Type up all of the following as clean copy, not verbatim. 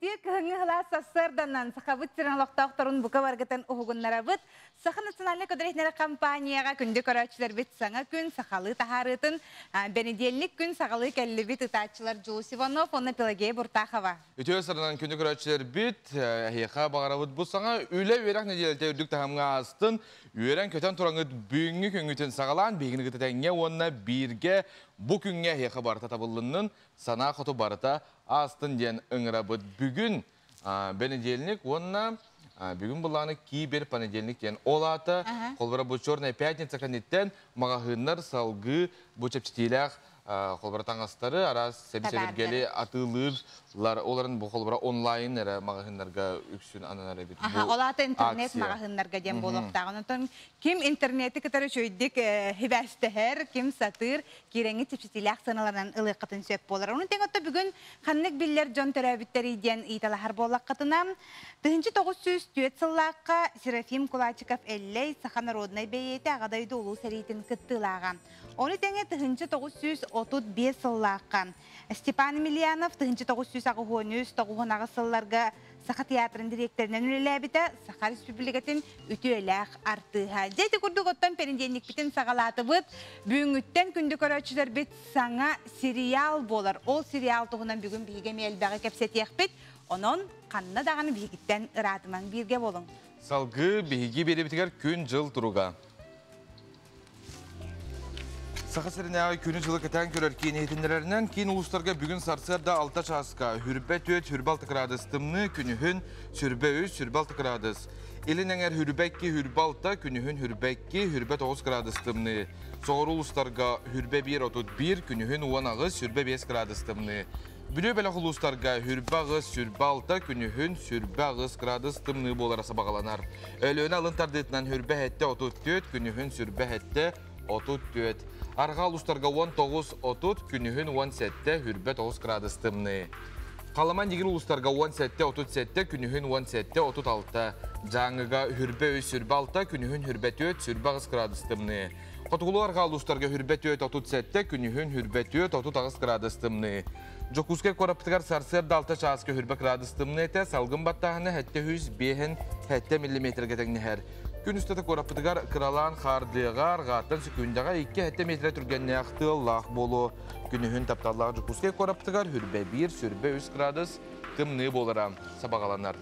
Үтүө кыһыҥҥы сылаас сарсыарданан Сахабыт сирин олохтоохторун бука баргытын уһугуннарабыт. Саха национальнай көдөрүһүнэр компанияҕа күндү көрөөччүлэрбит саҥа күн сахалыы таһаарыытын бэнидиэллик күн саҕалыы кэллибит ытааччылар Дьулус Иванов уонна Пелагея Буртахова. Үтүө сырынан күндү көрөөччүлэрбит, эһиэхэ баҕарабыт бу саҥа үлэ үөрэх нэдиэлэтэ үрдүк таһымҥа аастын, үөрэн-көтөн тураҥыт бүгүҥҥү күҥҥүтүн саҕалаан биһигини кытта тэҥҥэ уонна бииргэ бу күҥҥэ эһиэхэ барыта табыллыннын, санаа хоту барыта аастын диэн ыҥырабыт. Бүгүн бэнидиэлник уонна бүгүн былааны кибер понедельник диэн ол аата холбора бу черная пятница кэнниттэн маҕаһыыннар салгыы бу чэпчэтиилээх холбора таҥастары араас сэби-сэбиргэли атыылыыллар оларын бу холбора онлайн эрэ маҕаһыыннарга үксүн ананар эбит бу ол аата интернет маҕаһыыннарга диэн буолуохтаах онтон ким интернети кытары үчүгэйдик хибээстэһэр ким сатыыр киирэҥҥит чэпчэтиилээх сыаналарынан ылыаххытын сөп буолар. Ону тэҥ отто бүгүн ханнык биллэр дьон төрөөбүттэрий диэн ыйыталаһар буоллаххытына, 1904 сыллаахха Серафим Кулачиков Эллэй саха народнай бэйиэтэ Аҕа дойду Улуу сэриитин кыттыылааҕа. Ону тэҥэ 1935 сыллаахха Степан Емельянов 1983-98 сылларга Саха театрын дириэктэринэн үлэлээбитэ, Саха Республикатын үтүөлээх артыыһа. Дьэ ити курдук оттон пэриньиэнньикпитин саҕалаатыбыт. Бүгүҥҥүттэн күндү көрөөччүлэрбит саҥа сериал буолар. Ол сериал туһунан бүгүн биһиги эмиэ элбэҕи кэпсэтиэхпит. Онон ханна даҕаны биһигиттэн ыраатымаҥ, бииргэ буолуҥ. Салгыы биһиги биэрэбитигэр күн-дьыл туруга. Саха сиринээҕи күнү-дьылы кэтээн көрөр киин иһитиннэрэринэн, киин улуустарга бүгүн сарсыарда 6 чааска хүрбэ 4, хүрбэ 6 кыраадыс тымныы, күнүһүн сүрбэ 3, сүрбэ 6 кыраадыс. Илин эҥэр хүрбэ 2, хүрбэ 6, күнүһүн хүрбэ 2, хүрбэ 9 кыраадыс тымныы. Соҕуруу улуустарга хүрбэ 1, 31, күнүһүн 18, сүрбэ 5 кыраадыс тымныы. Бүлүү бөлөх улуустарга хүрбэ 8, сүрбэ 6, күнүһүн сүрбэ 8 кыраадыс тымныы буолара сабаҕаланар. Өлүөнэ алын тардыытынан хүрбэ 7, 34, күнүһүн сүрбэ 7, 34. Арҕаа улуустарга 19, 30, күнүһүн 17, хүрбэ 9 кыраадыс тымныы. Халыман дигир улуустарга 17, 37, күнүһүн 17, 36. Дьааҥыга хүрбэ 3, сүрбэ 6, күнүһүн хүрбэ 4, сүрбэ 8 кыраадыс тымныы. Хотугулуу арҕаа улуустарга хүрбэ 4, 37, күнүһүн хүрбэ 4, 38 кыраадыс тымныы. Дьокуускай куораппытыгар сарсыарда 6 чааска хүрбэ кыраадыс тымныы этэ, салгын баттааһына 705 7 миллиметргэ тэҥнэһэр. Күн устата куораппытыгар кыралаан хаардыаҕа, арҕааттан сөкүүндэҕэ 2-7 метрэ түргэннээх тыаллаах буолуо. Күнүһүн тапталлаах Дьокуускай куораппытыгар хүрбэ 1, сүрбэ 3 кыраадыс тымныы буолара сабаҕаланар.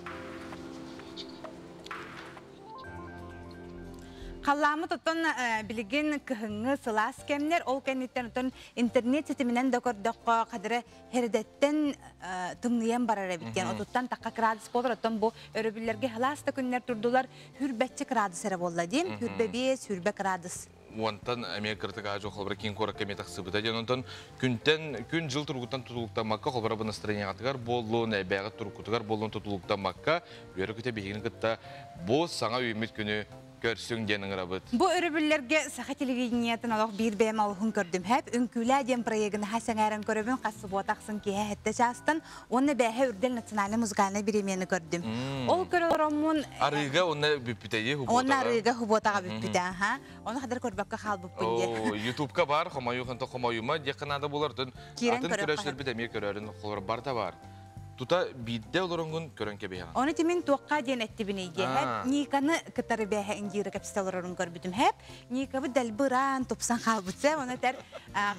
Халлааммыт оттон билигин кыһыҥҥы сылаас кэмнэр, ол кэнниттэн оттон интернет ситиминэн да көрдөххө, хадыры хередэттэн тымныйан барар эбит диэн отуттан тахха кыраадыс буолар, оттон бу өрөбүллэргэ сылаас да күннэр турдулар, хүрбэччи кыраадыс эрэ буолла диэн, хүрбэ биэс, хүрбэ кыраадыс. Уонтан эмиэ кырытык аажы холбора киин куоракка эмиэ тахсыбыта диэн онтон күнтэн күн дьыл туругуттан тутулуктаммакка холбора бу настроениеҕытыгар буоллун эбээҕит туруккутугар буоллун тутулуктаммакка үөрэ көтө биһигини кытта бу саҥа үүммүт күнү көрсүҥ диэн ыҥырабыт. Бу өрөбүллэргэ саха телевидениетын олох биир бэйэм олуһун көрдүм. Хэп үҥкүүлээ диэн проегын наһаа сэҥээрэн көрөбүн. Хас субуота ахсын киэһэ сэттэ чаастан уонна бээһэ үрдэл национальнай музыкальнай бириэмийэни көрдүм. Ол көрө олороммун Арыыга уонна бүппүтэйи хубуотаҕа. Уонна арыыга хубуотаҕа бүппүтэ аха. Ону хадыр көрбөккө хаалбыппын диэн. Ютубка бар, хомойуу ханта хомойума диэххэ наада буолар. Атын көрөөччүлэрбит эмиэ көрөрүн холор барта бар. Тута биирдэ олороҥҥун көрөн кэбиһэҕин. Ону тимин туохха диэн эттибиний диэ. Хэп Никаны кытары бээһэ индира кэпсэтэ олорорун көрбүтүм. Хэп Никабыт дэлби ыраан тупсан хаалбыт сэп. Ону этэр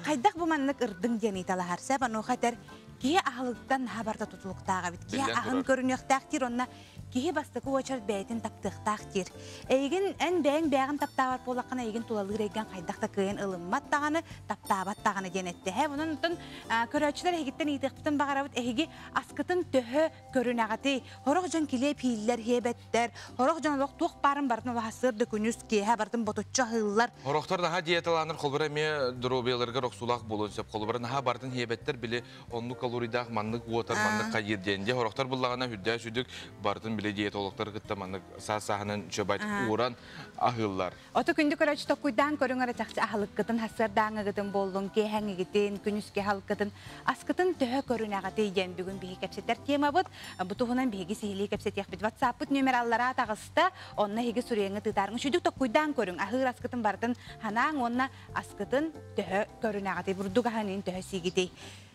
хайдах бу маннык ырдыҥ диэн ыйталаһар сэп. Онуоха этэр киһи аһылыктан наһаа барыта тутулуктаах эбит. Киһи аһын көрүнүөхтээх диир онно киһи бастакы уочарат бэйэтин таптыахтаах диир. Эйигин эн бэйэҥ бэйэҕин таптаабат буоллаххына эйигин тулалыыр эйгэн хайдах да кыайан ылыммат даҕаны, таптаабат даҕаны диэн этте. Һэ, онон оттон көрөөччүлэр эһигиттэн ыйытыахпытын баҕарабыт. Эһиги аскытын төһө көрүнэҕитий? Сорох дьон килиэп ииллэр, иһиэбэттэр. Сорох дьон олох туох баарын барытын олох да күнүс киэһэ барытын ботуччу аһыыллар. Сорохтор наһаа диеталаанар холбура эмиэ доруобуйаларыгар охсуулаах буолуон сөп. Холобура наһаа барытын иһиэбэттэр били оннук калорийдаах маннык уотар, маннык хайыыр диэн. Дьэ, сорохтор буллаҕына үрдээх сүдүк барытын били диетологтар кытта маннык саас-сааһынан чөбайт ууран аһыыллар. Ото күндү көрөөччү токкуйдаан көрүҥ эрэ чахчы аһылыккытын сарсыардааҥҥыгытын буоллун, киэһэҥҥигитин, күнүскү аһылыккытын, аскытын төһө көрүнэҕитий диэн бүгүн биһиги кэпсэтэр темабыт. Бу туһунан биһиги сиһилии кэпсэтиэхпит. WhatsApp-пыт нүөмэр аллараа таҕыста, онно эһиги суруйаҥҥыт ыытаарыҥ. Үчүгдүк токкуйдаан көрүҥ, аһыыр аскытын барытын ханаан уонна аскытын төһө көрүнэҕитий, бурдук аһын төһө сиигитий.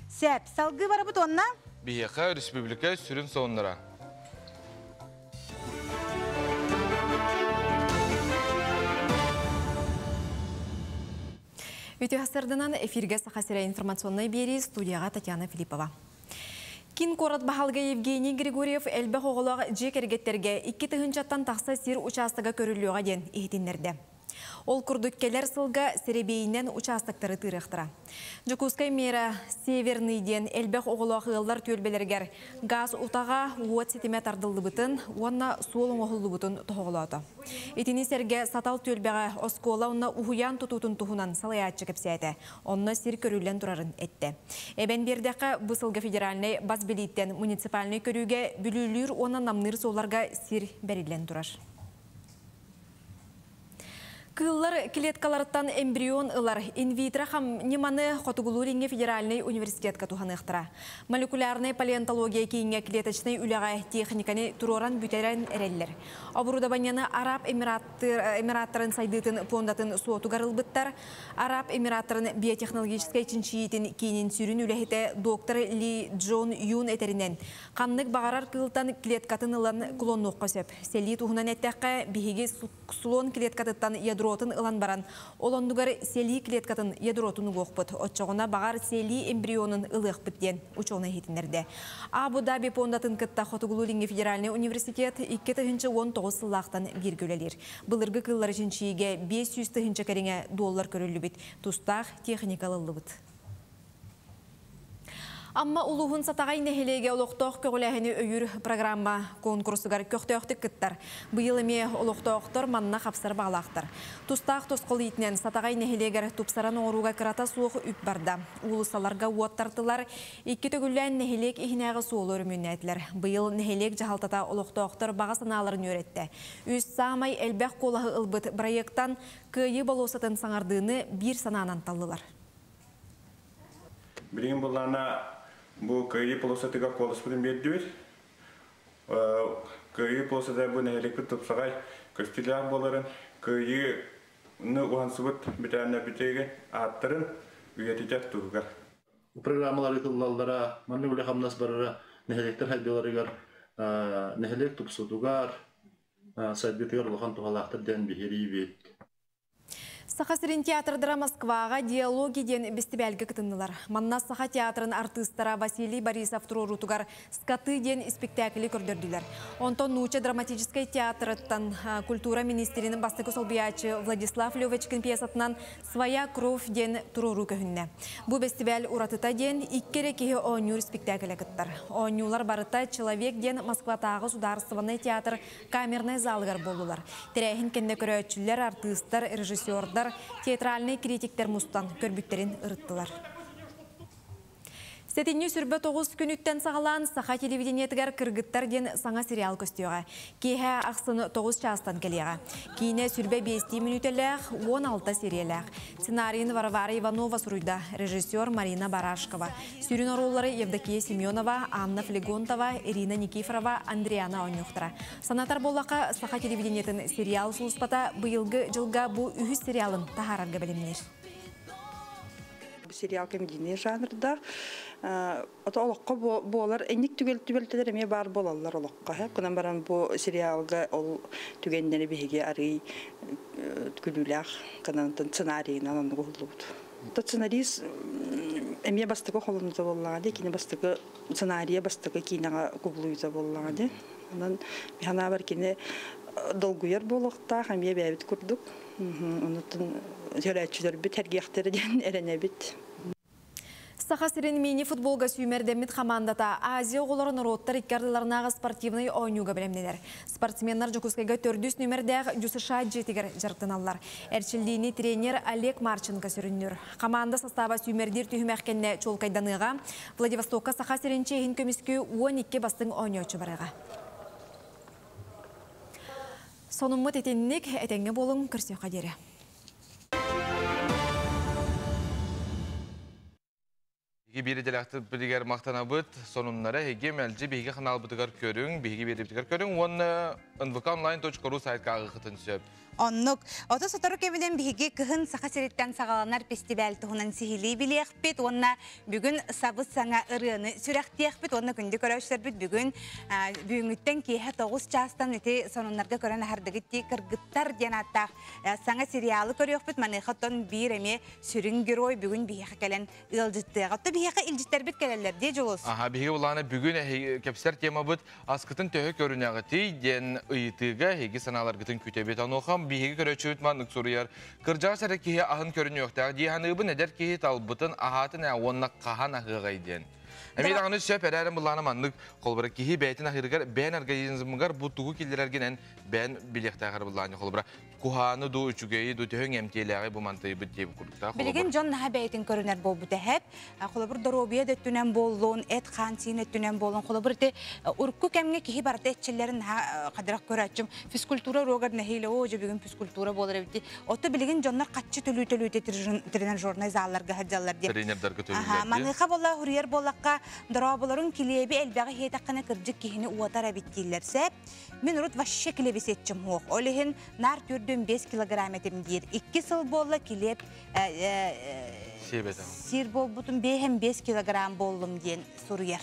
Сөп, салгыы барабыт уонна Биһиэхэ республика сүрүн сонуннара. Үтүө сарсыарданан эфиргэ Саха сирэ информационнай биэрии студияҕа Татьяна Филиппова. Киин куорат баһылыга Евгений Григорьев элбэх оҕолоох дьиэ кэргэттэргэ 2 тыһыынчаттан тахса сир учаастага көрүллүөҕэ диэн иһитиннэрдэ. Ол курдук кэлэр сылга сэрэбиэйинэн учаастактары тыырыахтара. Дьокуускай мэра Северный диэн элбэх оҕолоох ыаллар түөлбэлэригэр газ утаҕа, уот ситимэ тардыллыбытын уонна суол оҥоһуллубутун тоһоҕолоото. Итини сэргэ Сатал түөлбэҕэ оскуола уонна уһуйаан тутуутун туһунан салайааччы кэпсээтэ. Онно сир көрүллэн турарын эттэ. Эбэн биэрдэххэ, бу сылга федеральнай бас билииттэн муниципальнай көрүүгэ Бүлүүлүүр уонна Намныыр суолларга сир бэриллэн турар. Кыыллар клеткаларыттан эмбрион ылар инвитро ньыманы Хотугулуу-Илиҥҥи федеральнай университетка туһаныахтара. Молекулярнай палеонтология кииҥҥэ клеточнай үлэҕэ техниканы туруоран бүтэрэн эрэллэр. Оборудованиены Араб Эмираттарын сайдыытын пуондатын суотугар ылбыттар. Араб Эмираттарын биотехнологическай чинчийиитин киинин сүрүн үлэһитэ доктор Ли Джон Юн этэринэн, ханнык баҕарар кыылтан клеткатын ылан клоннуохха сөп. Сэлии туһунан эттэххэ, биһиги слон клеткатыттан ядротын ылан баран, ол оннугар сэлии клеткатын ядротун угуохпут. Оччоҕуна баҕар сэлии эмбрионун ылыахпыт диэн ученый иһитиннэрдэ. Абу Даби пуондатын кытта Хотугулуу-Илиҥҥи федеральнай университет 2019 сыллаахтан бииргэ үлэлиир. Былыргы кыыллары чинчийиигэ 500 тыһыынча кэриҥэ доллар көрүллүбүт. Тустаах техника ылыллыбыт. Амма улууһун Сатаҕай нэһилиэгэ олохтоох көҕүлээһини өйүүр программа конкурсугар көхтөөхтүк кыттар. Быйыл эмиэ олохтоохтор манна хапсар баҕалаахтар. Тустаах тосхол иитинэн Сатаҕай нэһилиэгэр тупсаран оҥорууга кырата суох үп барда. Уулуссаларга уот тартылар, икки төгүллээн нэһилиэк иһинээҕи суолу өрөмүөннээтилэр. Быйыл нэһилиэк дьаһалтата олохтоохтор баҕа санааларын үөрэттэ. Үс саамай элбэх куолаһы ылбыт проектан Кыайыы болуоссатын саҥардыыны биир санаанан таллылар. Билигин буоллаҕына бу Кыайыы болуоссатыгар куоласпытын биэрдибит. Кыайыы болуоссата бу нэһилиэкпит тупсаҕай көстүүлээх буоларын, Кыайыыны уһансыбыт бэтэрээннэрбитигэр ааттарын үйэтитэр туһугар. Программалар ыытыллаллара, маннык үлэ-хамнас барара нэһилиэктэр сайдыыларыгар, нэһилиэк тупсуутугар, сайдыытыгар улахан туһалаахтар диэн биһириибит. Саха сирин театрдара Москваҕа «Диалоги» диэн бэстибээлгэ кытыннылар. Манна Саха театрын артыыстара Василий Борисов туруоруутугар «Скоты» диэн испиктээкили көрдөрдүлэр. Онтон Нуучча драматическай театрыттан культура министрин бастакы солбуйааччы Владислав Левочкин пьесатынан «Своя кровь» диэн туруоруу көһүннэ. Бу бэстибээл уратыта диэн икки эрэ киһи оонньуур испиктээкилэ кыттар. Оонньуулар барыта «Человек» диэн Москватааҕы судаарыстыбаннай театр камернай залыгар буоллулар. Тэрээһин кэннэ көрөөччүлэр, артыыстар, режиссердар, театральнай критиктер мустан көрбүттэрин ырыттылар. Сэтинньи 29 күнүттэн саҕалаан Саха телевидениетыгар «Кыргыттар» диэн саҥа сериал көстүөҕэ. Киэһэ ахсын 9 чаастан кэлиэҕэ. Киинэ 25 мүнүүтэлээх, 16 сериялээх. Сценарийын Варвара Иванова суруйда, режиссер Марина Барашкова. Сүрүн оруоллары Евдокия Семенова, Анна Флегонтова, Ирина Никифорова, Андриана оонньуохтара. Санатар буоллахха, Саха телевидениетын сериал сулууспата быйылгы дьылга бу үһүс сериалын таһаарарга бэлэмнэнэр. Сериал комедийный жанрда ото олоххо буолар инник түгэл түбэлтэлэр эмиэ баар буолаллар олоххо. Кунан баран бу сериалга ол түгэннэри биһиги арый күлүүлээх гынан сценарийынан оннук уһуллубут. Сценарист эмиэ бастакы холонуута буоллаҕа дии, кини бастакы сценарийа бастакы киинэҕэ кубулуйута буоллаҕа дии. Онон мин санаабар кини долгуйар буолуохтаах эмиэ бэйэбит курдук. Оннуттан көрөөччүлэрбит сэргиэхтэрэ диэн эрэнэбит. Саха сирин мини-футболга сүүмэрдэммит хамаандата Азия оҕолоро норуоттар икки ардыларынааҕы спортивнай оонньууга бэлэмнэнэр. Спортсменнар Дьокуускайга төрдүс нүөмэрдээх ДЮСШ дьиэтигэр дьарыктаналлар. Эрчиллиини тренер Олег Марченко сүрүннүүр. Хамаанда састааба сүүмэрдиир түһүмэх кэннэ чуолкайданыаҕа. Владивостокка Саха сирин чиэһин көмүскүү 12 бастыҥ оонньооччу барыаҕа. Сонуммут итинник, этэҥҥэ буолуҥ, көрсүөххэ диэри. Биһиги биир идэлээхтэрбитигэр махтанабыт. Сонуннары эһиги мэлдьи биһиги ханаалбытыгар көрүҥ, биһиги биэриибитигэр көрүҥ уонна nvkonline.ru сайтка ааҕыаххытын сөп. Оннук. Ото сотору кэминэн биһиги кыһын Саха сириттэн саҕаланар фестиваль туһунан сиһилии билиэхпит уонна бүгүн сабыс саҥа ырыаны сүрэхтиэхпит уонна күндү көрөөччүлэрбит бүгүн бүгүҥҥүттэн киэһэ 9 чаастан ити сонуннарга көрөн аһардыгыт дии кыргыттар диэн ааттаах саҥа сериалы көрүөхпүт. Маныаха оттон биир эмиэ сүрүн герой бүгүн биһиэхэ кэлэн ыалдьыттыаҕа. Отто биһиэхэ илдьиттэрбит кэлэллэр дии Дьулус. Аха, биһиги улаана бүгүн кэпсэр темабыт аскытын төһө көрүнэҕитий диэн ыйытыыга эһиги санааларгытын күтэбит. Онуоха биһиги көрөөччүбүт маннык суруйар. Кырдьаҕас эрэ киһи аһын көрүнүөхтээх дии саныыбын, эдэр киһи талбытын аһаатын ээ уонна хаһан аһыаҕай диэн. Эмиэ даҕаны сөп эрээрин былаана маннык холобура киһи бэйэтин аһыырыгар бэйэн организмыгар бу тугу киллэрэргинэн бэйэн билиэхтээхэр былааны холобура куһааны дуу, үчүгэйи дуу, төһөҥ эмтиэлээҕи бу мантыйбыт диэбит курдуктаах. Билигин дьон наһаа бэйэтин көрүнэр буолбут эһэп. Холобур, доруобуйа да өттүнэн буоллун, эт-хаан-сиин өттүнэн буоллун. Холобур, ити урукку кэмҥэ киһи барыта этчиллэрин наһаа хадырах көрөөччүм. Физкультура уруогар нэһиилэ, оо, дьэ бүгүн физкультура буолар эбит дии. Ото билигин дьоннор хаччы төлүү-төлүүтэ тренажернай залларга сылдьаллар диэн. Тренердарга төлүүллэр дии. Маныаха буолла хуруйар буоллахха, дорооболорун килиэби элбэҕи иһиэтэххинэ кырдьык киһини уотар эбит дииллэр сөп. Мин урут вообще килиэби сиэччим суох. Ол иһин наар 4,5 килограмм этим диир. 2 сыл буолла килиэп сиир буолбутум 5,5 килограмм буоллум диэн суруйар.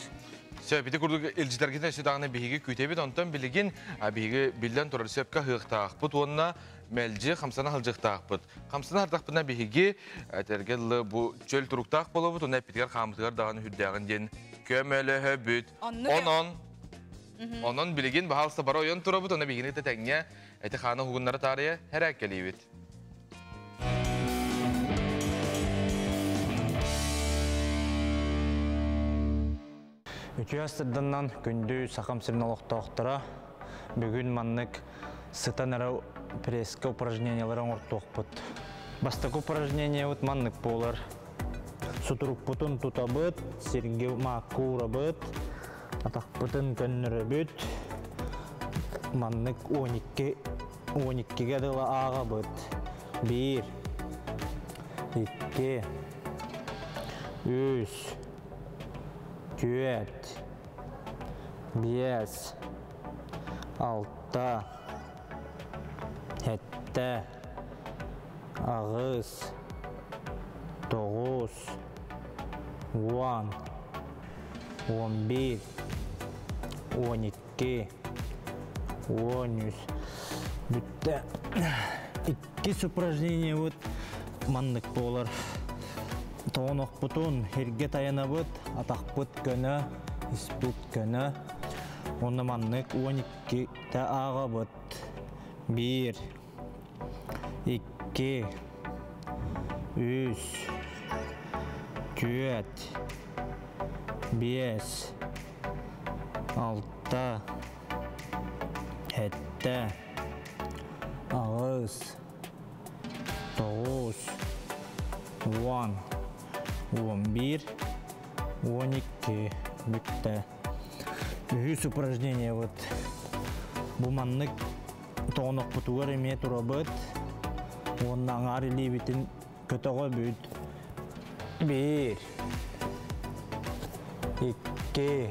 Сөп, ити курдук илдьитэргитин өссө даҕаны биһиги күүтэбит. Онтон билигин биһиги биллэн турар сөпкө аһыахтаахпыт уонна мэлдьи хамсана сылдьыахтаахпыт. Хамсана сырдахпытына биһиги этэргэ дылы бу чөл туруктаах буолабыт уонна эппитигэр хааммытыгар даҕаны үрдээҕин диэн көмөлөһөбүт. Онон Онон билигин баһаалыста бары ойон турабыт, уонна биһигини кытта тэҥҥэ эти хааны уһугуннара таарыйа һэрээккэлиибит. Үтүө астырданнан күндү Сахам сирин олохтоохторо бүгүн маннык сытан эрэ пресска упражнениялары оҥортуохпут. Бастакы упражнениябыт маннык буолар. Сутурукпутун тутабыт, сиргэ маакка уурабыт, Атахпытын көннөрөбүт. Маннык 12 12-гэ дылы ааҕабыт. 1 2 3 4 5 6 7 8 9 10 11, 12, 13. Бүттэ. Иккис упражнение вот маннык буолар. Тоҕонохпутун сиргэ тайанабыт, атахпыт көнө, испит көнө. Онно маннык 12-тэ ааҕабыт. 1, 2, 3, 4, 5, 6, 7, 8, 9, 10, 11, 12 бүттэ. Үһүс упражнение вот бу маннык тоҕонохпутугар эмиэ турабыт уонна аҥаар илиибитин көтөҕөбүт. Биир, икки,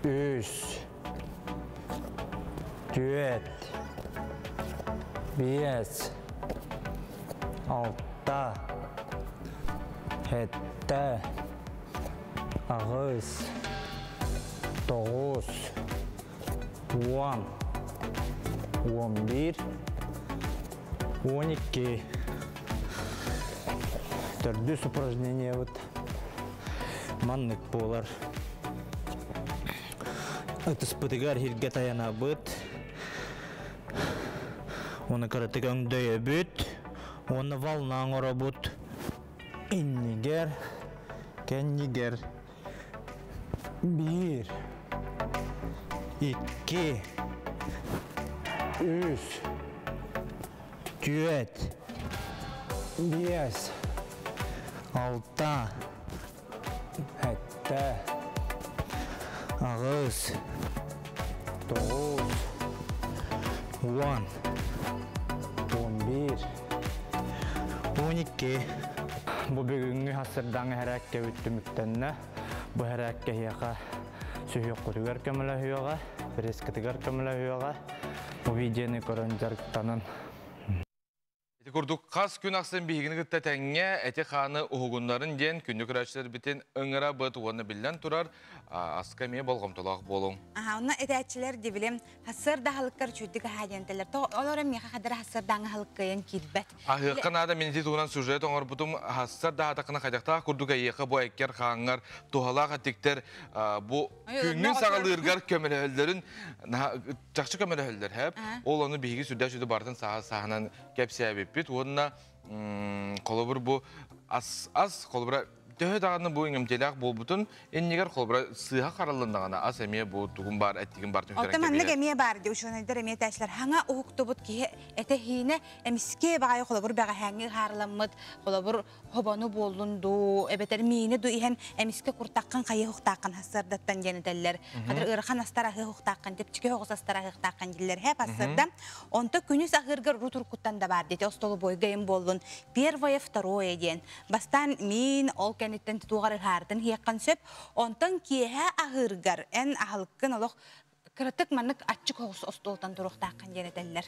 үс, түөрт, биэс, алта, сэттэ, аҕыс, тоҕус, 10, 11, 12. Төрдүс упражнениебыт маннык буолар. Ытыспытыгар иһиргэ тайанабыт. Оны кыратык өҥдөйөбүт. Уонна волна оҥоробут. Иннигэр, кэннигэр Биир, икки, үс, түөрт, биэс, алта, сэттэ, аҕыс, тоҕус, 10, 11, 12. Бу бүгүҥҥү хассырдаҥ хэрээккэ бүттүмүктэннэ. Бу хэрээккэ эһиэхэ сүһүөххүтүгэр көмөлөһүөҕэ, пресскытыгар көмөлөһүөҕэ. Бу видеоны көрөн дьарыктанын. Ити курдук хас күн ахсын биһигини кытта тэҥҥэ эти-хааны уһугуннарын диэн күндү көрөөччүлэрбитин ыҥырабыт уонна биллэн турар аска эмиэ болҕомтолоох буолуҥ. Аха, онно этээччилэр дибилим хассыарда аһылыккар үчүгдүк аһаа диэнтэлэр. То олор миэхэ хадара хассыардааҥы аһылыккыйан киирбэт. Аһыахха наада мин ити туһунан сюжет оҥорбутум хассыарда аһатаххына хайдахтаах курдук эйиэхэ бу эккэр хааҥҥар туһалаах эттиктэр бу күҥҥүн саҕалыыргар көмөлөһөллөрүн чахчы көмөлөһөллөр хэп. Ол ону биһиги сүрдээх сүдү барытын сааһынан кэпсээбиппит уонна холобур бу ас ас холобура төһө даҕаны бу иҥэмтиэлээх буолбутун иннигэр холобура сыыһа хараллыннаҕына ас эмиэ бу тугун баар эттигин бар түһэрэн Оттон маннык эмиэ баар дии учуонайдар эмиэ этээччилэр хаҥа уһуктубут киһи этэ иһиинэ эмискэ баҕайы холобур бэҕэһээҥҥи ыһаарыламмыт холобур хобону буоллун дуу эбэтэр миини дуу иһэн эмискэ куртаххын хайыы уһуктааххын хассыардаттан диэн этэллэр хадыр ыарахан астар аһыы уһуктааххын типчики соҕус астар аһыахтааххын дииллэр һэ пассырда онто күнүс аһыыргар урут уруккуттан да баар диэти остолобуойга им буоллун первое второе диэн бастаан миин ол кэнниттэн туоҕар ыһаартын иһиэххин сөп онтон киэһэ аһыыргар эн аһылыккын олох кыратык маннык аччык оҕус остуолтан туруохтааххын диэн этэллэр.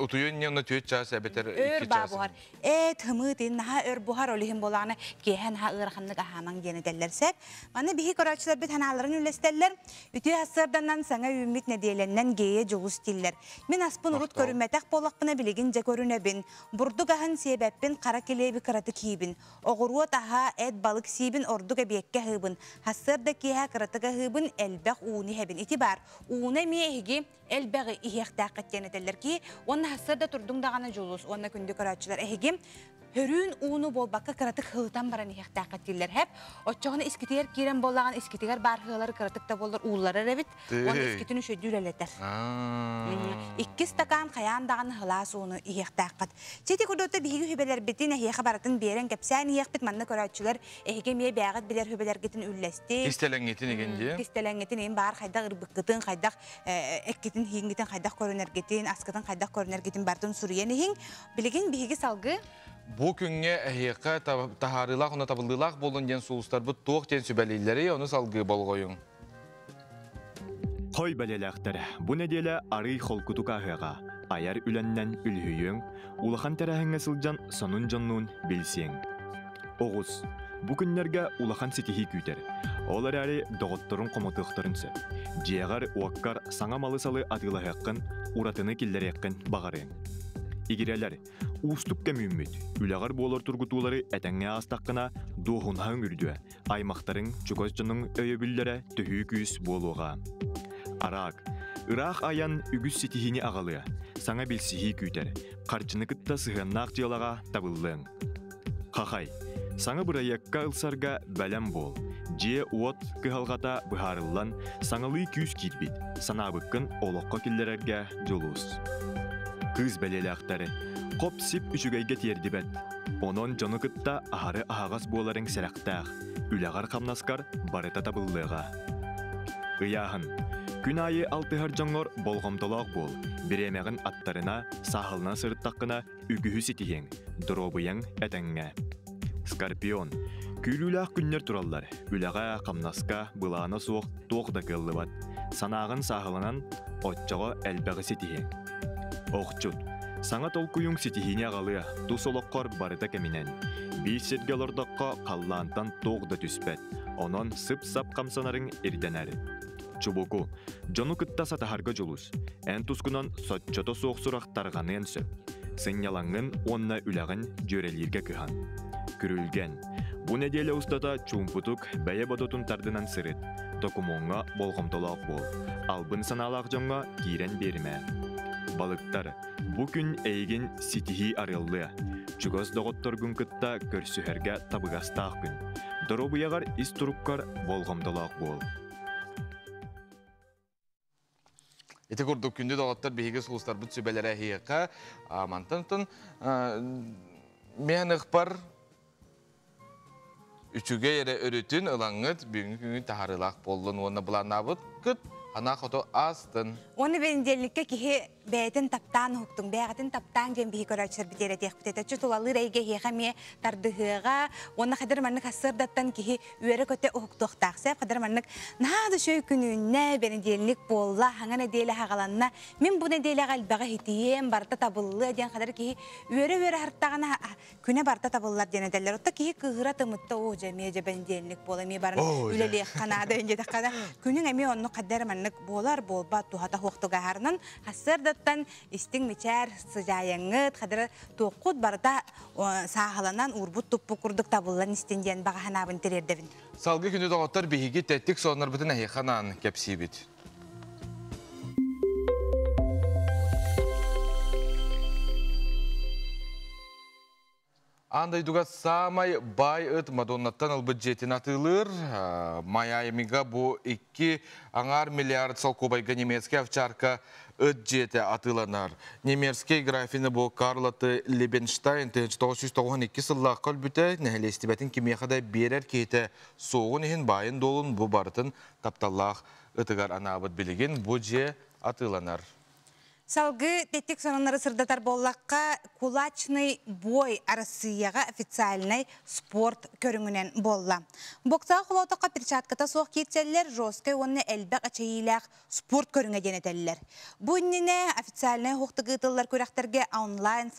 Утуйан не онно түөрт чаас эбэтэр өр баа буһар. Эт хымыы тин наһаа өр буһар ол иһин буолаҕына киэһэ наһаа ыараханнык аһаамаҥ диэн этэллэр сөп. Маны биһи көрөөччүлэрбит санааларын үллэстэллэр. Үтүө сарсыарданан саҥа үүммүт нэдиэлэннэн гея дьулус дииллэр. Мин аспын урут көрүммэтэх буоллахпына билигин дьэ көрүнэбин. Бурдук аһын сиэбэппин, хара килиэби кыратык иибин. Оҕуруот аһа, эт, балык сиибин, ордук эбиэккэ аһыыбын. Сарсыарда киэһэ кыратык аһыыбын, элбэх ууну иһэбин. Ити баар, ууну эмиэ эһиги элбэҕи иһиэхтээххит диэн этэллэр киһи. Уонна сарсыарда турдуҥ даҕаны дьулус уонна күндү көрөөччүлэр эһиги хөрүүн ууну буолбакка кыратык хылытан баран иһиэхтээххит дииллэр хэп. Оччоҕуна искитигэр киирэн буоллаҕын искитигэр баар хыалары кыратык да буоллар уулларар эбит. Уонна искитин үчүгэйдик үлэлэтэр. Икки стакан хайаан даҕаны сылаас ууну иһиэхтээххит. Чити курдук биһиги хүбэлэрбитин эһиэхэ барытын биэрэн кэпсээн иһиэхпит. Манна көрөөччүлэр эһиги эмиэ бэйэҕит билэр хүбэлэргитин үллэстиҥ. Кистэлэҥҥитин игин дии. Кистэлэҥҥитин игин баар хайдах ырбыккытын, хайдах эккитин, иһиҥҥитин хайдах көрүнэргитин, аскытын хайдах көрүнэргитин барытын суруйан иһиҥ. Билигин биһиги салгыы Бу күҥҥэ эһиэхэ таһаарыылаах уонна табыллыылаах буоллун диэн сулустарбыт туох диэн сүбэлииллэрий, ону салгыы болҕойуҥ. Хой бэлиэлээхтэр, бу нэдиэлэ арыый холкутук ааһыаҕа. Айар үлэннэн үлүһүйүөҥ, улахан тэрээһиҥҥэ сылдьан сонун дьоннуун билсиэҥ. Оҕус. Бу күннэргэ улахан ситиһии күүтэр. Ол эрээри доҕотторуҥ хомотуохтарын сөп. Дьиэҕэр-уоккар саҥа малы-салы атыылаһыаххын, уратыны киллэриэххин баҕарыаҥ. Игирэлэр, уустук кэм үүммүт. Үлэҕэр буолар тургутуулары этэҥҥэ аастаххына, дуоһунаһыҥ үрдүө, аймахтарыҥ, чугас дьонуҥ өйөбүллэрэ төһүү күүс буолуоҕа. Араак. Ыраах айан үгүс ситиһиини аҕалыа, саҥа билсиһии күүтэр, харчыны кытта сыһыаннаах дьыалаҕа табыллыаҥ. Хахай. Саҥа бырайыакка ылсарга бэлэм буол. Дьиэ-уот кыһалҕата быһаарыллан, саҥалыы күүс киирбит, санаабыккын олоххо киллэрэргэ дьулус. Кыыс бэлиэлээхтэри хоп-сип үчүгэйгэ тиэрдибэт. Онон дьону кытта аһары аһаҕас буоларыҥ сэрэхтээх, үлэҕэр-хамнаскар барыта табыллыаҕа. Ыйааһын. Күн аайы алтыһар дьоҥҥор болҕомтолоох буол. Бириэмэҕин аттарына, сааһылана сырыттаххына үгүһү ситиһиэҥ, доруобуйаҥ этэҥҥэ. Скорпион. Күүрүүлээх күннэр тураллар. Үлэҕэ, хамнаска, былаана суох туох да кыаллыбат. Санааҕын сааһыланан, оччоҕо элбэҕи ситиһиэҥ. Охчут. Саҥа толкуйуҥ ситиһиини аҕалыа, тус олоххор барыта кэминэн. Биир сиргэ олордоххо халлаантан туох да түспэт. Онон сып-сап хамсанарыҥ ирдэнэр. Чубуку. Дьону кытта сатаһарга дьулус. Эн тускунан соччото суох сурах тарҕаныан сөп. Сынньалаҥҥын уонна үлэҕин дьүөрэлииргэ кыһан. Күрүлгэн. Бу нэдиэлэ устата чуумпутук бэйэ бодотун тардынан сырыт. Докумуоҥҥа болҕомтолоох буол. Албын санаалаах дьоҥҥо киирэн биэримэ. Балыктар. Бу күн эйигин ситиһии арыаллыа. Чугас доҕотторгун кытта көрсүһэргэ табыгастаах күн. Доруобуйаҕар ис туруккар болҕомтолоох буол. Ити курдук күндү доҕоттор биһиги сулустарбыт сүбэлэрэ эһиэхэ мантан мен ыкпар үчүгэй эрэ өрүтүн ылаҥҥыт бүгүҥҥү күҥҥүт таһаарыылаах буоллун уонна былааннаабыт кыт Ана хото астын. Оны бенделникке киһи бэйэтин таптаан уһуктуҥ, бэйэҕитин таптаан диэн биһи көрөөччүлэр битиэрэтиэхпит этэ. Чу тулалыыр эйгэ эһиэхэ эмиэ тардыһыаҕа. Уонна хадыр маннык сарсыардаттан киһи үөрэ-көтө уһуктуохтаах. Сөп хадыр маннык наһаа да үчүгэй күнүүннэ, бэнидиэнньик буолла, хаҥа нэдиэлэ хаҕаланна. Мин бу нэдиэлэҕэ элбэҕи иһитиэм, барыта табыллыа диэн хадыр киһи үөрэ-үөрэ аһартаҕына күнэ барыта табыллар диэн этэллэр. Отто киһи кыыһыра тымытта, оо дьэ эмиэ дьэ бэнидиэнньик буола, эмиэ баран үлэлиэххэ наада диэтэххэ да, күнүҥ эмиэ оннук хаддар маннык буолар, буолбат туһата суохтук аһарынан сарсыардаттан истиҥ мичээр сыдьаайаҥҥыт, хадара туоххут барыта сааһыланан уурбут туппут курдук табыллан истин диэн баҕа санаабын тириэрдэбин. Салгыы күнү доҕоттор биһиги тэттик соннорбутун эһиэхэ анаан кэпсиибит. Аан дойдуга саамай баай ыт Мадоннаттан ылбыт дьиэтин атыылыыр. Майамига бу 2 аҥаар миллиард солкуобайга немецкэй овчарка ыт дьиэтэ атыыланар. Немецкэй графины бу Карлаты Лебенштайн 1992 сыллаахха өлбүтэ, нэһилиэстибэтин кимиэхэ да биэрэр киһитэ суоҕун иһин баайын-дуолун бу барытын тапталлаах ытыгар анаабыт. Билигин бу дьиэ атыыланар. Салгыы тэттик сонуннары сырдатар буоллахха, кулачный бой Арассыыйаҕа официальнай спорт көрүҥүнэн буолла. Боксаҕа холоотоххо перчатката суох киирсэллэр, жесткай уонна элбэх эчэйиилээх спорт көрүҥэ диэн этэллэр. Бу иннинэ официальнай уһуктук ыытыллар күрэхтэргэ онлайн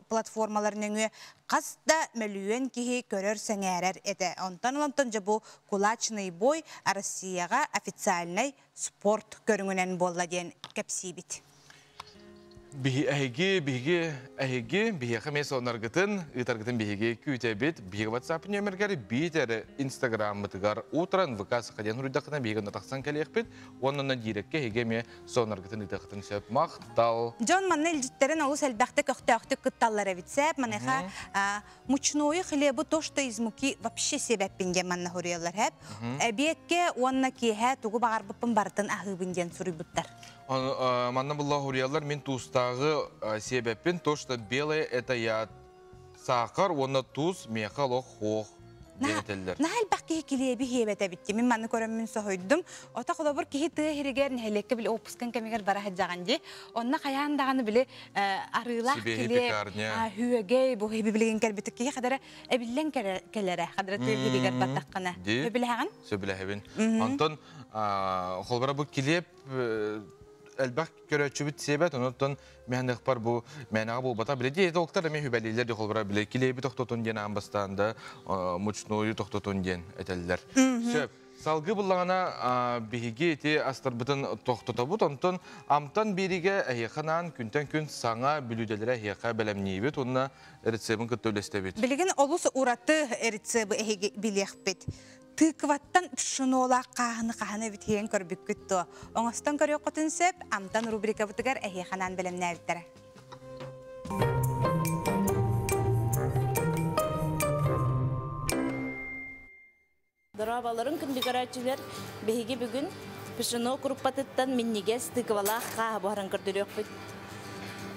платформалар нөҥүө хас да мөлүйүөн киһи көрөр сэҥээрэр этэ. Онтон онтон дьэ бу кулачный бой Россияҕа официальнай спорт көрүҥүнэн буолла диэн кэпсиибит. Биһи эһиги, биһиги эһиги, биһиэхэ эмиэ сонаргытын, ыытаргытын биһиги күүтэбит. Биһиги WhatsApp нөмергер биитэр Инстаграммытыгар утран ВК саха диэн суруйдаххына биһиги онно тахсан кэлиэхпит. Уонна диирекке эһиги эмиэ сонаргытын ыытыаххытын сөп. Махтал! Дьон манна илдьиттэрин олус элбэхтик көхтөөхтүк кытталлар эбит сээп. Маныаха мучную хлебу то, что из муки вообще себеппин диэн манна суруйаллар хэп. Эбиэккэ уонна киэһэ тугу баҕарбыппын барытын аһыыбын диэн суруйбуттар. Манна булла хуруйаллар мин туустааҕы сиэбэппин, то, что белое это яд. Саахар уонна туус миэхэ олох хуох диэн этэллэр. Наһаа элбэх киһи килиэби хиэбэтэ битти. Мин манны көрөммүн соһуйдум. Ота холобур киһи тыа иһиригэр нэһилиэккэ били отпускан кэмигэр бара сылдьаҕын дии. Онно хайаан даҕаны били арыылаах килиэп, хүөгэй бу билигин кэлбит киһи хадара эбиллэн кэлэрэ хадара тыа иһиригэр бардаххына. Сөбүлэһэҕин? Сөбүлэһэбин. Онтон холобура бу килиэп элбэх көрөөччүбүт сиэбэт, онон мэһэныхпар бу мээнэҕэ буолбата. Биле диетологтар эмиэ хүбэлииллэр холобура биле килиэби тохтотун диэн аан бастаан да мучную тохтотун диэн этэллэр. Сөп. Салгыы буллаҕына биһиги ити астарбытын тохтотобут, онтон амтан бииригэ эһиэхэ анаан күнтэн күн саҥа бүлүүдэлэри эһиэхэ бэлэмниибит уонна рецебин кытта үлэстэбит. Билигин олус ураты рецебы эһиги билиэхпит. Тыкваттан пшенолаах хааһыны хаһан эбит иһэн көрбүккүт дуо? Оҥостон көрүөххүтүн сөп, амтан рубрикабытыгар эһиэхэ анаан бэлэмнээбиттэрэ. Дорооболорун күндү көрөөччүлэр, биһиги бүгүн пшено куруппатыттан минньигэс тыквалаах хааһы буһаран көрдөрүөхпүт.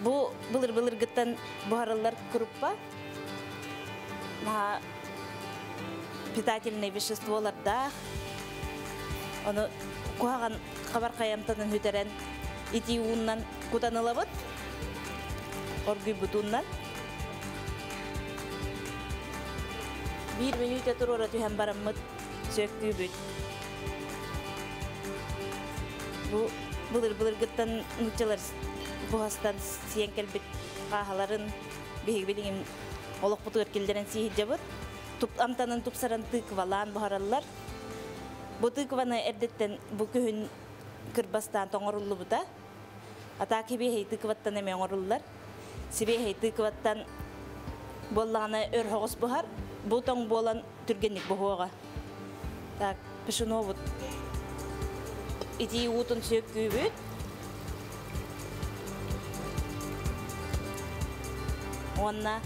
Бу былыр-былыргыттан буһарыллар куруппа. Наһаа питательный веществолардаах. Ону куһаҕан хабар хайамтанын хүтэрэн итии ууннан кутан ылабыт. Оргуйбут ууннан. Биир мүнүүтэ туруора түһэн бараммыт сөккүүбүт. Бу былыр-былыргыттан нууччалар буһастан сиэн кэлбит хааһаларын биһиги билигин олохпутугар киллэрэн сииһдьабыт. Туп амтанын тупсаран тыквалаан буһараллар. Бу тыкваны эрдэттэн бу күһүн кырбастаан тоҥоруллубута. Атаа кибиэһэй тыкваттан эмиэ оҥоруллар. Сибиэһэй тыкваттан буоллаҕына өр соҕус буһар. Бу тоҥ буолан түргэнник буһуоҕа. Так, пшенобут итии уутун сүөккүүбүт. Уонна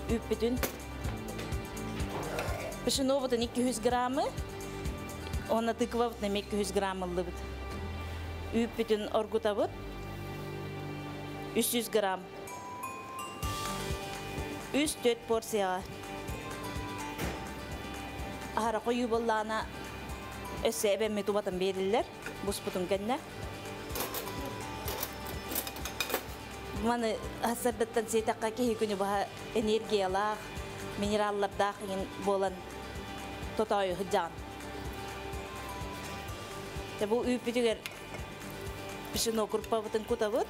үүппүтүн пшенобутун 200 граммы, уонна тыквабытын эмиэ 200 грамм ыллыбыт. Үүппүтүн оргутабыт 300 грамм. 3-4 порцияға. Аһара хойуу буоллаҕына өссө эбэммит убатан биэриллэр, буспутун кэннэ. Маны хасырдаттан сиэтэххэ киһи күнү баһа энергиялаах, минераллардаах иҥин буолан тотоойу сылдьаҕын. Дьэ бу үүппүтүгэр пшено курпабытын кутабыт.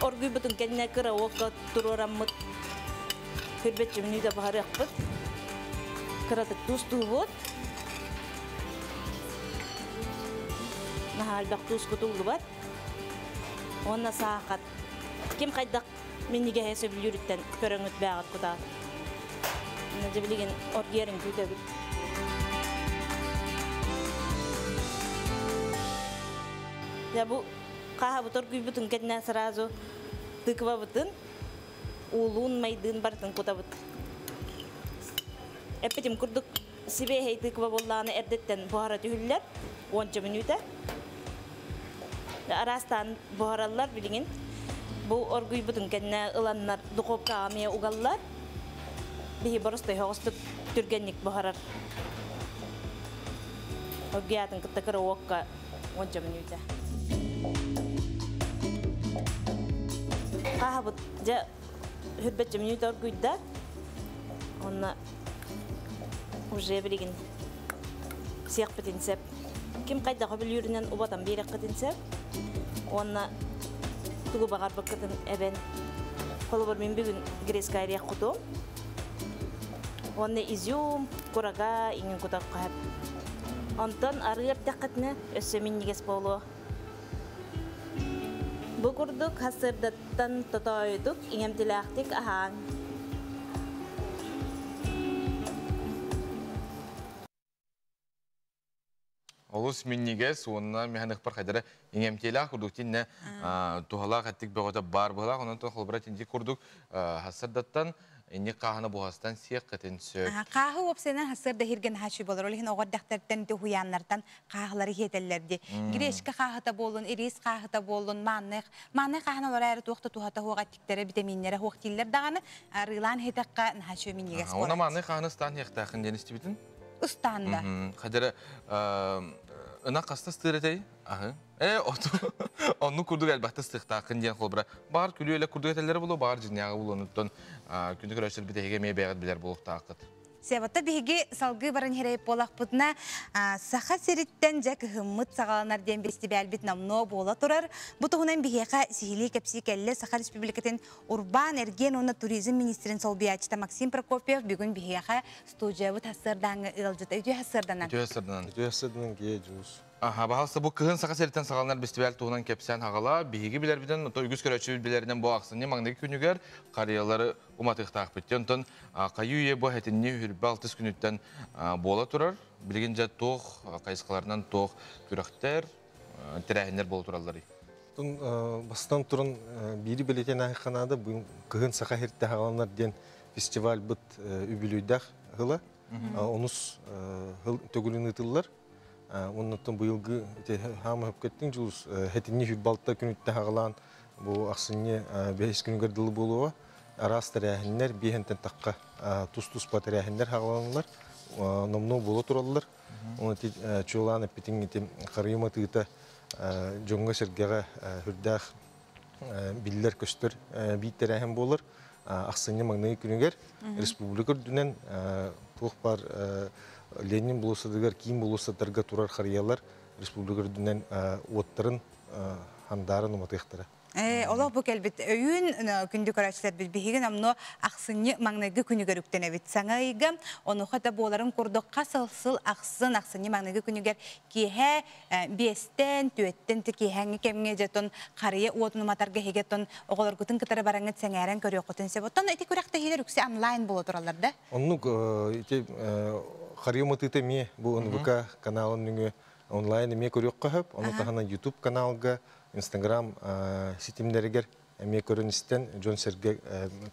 Оргуйбутун кэннэ кыра уокка туруораммыт хүрбэччи мүнүүтэ баһарыахпыт. Кыратык туустуубут. Наһаа элбэх туус кутуллубат. Уонна саахат. Ким хайдах минньигэһи сөбүлүүрүттэн көрөҥүт бээҕит кутаат. Дьэ билигин оргуйарын күүтэбит. Дьэ бу хааһабыт оргуйбутун кэннэ сразу тыквабытын, уулуун, майдыын барытын кутабыт. Эппитим курдук сибиэһэй тыква буоллаҕына эрдэттэн буһара түһүллэр, уонча мүнүүтэ. Араастаан буһараллар билигин. Бу оргуйбутун кэннэ ыланнар духуопкаҕа эмиэ угаллар. Биһи боростой соҕустук түргэнник буһарар. Оргуйаатын кытта кыра уокка уонча мүнүүтэ. Хааһабыт дьэ хүрбэччэ мүнүүтэ оргуйда. Онно уже билигин сиэхпитин сөп. Ким хайдах өбүлүүрүнэн убатан биэрэххитин сөп. Уонна тугу баҕарбыккытын эбэн. Холобур, мин бүгүн грецкай орех кутуом. Уонна изюм, курага иҥин кутар хаһап. Онтон арыы эрдэххитинэ өссө минньигэс буолуо. Бу курдук хасырдаттан тотоойутук, иҥэмтилээхтик аһааҥ. Олус минньигэс уонна миһаныхпар хайдара иҥэмтиэлээх курдук тиннэ туһалаах эттик бөҕөтө баар быһалаах онон холобура тинди курдук хассардаттан инник хааһына буһастан сиэххитин сөп. Хааһы уопсайынан хассарда иһирген хаачы болор. Ол иһин оҕор дэхтэртэн туһуйааннартан хааһылары хиэтэллэр ди. Гречка хааһыта буолун, ирис хааһыта буолун, мааннай мааннай хааһына олор ээрэ туох да туһата хуох эттиктэрэ, витаминнэрэ хуох дииллэр даҕаны арыылаан иһитэххэ наһаа минньигэс Она буолар. Мааннай хааһына ыстаан иэхтээхин диэн истибитин. Ыстаанда. Хадара ына хаста ыстыыр этэй? Аһы. Э, оту онну курдук элбэхтэ ыстыахтааххын диэн холобура. Баар күлүөлэ курдук этэллэрэ булуо, баар дьиннээҕи булуонуттан күндү көрөөччүлэр битэһигэ эмиэ бэйэҕит билэр буолуохтааххыт. Себата биһиги салгыы баран иһэрэй буолахпытына Саха сириттэн дьэ кыһыммыт саҕаланар диэн бэстибээлбит номнуо буола турар. Бу туһунан биһиэхэ сиһилии кэпсии кэллэ Саха Республикатын урбаан, эргиэн уонна туризм министрин солбуйааччыта Максим Прокопьев бүгүн биһиэхэ студиябыт хассыардааҥҥы ыалдьыта. Үтүө хассыарданан. Үтүө хассыарданан. Үтүө хассыарданан киэ дьуус. Аха, баһалса бу кыһын Саха сириттэн саҕаланар бэстибээл туһунан кэпсээн хаҕала. Биһиги билэрбитин, ото үгүс көрөөччүбүт билэринэн бу ахсынньы маҥнайгы күнүгэр харыйалары уматыахтаахпыт. Онтон хайыы үйэ бу хэтинни хүрбэ алтыс күнүттэн буола турар. Билигин дьэ туох хайысхаларынан туох күрэхтэр, тэрээһиннэр буола туралларый? Бастан туран биири бэлиэтэн аахханаада бу кыһын Саха сиртэ хаҕаланар диэн фестиваль быт үбүлүйдэх хыла. Онус төгүлүн ыытыллар. Оннуттан быйылгы хаама хөпкеттин жулус хетинни хүрбалта күнүттэ хаҕалаан бу ахсынньы бэһис күнүгэр дылы буолуоҕа. Араас тэрээһиннэр биэһэнтэн тахха тус-туспа тэрээһиннэр хаҕаланаллар. Номнуо буола тураллар. Оны чуолаан эппитиҥ ити харыйыма тыыта дьоҥҥо сэргэҕэ хүрдээх биллэр көстөр биир тэрээһин буолар. Ахсынньы маҥнайгы күнүгэр республика үрдүнэн туох бар Ленин болуоссатыгар, киин болуоссаттарга турар харыйалар республика үрдүнэн уоттарын хандаарын уматыахтара. Олох бу кэлбит өйүүн күндү көрөөччүлэрбит биһиги номнуо ахсынньы маҥнайгы күнүгэр үктэнэбит. Саҥа ыйга онуоха да буоларын курдук хас сыл ахсын ахсынньы маҥнайгы күнүгэр киэһэ биэстэн, түөттэн киэһээҥҥи кэмҥэ дьэтон харыйа уотун уматарга иһигэтон оҕолоргутун кытары бараҥҥыт сэҥээрэн көрүөххүтүн сөп. Оттон ити күрэхтэһиилэр үксэ онлайн буола тураллар да? Оннук ити харыйа уматыыта эмиэ бу НВК каналын нөҥүө онлайн эмиэ көрүөххэ сөп. Ону таһынан YouTube каналга, Instagram ситимнэригэр эмиэ көрөн истэн дьон-сэргэ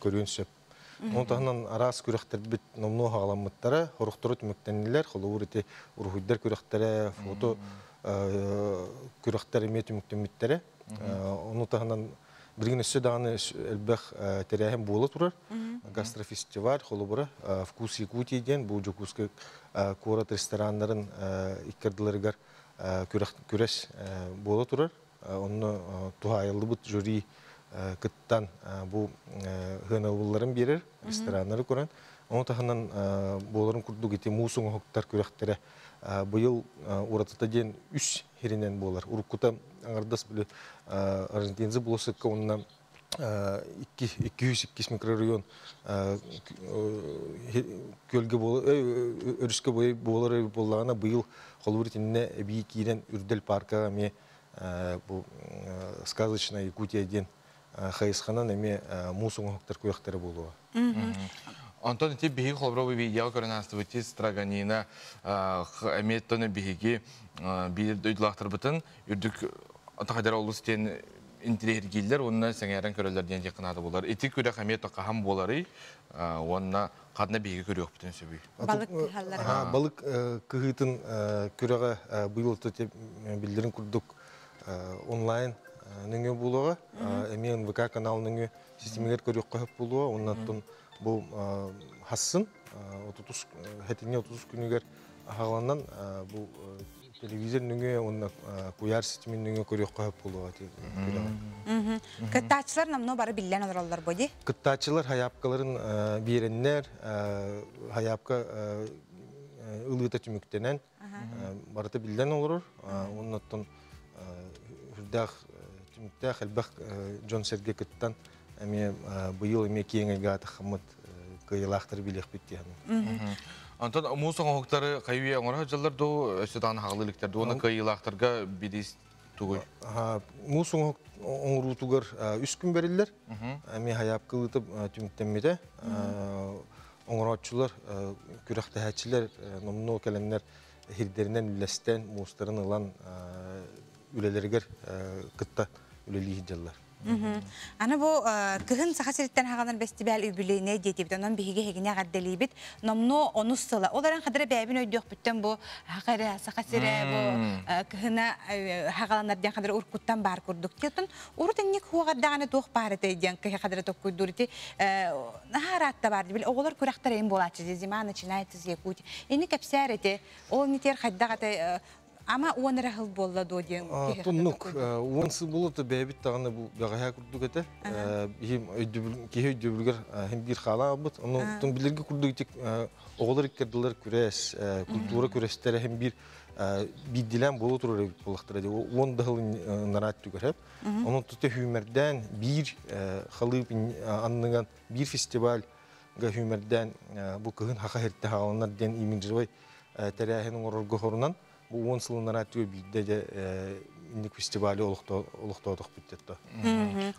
көрүөн сөп. Ону таһынан араас күрэхтэрбит номнуо хаҕаламмыттара, хорохтору түмүктэннилэр, холобур ити уруһуйдар күрэхтэрэ, фото күрэхтэр эмиэ түмүктэммиттэрэ. Ону таһынан билигин өссө даҕаны элбэх тэрээһин буола турар. Гастрофестиваль холобура «Вкус Якутии» диэн бу Дьокуускай куорат рестораннарын икки ардыларыгар күрэс буола турар. Онно туһаайыллыбыт жюри кыттан бу хыаналбылларын биэрэр рестораннары көрөн. Ону таһынан буоларын курдук ити муус оҥоһуктар күрэхтэрэ быйыл уратыта диэн үс хиринэн буолар. Уруккута аҥардас били Аргентинцы болосыкка онна 202 микрорайон көлгө өрүскө буолар буоллаҕына быйыл холобур итиннэ эбии киирэн Үрдэл паркаҕа эмиэ бу сказочная Якутия диэн хайысханан эмиэ муус оҥоһуктар күрэхтэрэ буолуоҕа. Онтон ити биһиги холобура видео көрөн аастыбыт Строганина эмиэ тону биһиги биир дойдулаахтарбытын үрдүк тахадара олус диэн интириэһиргииллэр уонна сэҥээрэн көрөллөр диэн дьиэххэ буолар. Ити күрэх эмиэ тохаһан буоларый уонна ханна биһиги көрүөхпүтүн сөбүй? Балык кыһаллара. Балык кыһыытын күрэҕэ быйыл биллэрин курдук онлайн нөҥүө буолуоҕа. Эмиэ НВК канал нөҥүө системигэр көрүөххэ сөп буолуо. Оннан бу хассын хэтинньи 30 күнүгэр аһаҕаланан бу телевизор нөҥүө уонна куйаар ситимин нөҥүө көрүөххэ сөп буолуоҕа күрэҕи. Кыттааччылар намно бары биллэн олороллор бу ди. Кыттааччылар хайаапкаларын биэрэннэр, хайаапка ылыыта түмүктэнэн барыта биллэн олорор. Оннуттан үрдээх түмүктээх элбэх дьон сэргэ кыттан эмиэ быйыл эмиэ киэҥ эйгэ атахаммыт кыайыылаахтары билиэхпит диэн. Онтон муус оҥоһуктары хайыы оҥоро сылдьаллар дуу, өссө даҕаны хаҕылыы иликтэр дуу, уонна кыайыылаахтарга бириис тугуй? Муус оҥоһук оҥоруутугар үс күн бэриллэр. Эмиэ хайаапкылыыта түмүктэммитэ. Оҥорооччулар, күрэхтэһээччилэр номнуо кэлэннэр иһирдэринэн үллэстэн, муустарын ылан үлэлэригэр кытта үлэлии сылдьаллар. Аны бу кыһын Саха сириттэн хаҕалар бэстибээл үбүлүөйнэй диэтибит. Онон биһиги эһигини эҕэрдэлиибит. Номнуо онус сыла. Ол эрэн хадара бэйэбин өйдүөхпүттэн бу Саха сирэ бу кыһына хаҕаланар диэн хадара уруккуттан баар курдук. Тиэтон урут инник хуоҕардаҕына туох баар этэй диэн кыһы хадара токкуйдуур ити наһаа ыраатта баар били оҕолор күрэхтэрин буолааччы зима начинается с Якутии. Ини кэпсээр эти. Ол нитер хайдах этэй Ама уон эрэ сыл буолла дуо диэн киһи Туннук уон сыл буолла то бэйэбит даҕаны бу бэҕэһээ курдук этэ. Киһи өйдөбүлгэр хим биир хаалаабыт. Ону тун билэргэ курдук ити оҕолор иккэрдилэр күрэс, культура күрэстэрэ хим биир биирдилээн буола турар эбит буоллахтара дии. Уон да сыл нараат түгэр. Онон тута хүүмэрдээн биир халыып анныган биир фестиваль хүүмэрдээн бу кыһын хаха хиртэ хааланар диэн имиджевой тэрээһин оҥорорго хорунан бу уон сылынара түө биирдэ дьэ инник фестивали олохтоотохпут диэтто.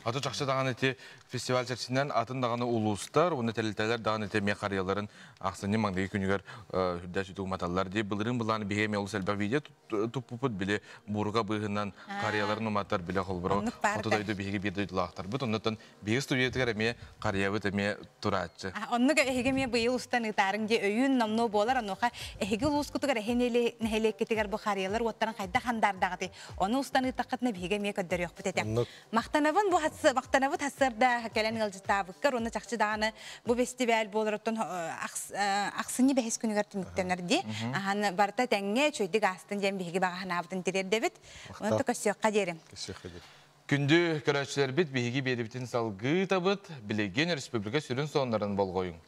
Аты чахчы даҕаны ити фестиваль чэрчитинэн атын даҕаны улуустар уонна тэрилтэлэр даҕаны ити эмиэ харыйаларын ахсынньы маҥнайгы күнүгэр үрдэ сүтүк уматаллар дии. Былырыын былаан биһиги эмиэ олус элбэх видео туппуппут били буруга быыһынан харыйаларын уматар биле холборо хоту дойду биһиги биир дойдулаахтарбыт. Оннуттан Биһиги студиятыгар эмиэ харыйабыт эмиэ турааччы. Оннук эһиги эмиэ быйыл устан ыытаарыҥ дии өйүүн номнуо буолар онуоха эһиги улуускутугар эһи нэһилиэккитигэр бу харыйалар уоттарын хайдах хандаардаҕытый ону устан ыыттаххытына биһиги эмиэ көрдөрүөхпүт этэ. Махтанабын бу махтанабыт сарсыарда кэлэн ыалдьыттаабыккар уонна чахчы даҕаны бу фестиваль буолар оттон ахсынньы бэһис күнүгэр түмүктэнэр дии. Ахан барыта тэҥҥэ үчүгэйдик аастын диэн биһиги баҕа санаабытын тириэрдэбит. Онон көрсүөххэ диэри. Көрсүөххэ диэри. Күндү көрөөччүлэрбит, биһиги биэрибитин салгыы ыытабыт. Билигин республика сүрүн сонуннарын болҕойуҥ.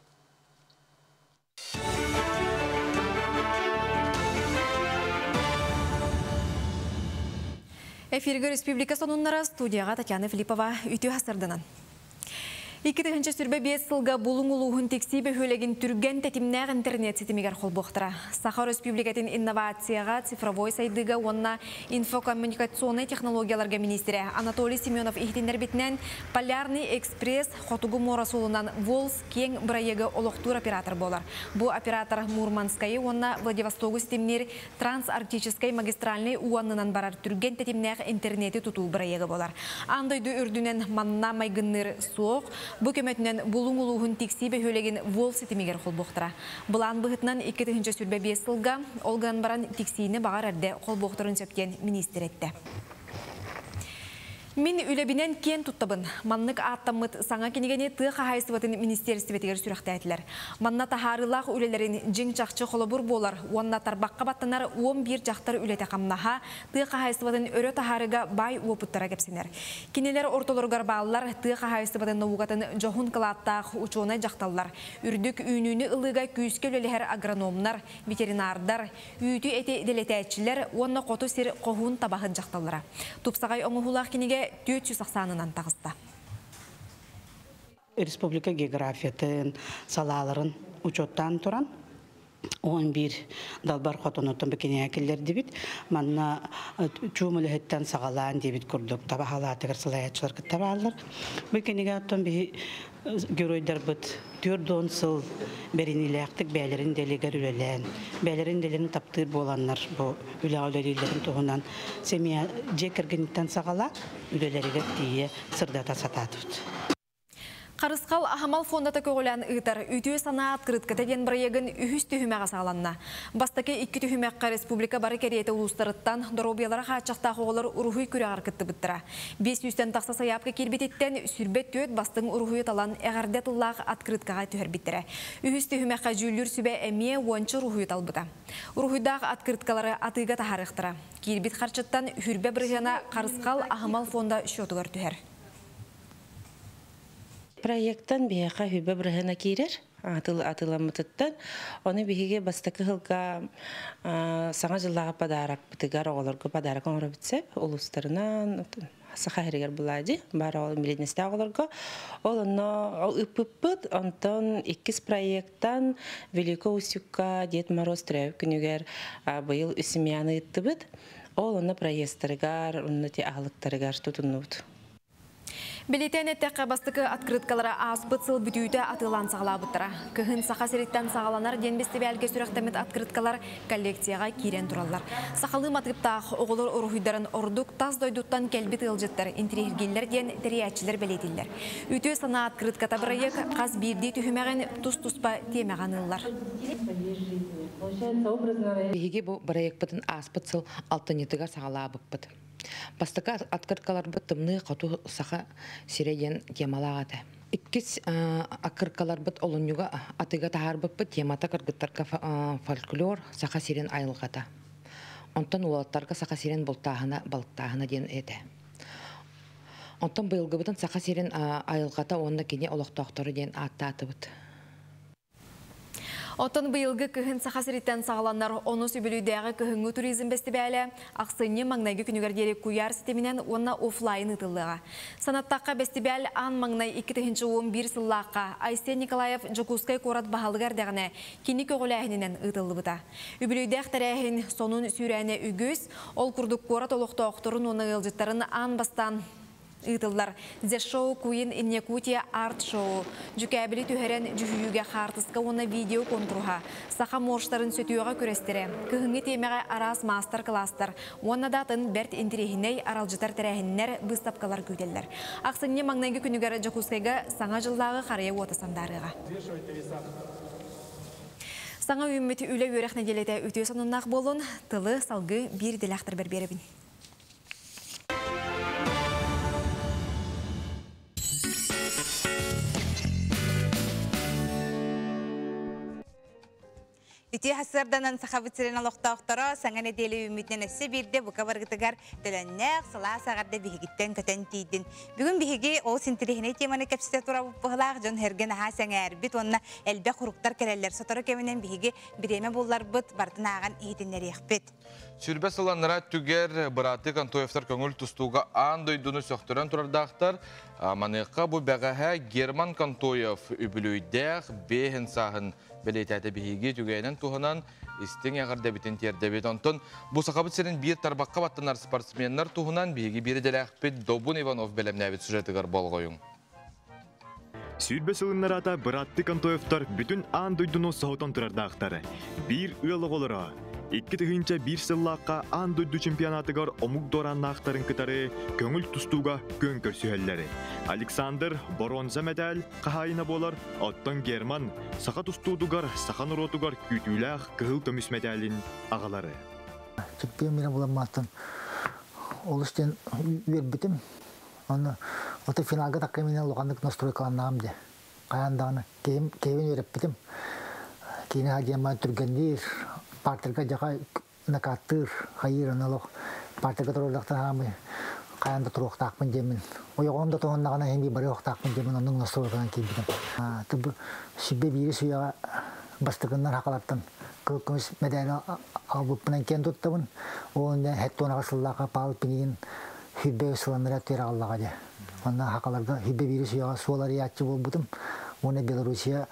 Эфиргэ республика сонуннара студияға Татьяна Филиппова үтүө хасырданан. 2025 сылга Булуҥ улууһун Тиксии бөһүөлэгин түргэн тэтимнээх интернет ситимигэр холбуохтара. Саха Өрөспүүбүлүкэтин инновацияҕа, цифровой сайдыыга уонна инфокоммуникационнай технологияларга миниистирэ Анатолий Семенов иһитиннэрбитинэн, Полярный экспресс Хотугу муора суолунан Волс киэҥ бырайыагы олохтуур оператор буолар. Бу оператор Мурманскайы уонна Владивостогу ситимниир трансарктическай магистральнай уу аннынан барар түргэн тэтимнээх интернети тутуу бырайыага буолар. Аан дойду үрдүнэн манна майгынныыр суох. Бу көмөтүнэн Булуҥ улууһун Тиксии бөһүөлэгин Вол ситимигэр холбуохтара. Былаан быһыытынан 2025 сылга ол гынан баран Тиксиини баҕар эрдэ холбуохтарын сөп диэн миниистир эттэ. Мин үлэбинэн киэн туттабын. Маннык ааттаммыт саҥа кинигэни тыа хаһаайыстыбатын министиэристибэтигэр сүрэхтээтилэр. Манна таһаарыылаах үлэлэрин дьиҥ чахчы холобур буолар уонна тарбахха баттанар 11 дьахтар үлэтэ-хамнаһа, тыа хаһаайыстыбатын өрө таһаарыыга баай уопуттара кэпсэнэр. Кинилэр ортолоругар бааллар тыа хаһаайыстыбатын наукатын дьоһун кылааттаах учуонай дьахталлар, үрдүк үүнүүнү ылыыга күүскэ үлэлэһэр агрономнар, ветеринардар, үүтү-эти дэлэтээччилэр уонна хоту сир хоһуун табаһыт дьахталлара. Тупсаҕай оҥоһуулаах кинигэ 400 ахсаанынан таҕыста. Республика географиятын салааларын учуоттаан туран 11 далбар хотонуттан бу кинигэ киллэрдибит. Манна чуум үлэһиттэн саҕалаан диэбит курдук таба халаатыгар салайааччылар кытта бааллар. Бу кинигэ оттон биһи геройдарбыт 40 сыл бэриниилээхтик бэйэлэрин дэлигэр үлэлээн, бэйэлэрин дэлэрин таптыыр буоланнар бу үлэҕэ үлэлииллэрин туһунан семья дьиэ кэргэниттэн саҕалаан үлэлэригэр тиийэ сырдата сатаатыбыт. Харысхал аһымал фондата көҕүлээн ыытар Үтүө санаа открытката диэн бырайыагын үһүс түһүмэҕэ саҕаланна. Бастакы икки түһүмэххэ республика бары кэриэтэ улуустарыттан доруобуйалара хааччахтаах оҕолор уруһуй күрэҕэр кыттыбыттара. 500-тэн тахса сайаапка киирбититтэн 24 бастыҥ уруһуйу талан эҕэрдэ тыллаах открыткаҕа түһэрбиттэрэ. Үһүс түһүмэххэ дьүүллүүр сүбэ эмиэ уонча уруһуйу талбыта. Уруһуйдаах открыткалары атыыга таһаарыахтара. Киирбит харчыттан хүрбэ бырыһыана Харысхал аһымал фонда счетугар түһэр. Проекттан биһиэхэ хүбэ бырыһына киирэр атыламмытыттан. Оны биһиги бастакы хылга саҥа жыллааҕы подарокпытыгар оҕолорго подарок оҥоробут сөп. Улуустарынан саха сиригэр булади бар ол билиннэстээх оҕолорго. Ол онно ыппыппыт. Онтон иккис проекттан Великого Устюгка Дед Мороз төрөөбүт күнүгэр быйыл үс семьяны ыыттыбыт. Ол онно проездтарыгар, онно ти аһылыктарыгар тутуннубут. Билитэн эттэххэ бастакы открыткалара ааспыт сыл бүтүүтэ атыылаан саҕалаабыттара. Кыһын Саха сириттэн саҕаланар диэн бэстибээлгэ сүрэхтэммит открыткалар коллекцияҕа киирэн тураллар. Сахалыы матыыптаах оҕолор уруһуйдарын ордук тас дойдуттан кэлбит ыалдьыттар интириэһиргииллэр диэн тэрийээччилэр бэлиэтииллэр. Үтүө санаа открытката бырайыак хас биирдии түһүмэҕин тус-туспа тиэмэҕэ аныыллар. Биһиги бу бырайыакпытын ааспыт сыл алтынньытыгар саҕалаабыппыт. Бастакы открыткаларбыт тымныы хоту саха сирэ диэн темалаах этэ. Иккис аккыркаларбыт олунньуга атыыга таһаарбыппыт темата кыргыттарга фольклор саха сирин айылҕата. Онтон уолаттарга саха сирин бултааһына, балыктааһына диэн этэ. Онтон быйылгыбытын саха сирин айылҕата уонна кини олохтоохторо диэн ааттаатыбыт. Оттон быйылгы кыһын Саха сириттэн саҕаланар онус үбүлүйдээҕи кыһыҥҥы туризм бэстибээлэ ахсынньы маҥнайгы күнүгэр диэри куйаар ситиминэн уонна офлайн ыытыллыаҕа. Санаттахха бэстибээл аан маҥнай 2011 сыллаахха Айсен Николаев Дьокуускай куорат баһылыгар эрдэҕинэ кини көҕүлээһининэн ыытыллыбыта. Үбүлүйдээх тэрээһин сонун сүүрээнэ үгүс, ол курдук куорат олохтоохторун уонна ыалдьыттарын аан бастаан ыытыллар The Show Queen in Yakutia Art Show дьүкээбили түһэрэн дьүһүйүүгэ хаартыска уонна видео куонкуруһа, саха моржтарын сөтүөҕэ күрэстэрэ, кыһыҥҥы тиэмэҕэ араас маастар-кылаастар уонна да атын бэрт интэриэһинэй аралдьытар тэрээһиннэр, быыстапкалар күүтэллэр. Ахсынньы маҥнайгы күнүгэр Дьокуускайга Саҥа дьыллааҕы харыйа уота сандаарыаҕа. Саҥа үүммүт үлэ-үөрэх нэдиэлэтэ үтүө сонуннаах буоллун, тылы салгыы биир идэлээхтэрбэр биэрэбин. Үтүө сарсыарданан Сахабыт сирин олохтоохторо саҥа нэдиэлэ үүммүтүнэн өссө биирдэ бука баргытыгар төлөннөөх сылаас аҕарда биһигиттэн көтөн тиийдин. Бүгүн биһиги ол синтириһинэй теманы кэпсэтэ турабыт быһылаах дьон эргин аһаа сэҥээрбит уонна элбэх уруктар кэлэллэр. Сотору кэминэн биһиги бириэмэ булларбыт бартын ааҕан иһитиннэриэхпит. Сүрбэ сыланнара түгэр бырааттыы Контоевтар көҥүл тустууга аан дойдуну сөхтөрөн турардаахтар. Маныаха бу бэҕэһээ Герман Контоев үбүлүөйдээх бэһин сааһын бэлиэтээтэ биһиги түгэнэн туһанан истиҥ эҕэрдэбитин тиэрдэбит. Онтон бу Сахабыт сирин биир тарбахха баттанар спортсменнар туһунан биһиги биир идэлээхпит Добун Иванов бэлэмнээбит сюжетыгар болҕойуҥ. Сүүрбэ сылыннараата бырааттыы Контоевтар бүтүн аан дойдуну соһутан турардаахтар. Биир ыал оҕолоро 2001 сыллаахха аан дойду чемпионатыгар омук дуорааннаахтарын кытары көҥүл тустууга күөн көрсүһэллэр. Александр боруонса мэтээл хаһаайына буолар, оттон Герман саха тустуутугар, саха норуотугар күүтүүлээх кыһыл көмүс мэтээлин аҕалары. Чемпион мира буламмааттан олус диэн үөрбүтүм. Оны оты финалга такка мен логаннык настройкаланнагам де. Каян даганы кем кебин үйрәппитим. Кийин хадияман түргендир, партерга жака накаттыр, хайыр аналог партерга турулактан хамы каянда туруктаакпын демин. Ойогомда тооннагана хеми бары октаакпын демин, онун настройкалан кийбитим. Тыбы сиббе бири суяга бастыгыннар хакалаттан кылкымыз медали албыппынан кен туттабын. Онда хеттонага сыллака пал пинигин хүббе сыланныра тер аллага де. Онна хакаларга хүббе бири суяга суолар ячы болбутум. Оны Белоруссия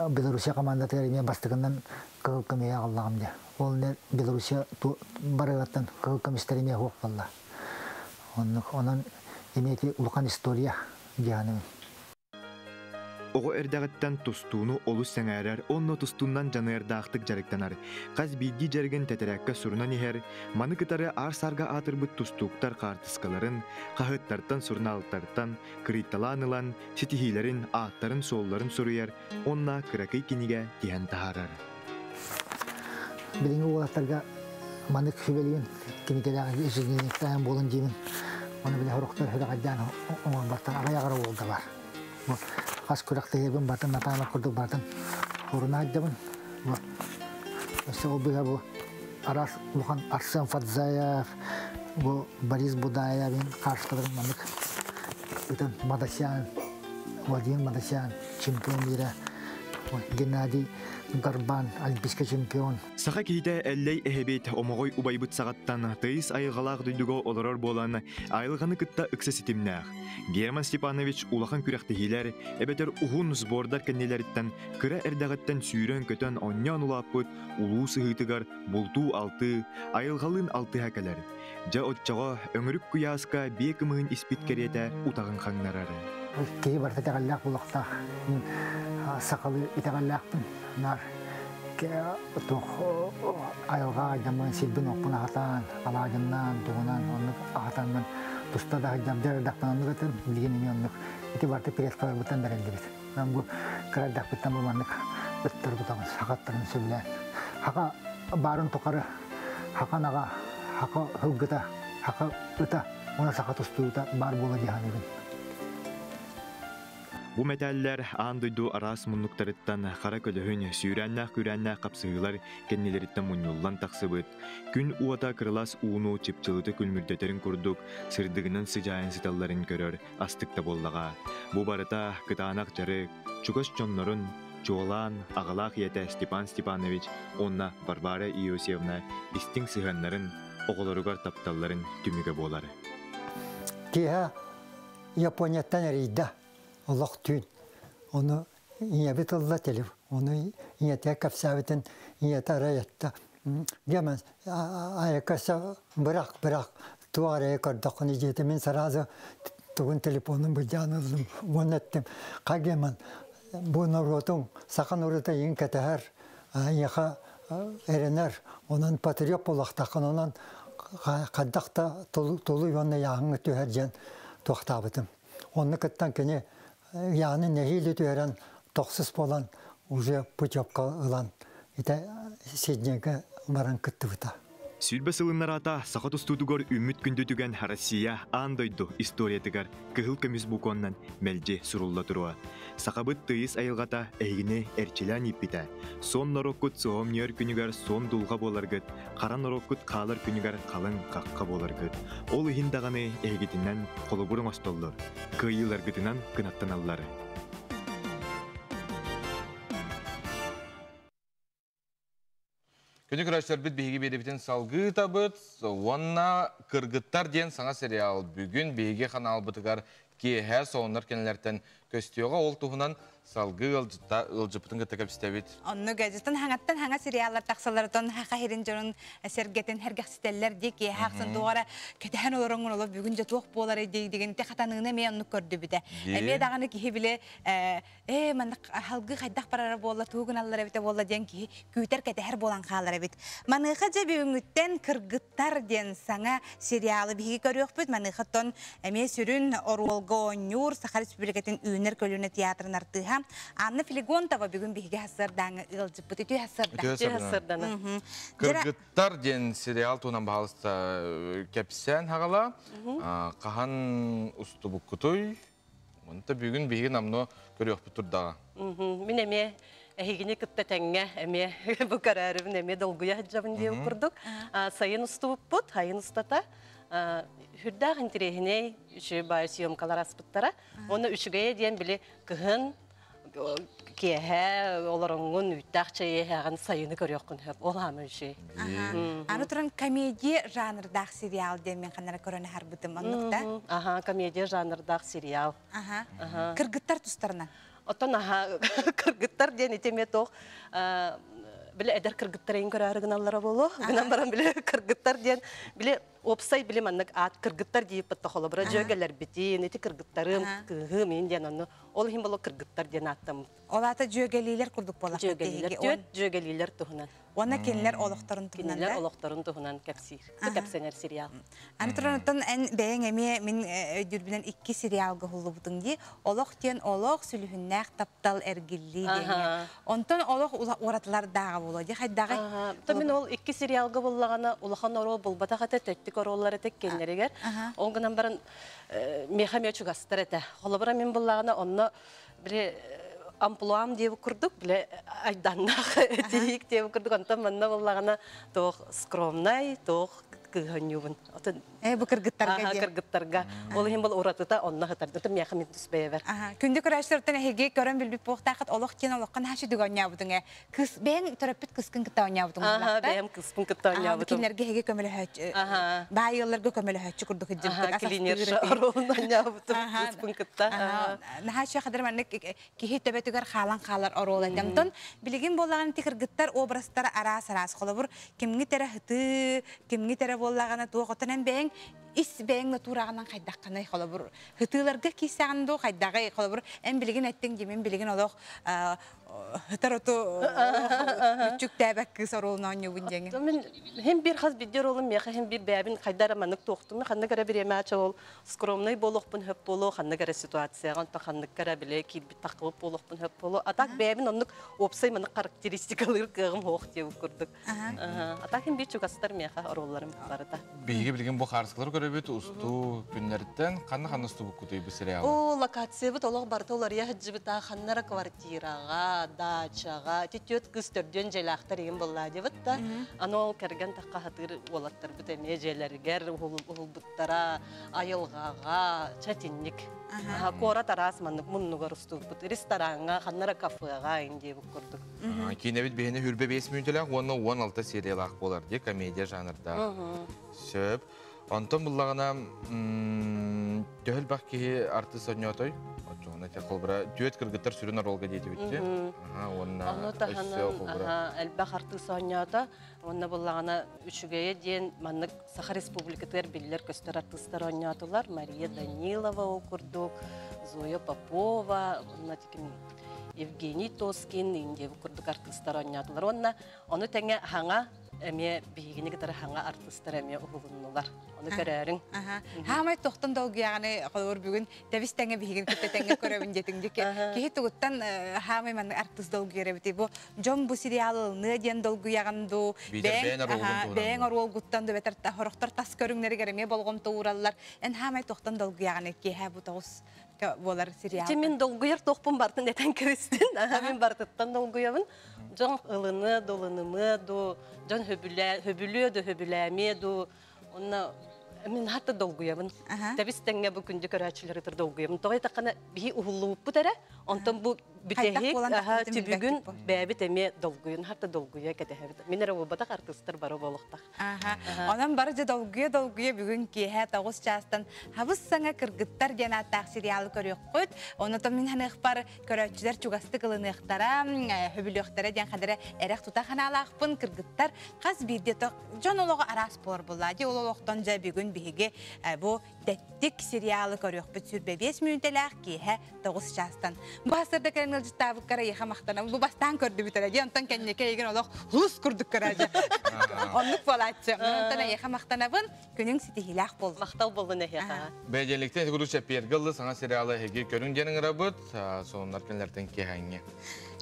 Белоруссия командатыгар эме бастыгыннан кыл көмөйө аллагам де. Ол не Белоруссия барыгаттан кыл көмүстер эме хуок балла. Онон эмети улукан история дианыбын. Оҕо эрдэҕиттэн тустууну олус сэҥээрэр, онно тустуунан дьаныардаахтык дьарыктанар. Хас биирдии дьарыгын тэтэрээккэ сурунан иһэр, маны кытары аар-саарга аатырбыт тустууктар хаартыскаларын, хаһыаттартан, сурунаалтартан кырыйталаан ылан, ситиһиилэрин, ааттарын-суолларын суруйар, уонна кыракый кинигэ тиһэн таһаарар. Билиҥҥи уолаттарга маннык сүбэлиибин, кинигэлээх ежедневниктаан буолун диибин. Оны биле хорохтор хүрэҕэрдээн оҥорбаттар аҕай аҕара уолга бар. Хас күрэхтэһиэбин батын натаана курдук батын оруна сылдьабын. Өссө ол быһа бу араас улахан Арсен Фадзаев, бу Борис Будаев хаартыскаларын маннык ытан Мадасян, Владимир Мадасян чемпион мира, Геннадий Горбан олимпийский чемпион. Саха киһитэ Эллэй эһэбит Омоҕой убайбыт саҕаттан тыйыс айылҕалаах дойдуга олорор буолан, айылҕаны кытта ыкса ситимнээх. Герман Степанович улахан күрэхтэһиилэр эбэтэр уһун сбордар кэннилэриттэн кыра эрдэҕиттэн сүүрэн-көтөн онньоон улааппыт улуу сыһыытыгар бултуу-алтыы, айылҕалыын алтыһа кэлэр. Дьэ оччоҕо өҥүрүк куйааска биэ кымыһын испит кэриэтэ утаҕын хаҥнарар. Киһи барыта итэҕэллээх буолуохтаах. Мин сахалыы итэҕэллээхпин. Наар туох айылҕа дьаммын сирбин оппун аһатаан, алаадьыннаан, тугунан оннук аһатанмын туста да сылдьам дьарыдахпын оннук этим, билигин эмиэ оннук. Ити барыта предкаларбыттан бэриллибит. Мен бу кыра эрдэхпиттэн бу маннык ыттарбытабын, сахаттарын сөбүлээн. Хака баарын тухары хака наҕа, хака һылгыта, хака ыта, уонна саха тустуута баар буола дии саныыбын. Бу мэтээллэр аан дойду араас муннуктарыттан хара көлөһүн, сүүрээннээх-күүрээннээх хапсыһыылар кэннилэриттэн мунньуллан тахсыбыт, күн уота кырылас ууну чыпчылыта күлмүрдэтэрин курдук сырдыгынан сыдьаайан сыталларын көрөр астык да буоллаҕа. Бу барыта кытаанах дьарык, чугас дьоннорун, чуолаан аҕалаах ийэтэ Степан Степанович уонна Варвара Иосифовна истиҥ сыһыаннарын, оҕолоругар тапталларын түмүгэ буолар. Киэһэ Японияттан эрийдэ. Олох түүн. Ону ийэбит ылла телеф. Ону ийэтэ кэпсээбитин ийэтэ арай этте. Гемен айакаса бырах бырах туох эрэ көрдөххүнэ диэтэ мин сразу тугун телефонун былдьаан ыллым уонна эттим Хагеман бу норуотуҥ саха норуота иин кэтэһэр эйиэхэ эрэнэр онон патриот буолуохтааххын онон хайдах да тулуй уонна яаһыҥҥа түһэр диэн туохтаабытым. Онно кыттан кини яаны нэһиилэ түһэрэн тохсус буолан уже путевка ылан ити Сиднейгэ баран кыттыбыта. Сүүрбэ сылыннараата саха тустуутугар үүммүт күндү түгэн Россия аан дойду историятыгар кыһыл көмүс букваннан мэлдьи сурулла туруо. Сахабыт тыйыс айылҕата эһигини эрчилээн ииппитэ. Суон норуоккут суһумньуйар күнүгэр суон дулҕа буоларгыт, хара норуоккут хаалар күнүгэр халыҥ хахха буоларгыт. Ол иһин даҕаны эһигитинэн холобур оҥостоллор, кыайыыларгытынан кынаттаналлар. Күнү көрөөччүлэрбит биһиги биэрибитин салгыы табыт уонна Кыргыттар диэн саҥа сериал бүгүн биһиги ханаалбытыгар киэһэ сонуннар кэннилэртэн көстүөҕэ ол туһунан салгыы ыалдьытта ыалдьыппытын кытта кэпсэтэбит. Онно газеттан хаҥаттан хаҥа сериаллар тахсалларытон хаха хирин дьонун сэргэтин сэргэхситэллэр дии киэһэ ахсын туора кэтэһэн олороҥҥун олох бүгүн дьэ туох буолар дии деген те хатаныына эмиэ оннук көрдүбүтэ. Эмиэ даҕаны киһи биле ээ маннык халгыы хайдах барара буолла тугу гыналлар эбитэ буолла диэн киһи күүтэр кэтэһэр буолан хаалар эбит. Маныаха дьэ бүгүҥҥүттэн Кыргыттар диэн саҥа сериалы биһиги көрүөхпүт. Маныаха тон эмиэ сүрүн оруолга оруолга оонньуур Саха Республикатын үүнэр көлүөнэ театрын артыыһа Анна Филигонтова бүгүн биһиги хассыардааҥы ыалдьыппыт. Үтүө хассыарда. Үтүө хассыардана. Кыргыттар диэн сериал туһунан баһаалыста кэпсээн хаҕала. Хаһан устубуккутуй? Онто бүгүн биһиги намно көрүөхпүт турдаҕа. Мин эмиэ эһигини кытта тэҥҥэ эмиэ бу көрөөрүбүн эмиэ долгуйа сылдьабын диэн курдук. Сайын устубуппут, сайын устата үрдээх интириэһинэй үчүгэй баай съемкалар аспыттара. Уонна үчүгэйэ диэн били кыһын киэһэ олороҥҥун үүттээх чэй иһэҕин сайыны көрүөххүн сөп. Ол аама үчүгэй. Аны туран комедия жанрдаах сериал диэн мен ханара көрөн аһарбытым оннукта. Аха, комедия жанрдаах сериал. Аха. Кыргыттар тустарынан. Оттон аха кыргыттар диэн ити эмиэ туох били эдэр кыргыттар эйин көрөөрү гыналлара буолуо. Гынан баран били кыргыттар диэн били уопсай били маннык аат кыргыттар дииппит холобура дьүөгэлэрбитин ити кыргыттарым кыыһым иин диэн онну ол иһин боло кыргыттар диэн ааттаммыт. Ол аата дьүөгэлиилэр курдук буолар. Дьүөгэлиилэр түөт дьүөгэлиилэр туһунан. Уонна кинилэр олохторун туһунан Кинилэр олохторун туһунан кэпсиир. Кэпсэнэр сериал. Аны туран оттон эн бэйэҥ эмиэ мин өйдүүрбүнэн икки сериалга уһуллубутуҥ дии. Олох диэн олох, сүлүһүннээх таптал эргиллии диэҥҥэ. Онтон олох уратылардааҕа буолуо дии хайдаҕый? То мин ол икки сериалга буллаҕына улахан оруол булбатах этэ, тэттик оруоллар этэ кэннэригэр. Ол гынан баран миэхэ эмиэ чугастар этэ. Холобура мин буллаҕына онно били амплуам диэбит курдук, били айданнаах тиһик диэбит курдук, онтон манна буллаҕына туох скромнай, туох кыыһанньуубун. Отон Э, бу кыргыттарга диэн. Кыргыттарга. Ол иһин бұл уратыта онно хытардытым миэхэ мин тус бэйэбэр. Күндү көрөөччүлэртэн эһиги көрөн билбит буохтаахыт олох диэн олоххо наһаа сүдүг оонньообутуҥ ээ. Кыс бэйэҥ төрөппүт кыскын кытта оонньообутуҥ Аха, бэйэм кыспын кытта оонньообутум. Кинилэргэ эһиги көмөлөһөөччү, баай ыалларга көмөлөһөөччү курдук ыдьыбыт. Клинерша оруолун оонньообутум кыспын кытта. Наһаа үчүгэй хадыр маннык киһи төбөтүгэр хаалан хаалар оруол этэ. Онтон билигин буоллаҕына ити кыргыттар образтара араас-араас. Холобур, кимҥит эрэ һытыы, кимҥит эрэ буоллаҕына туох оттон эн бэйэҥ ис бэйэҥ натураҕынан хайдаххыный холобур һытыыларга киирсэҕин дуу хайдаҕый холобур эн билигин эттиҥ дии мин билигин олох һытар оту мүччүктээбэт кыыс оруолун оонньуубун диэҥин Мин хим бир хас бидде оруолум миэхэ хим бир бэйэбин хайда эрэ маннык туохтум ханнык эрэ бириэмэ ол скромный буолуохпун хөп буолуо ханнык эрэ ситуацияҕа онтон ханныкка эрэ били киирбит таххыбыт буолуохпун хөп буолуо а так бэйэбин оннук уопсай маннык характеристикалыыр кыаҕым суох диэбит курдук а так хим биир чугастар миэхэ оруолларым барыта Биһиги билигин бу хаарыскалары көрөбүт устуу күннэриттэн ханна ханна устубуккутуй бу сериалы? О, локациябыт олох барыта уларыйа сылдьыбыта ханнара квартираҕа, дачаҕа, ити түөрт кыыс төрдүөн дьиэлээхтэр игин буоллаа диэбит да. Аны ол кэргэн тахха хатыыр уолаттарбыт эмиэ дьиэлэригэр уһулбуттара, айылҕаҕа, чэтинник. Куорат араас маннык муннугар устубуппут. Рестораҥҥа, ханнара кафеҕа ин диэбит курдук. Киинэбит биһини хүрбэ 5 мүнүүтэлээх уонна 16 сериялаах буолар дии комедия жанрдаах. Сөп. Онтон буллаҕына төһө элбэх киһи артыыс онньоотой? Оччоҕуна те холбура түөт кыргыттар сүрүн оруолга диэтибитти. Уонна Ону таһынан элбэх артыыс оонньоото. Уонна буллаҕына үчүгэйэ диэн маннык Саха Республикатыгар биллэр-көстөр артыыстар оонньоотулар. Мария Данилова ол курдук, Зоя Попова, уонна Евгений Тоскин, Индия курдук артыыстар оонньоотулар. Уонна ону тэҥэ хаҥа эмиэ биһигини кытары хаҥа артыыстар эмиэ уһулуннулар. Ону көрөөрүҥ. Хаамай тохтон долгуйаҕаны холобур бүгүн тэбис тэҥэ биһигин кытта тэҥҥэ көрөбүн диэтиҥ дии. Киһи тугуттан хаамай маннык артыыс долгуйар эбитий бу дьон бу сериал ылыныа диэн долгуйаҕын дуу бэйэҥ оруолгуттан дуу бэтэр хорохтор тас көрүҥнэригэр эмиэ болҕомто уураллар эн хаамай тохтон долгуйаҕын киэһэ бу тоҕус буолар сериал Ити мин долгуйар туохпун бартын этэн кэбистин мин бартыттан долгуйабын дьон ылыныа ду ылынымыа ду дьон хөбүлүө ду хөбүлээмиэ ду Онно мин хатта долгуйабын. Тэбис тэҥҥэ бу күндү көрөөччүлэри тыр долгуйабын. Тоҕо этаххана биһи уһуллубуппут эрэ, онтон бу бүтэһик түбүгүн бэйэбит эмиэ долгуйун хатта долгуйа кэтэһэбит. Мин эрэ буолбатах артыыстар бары буолуохтаах. Онон бары дьэ долгуйа-долгуйа бүгүн киэһэ 9 чаастан хабыс саҥа кыргыттар диэн ааттаах сериалы көрүөххүт. Онотон мин ханыахпар көрөөччүлэр чугастык ылыныахтара, хөбүлүөхтэрэ диэн хадара эрэх тута ханаалаахпын кыргыттар хас биирдии дьон олоҕо араас буолар буолла. Дьэ ол олохтон дьэ бүгүн биһиги бу тэттик сериалы көрүөхпүт 25 мүнүүтэлээх киэһэ 9 чаастан. Бу сарсыарда кэлэн ыалдьыттаабыккар эйиэхэ махтанабын. Бу бастаан көрдүбүт эрэ дии, онтон кэнники эйигин олох хулус курдук көрөөчү. Оннук буолааччы. Онтон эйиэхэ махтанабын. Күнүҥ ситиһиилээх буоллун. Махтал буоллун эһиэхэ. Бэйдиэликтэн ити курдук чэппиэргэ ыллы саҥа сериалы эһиги көрүҥ диэн ыҥырабыт. Сонуннар күнлэртэн киэһээҥҥи.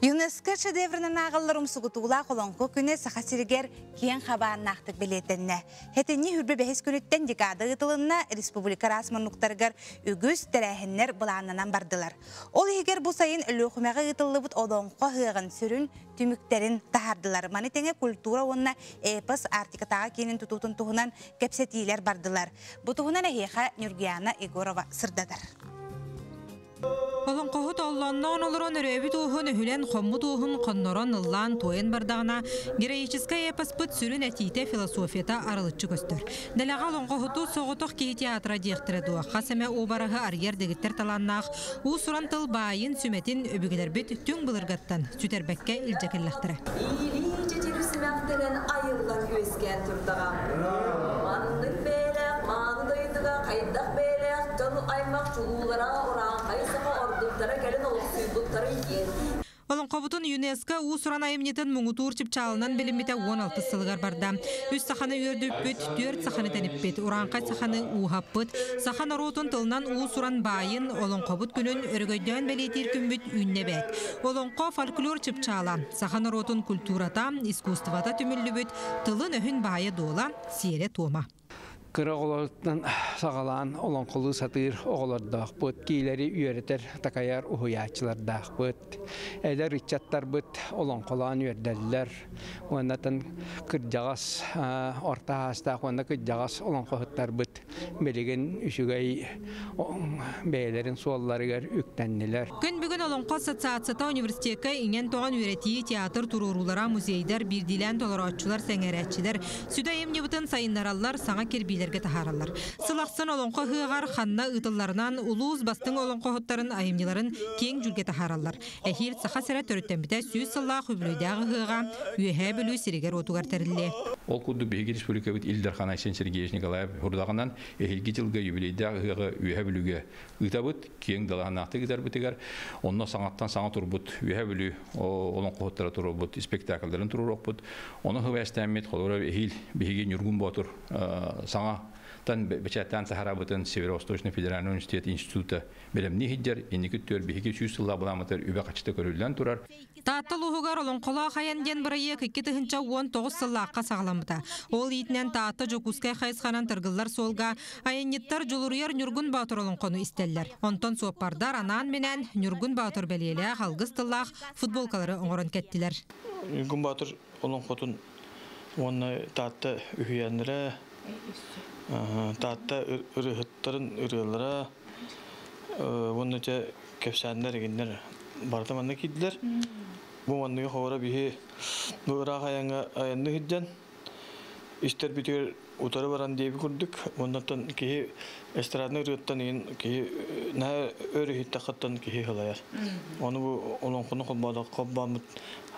ЮНЕСКО шедевринэн ааҕыллар умсугутуулаах олоҥхо күнэ Саха сиригэр киэҥ хабааннаахтык бэлиэтэннэ. Сэтинньи хүрбэ бэһис күнүттэн декада ыытылынна, республика араас муннуктарыгар үгүс тэрээһиннэр былааннанан бардылар. Ол иһигэр бу сайын Өлүөхүмэҕэ ыытыллыбыт олоҥхо ыһыаҕын сүрүн түмүктэрин таһаардылар. Маны тэҥэ культура уонна эпос Арктикатааҕы киинин тутуутун туһунан кэпсэтиилэр бардылар. Бу туһунан эһиэхэ Нюргуяна Егорова сырдатар. Олоҥхоһут оллонноон олорон өрөөбүт уоһун өһүлэн, хоммут уоһун хоннорон, ыллаан, туойан бардаҕына, героическай эпоспыт сүрүн этиитэ, философията арылыччы көстөр. Дэлэҕэ олоҥхоһуту соҕотох киһи театра диэхтэрэ дуо, хас эмэ уобараһы арыйар дэгиттэр талааннаах уус-уран тыл баайын, сүмэтин өбүгэлэрбит түҥ былыргаттан сүтэрбэккэ илдьэ кэллэхтэрэ. Иилии чэчир симэхтэнэн айыллан үөскээн турдаҕа. Маннык бэйэлээх мааны дойдуга хайдах бэйэлээх дьон аймах чулуулара урааҥхай саха ордуктара кэлин олохсуйбуттарый диэн. Олоҥхобутун ЮНЕСКО уус-уран айымньытын муҥутуур чыпчаалынан билиммитэ 16 сылыгар барда. Үс саханы үөрдүппүт, түөрт саханы тэниппит, урааҥхай саханы ууһаппыт, саха норуотун тылынан уус-уран баайын, олоҥхобут күнүн өрөгөйдөөн бэлиэтиир күммүт үүннэ эбээт. Олоҥхо фольклор чыпчаала, саха норуотун культурата, искусствота түмүллүбүт тылын-өһүн баайа-дуола, сиэрэ-туома. Кыра оҕолортон саҕалаан олоҥхолуу сатыыр оҕолордоохпут, киилэри үөрэтэр, такайар уһуйааччылардаахпыт. Эдэр ыччаттарбыт олоҥхолоон үөрдэллэр. Уоннатын кырдьаҕас орто аастаах уонна кырдьаҕас олоҥхоһуттарбыт билигин үчүгэй бэйэлэрин суолларыгар үктэннилэр. Күн бүгүн Олоҥхо ассоциацията университекка иҥэн-тоҕон үөрэтии, театр туруоруулара, музейдар, биирдиилээн толорооччулар, сэҥээрээччилэр сүдү айымньыбытын сайыннараллар, саҥа кирбиилэргэ таһаараллар. Сыл ахсын Олоҥхо ыһыаҕар ханна ыытылларынан улуус бастыҥ олоҥхоһуттарын айымньыларын киэҥ дьүүлгэ таһаараллар. Эһиил Саха сирэ төрүттэммитэ 100 сыллаах үбүлүөйдээх ыһыаҕа Үөһээ Бүлүү сиригэр-уотугар тэриллиэ. Ол курдук биһиги республикабыт Ил Дархан Айсен Сергеевич Николаев сорудаҕынан эһиилги дьылга юбилейдаах ыһыаҕы Үөһээ Бүлүүгэ ыытабыт, киэҥ далааһыннаахтык ыытарбытыгар онно саҥаттан саҥа турбут Үөһээ Бүлүү олоҥхоһуттара туруорбут спектакльдарын туруоруохпут. Ону хыбээстээммит, холобура эһиил биһиги Ньургун Боотур саҥа тан бэчээттээн таһаарабытын Северо-Восточный федеральный университет института бэлэмнии сылдьар, инники өттүгэр биһиги 100 сыллаах былааммытыгар үбэ-харчыта көрүллэн турар. Таатта улууһугар Олоҥхолоох айан диэн бырайыак 2019 сыллаахха саҕаламмыта. Ол иитинэн Таатта-Дьокуускай хайысханан тыргыллар суолга айанньыттар Дьулуруйар Ньургун Боотур олоҥхону истэллэр. Онтон суоппардар анаан-минээн Ньургун Боотур бэлиэлээх алгыс тыллаах футболкалары оҥорон кэттилэр. Ньургун Боотур олоҥхотун уонна Таатта үһүйээннэрэ, Таатта ырыаһыттарын ырыалара, уонна дьэ кэпсээннэр игиннэр барыта манна киирдилэр. Бу манныгы ховора биһи бу ыраах айаҥҥа айанны сылдьан истэрбитигэр утары баран диэби курдук уоннаттан киһи эстрадный ырыаттан иһин киһи наһаа өр иһиттэххиттэн киһи сылайар. Ону бу олоҥхону холбооммут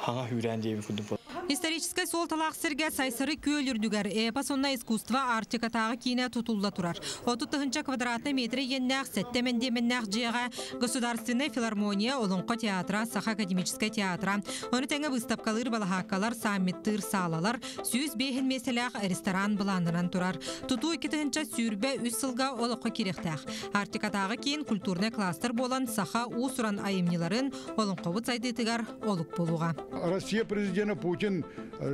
хаҥа хүүрээн диэби курдук. Историческай суолталаах сиргэ Сайсары күөл үрдүгэр эпос уонна искусство Арктикатааҕы киинэ тутулла турар. 30 тыһыынча квадратнай метр иэннээх сэттэ мэндиэмэннээх дьиэҕэ Государственнай филармония, Олоҥхо театра, Саха академическай театра, ону тэҥэ быыстапкалыыр балаһааккалар, саммиттыыр саалалар, 105 миэстэлээх ресторан былааннанан турар. Тутуу 2023 сылга олоххо киириэхтээх. Арктикатааҕы киин культурнай кластер буолан саха уус-уран айымньыларын олоҥхобут сайдыытыгар олук буолуоҕа. Россия президена Путин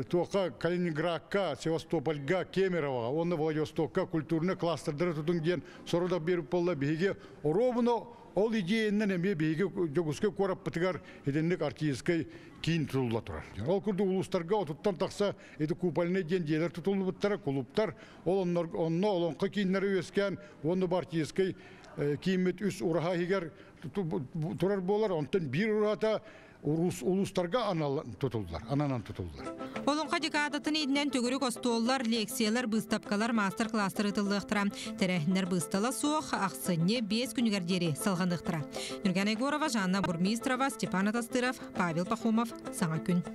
туохха Калининградка, Севастопольга, Кемеровоҕа уонна Владивостокка культурнай кластердары тутуҥ диэн сорудах биэрбит буолла. Биһиги оруобуна ол идеянан эмиэ биһиги Дьокуускай куораппытыгар итинник артистскай киин тутулла турар. Ол курдук улуустарга отуттан тахса ити купольнай диэн дьиэлэр тутуллубуттара, кулууптар, ол онно олоҥхо кииннэрэ үөскээн уонна бу артистскай кииммит үс ураһа иһигэр турар буолар. Онтон биир ураһата улуустарга тутуллар, ананан тутуллар. Олоҥхо декадатын иитинэн төгүрүк остуоллар, лекциялар, быыстапкалар, маастар-класстар ыытыллыахтара. Тэрээһиннэр быыстала суох, ахсынньы 5 күнүгэр диэри салҕаныахтара. Нюргана Егорова, Жанна Бурмистрова, Степан Атастыров, Павел Пахомов. Саҥа күн.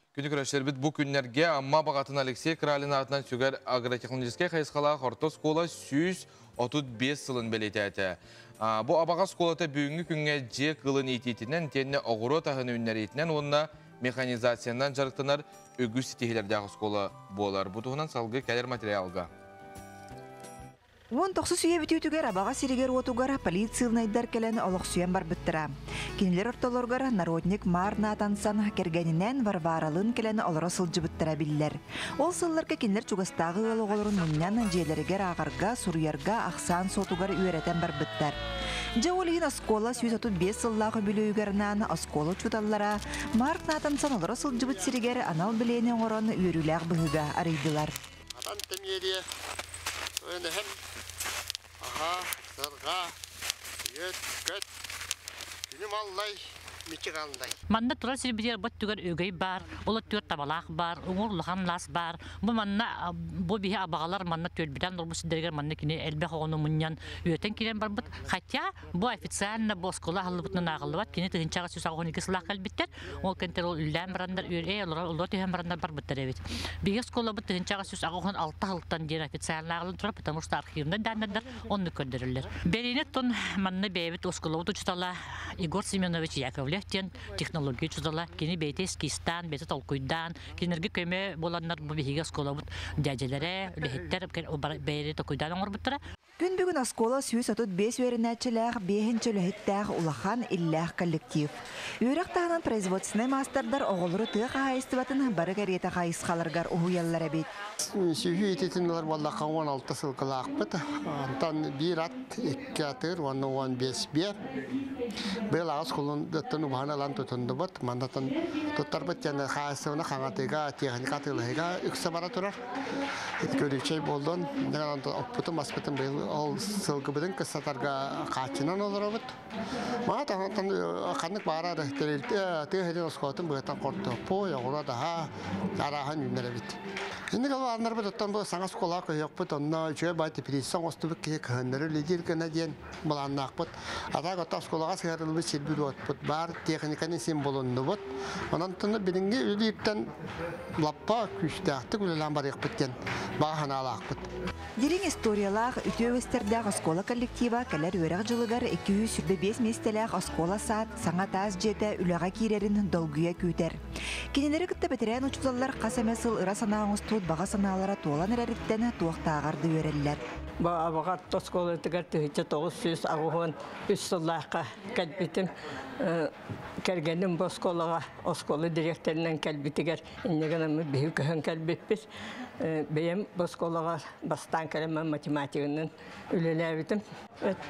Күнү көрөштербит бу күннерге Амма бағатын Алексей Кралин атынан сүгер агротехнологический хайысқалақ орто школа 135 сылын белетәті. Бу абаға школата бүгінгі күнге же кылын ететінен, тенне оғыру тағын үннер онна механизациянан жарықтанар үгіз ситихилердегі школа болар. Бу туһунан салгы кәлер материалга. Он тоқсы сүйе бүтүтүгер абаға сиригер отугар полициялнайдар келен олох сүйен барбыттыра. Кинилер ортолоргар народник Мар Натансан кергенинен Варваралын келен олоро сылжыбыттыра биллер. Ол сылларга кинилер чугастагы ылоголорун муннян жээлеригер ағарга, суруярга, ахсан сотугар үйретен барбыттар. Жа олигин оскола сүйіз отут бес сыллағы бүлөйгернан оскола чуталлара Марк Натансан олоро сылжыбыт сиригер анал билени оңорон үйрүлээх быһыга арыйдылар. Атан темиерие, өнөһөм, аха, сырға, сүйөт, көт, күнүм аллай, мичигандай. Манна турар сирбитер бот түгер өгөй бар, ола түгер табалаах бар, уңур лухан лас бар. Бу манна бу биһи абагалар манна төлбүтэн норбу сидергер манна кини элбэх оҕону мунньан үөтэн кирен барбыт. Хотя бу официально бу оскола халлыбытынан ааҕыллыбат, кини тыһынчаҕа сүүс аҕыс уон икки сылаах кэлбиттэр. Ол кэнтер ол үллээн бараннар үөр олор олор түһэн бараннар барбыттар эбит. Биһи осколабыт тыһынчаҕа сүүс аҕыс уон алта сылтан диэн официально ааҕыллан турар, потому что архивынан дааннардар онну көрдөрөллөр. Берини тон манна бэйэбит осколабыт учутала Егор Семенович Яковлев диэн технология учутала, кини бэйэтэ эскизтаан, бэйэтэ толкуйдаан, кинилэргэ көмө буоланнар бу биһиги осколабыт дьээдьэлэрэ, үлэһиттэр бэйэлэрэ толкуйдаан оҥорбуттара. Күн бүгүн оскола 135 үөрэнээччилээх, биэһин чөлөһүттээх улахан иллээх коллектив. Үөрэх таһынан производственный мастердар оҕолору тыа хаһаайыстыбатын бары кэриэтэ хайысхаларгар уһуйаллар эбит. Сүһү ититиннилэр буоллахха 16 сылгылаахпыт. Онтон биир ат, икки атыр, уонна 15 биэ. Быйыл аҕыс кулун дыттын убаһан ылан тутундубут. Мандатын туттарбыт диэн хаһаайыстыбаны хаҥатыыга, техника атыылаһыыга үксэ бара турар. Көрүүчэй буоллун. Оппутун баспытын быйыл ол сылгыбытын кыссатарга хааччынан олоробут. Маа таһантан ханнык баарар тыа херин оскуолатын быһытан хортоппу, оҕура даһа арааһын үүннэрэбит. Инник алааннарбыт оттон бу саҥа оскуолаҕа көһүөхпүт, онно үчүгэй бай теплица оҥостубут киһи кыһыннары үлэлиир гына диэн былааннаахпыт. Атаак отто оскуолаҕа сыһарыллыбыт сирбит уотпут баар, техниканы син булуннубут. Онон билиҥҥи үлэлииртэн лаппа күүстээхтик үлэлээн барыахпыт диэн баҕа санаалаахпыт. Дириҥ историялаах үтүө үгэстэрдээх оскуола коллектива кэлэр үөрэх дьылыгар 225 миэстэлээх оскуола саад саҥа таас дьиэтэ үлэҕэ киирэрин долгуйа күүтэр. Кинилэри кытта бэтэрээн учууталлар хас эмэ сыл ыра санаа оҥостубут баҕа санаалара туолан эрэриттэн туохтааҕар да үөрэллэр. Бу абаҕа оскуолатыгар 1983 сыллаахха кэлбитим. Кэргэним бу оскуолаҕа оскуола директорынан кэлбитигэр иннигэн биһи көһөн кэлбиппит. Бэйэм бу оскуолаҕа бастаан кэлэммин математигынан үлэлээбитим.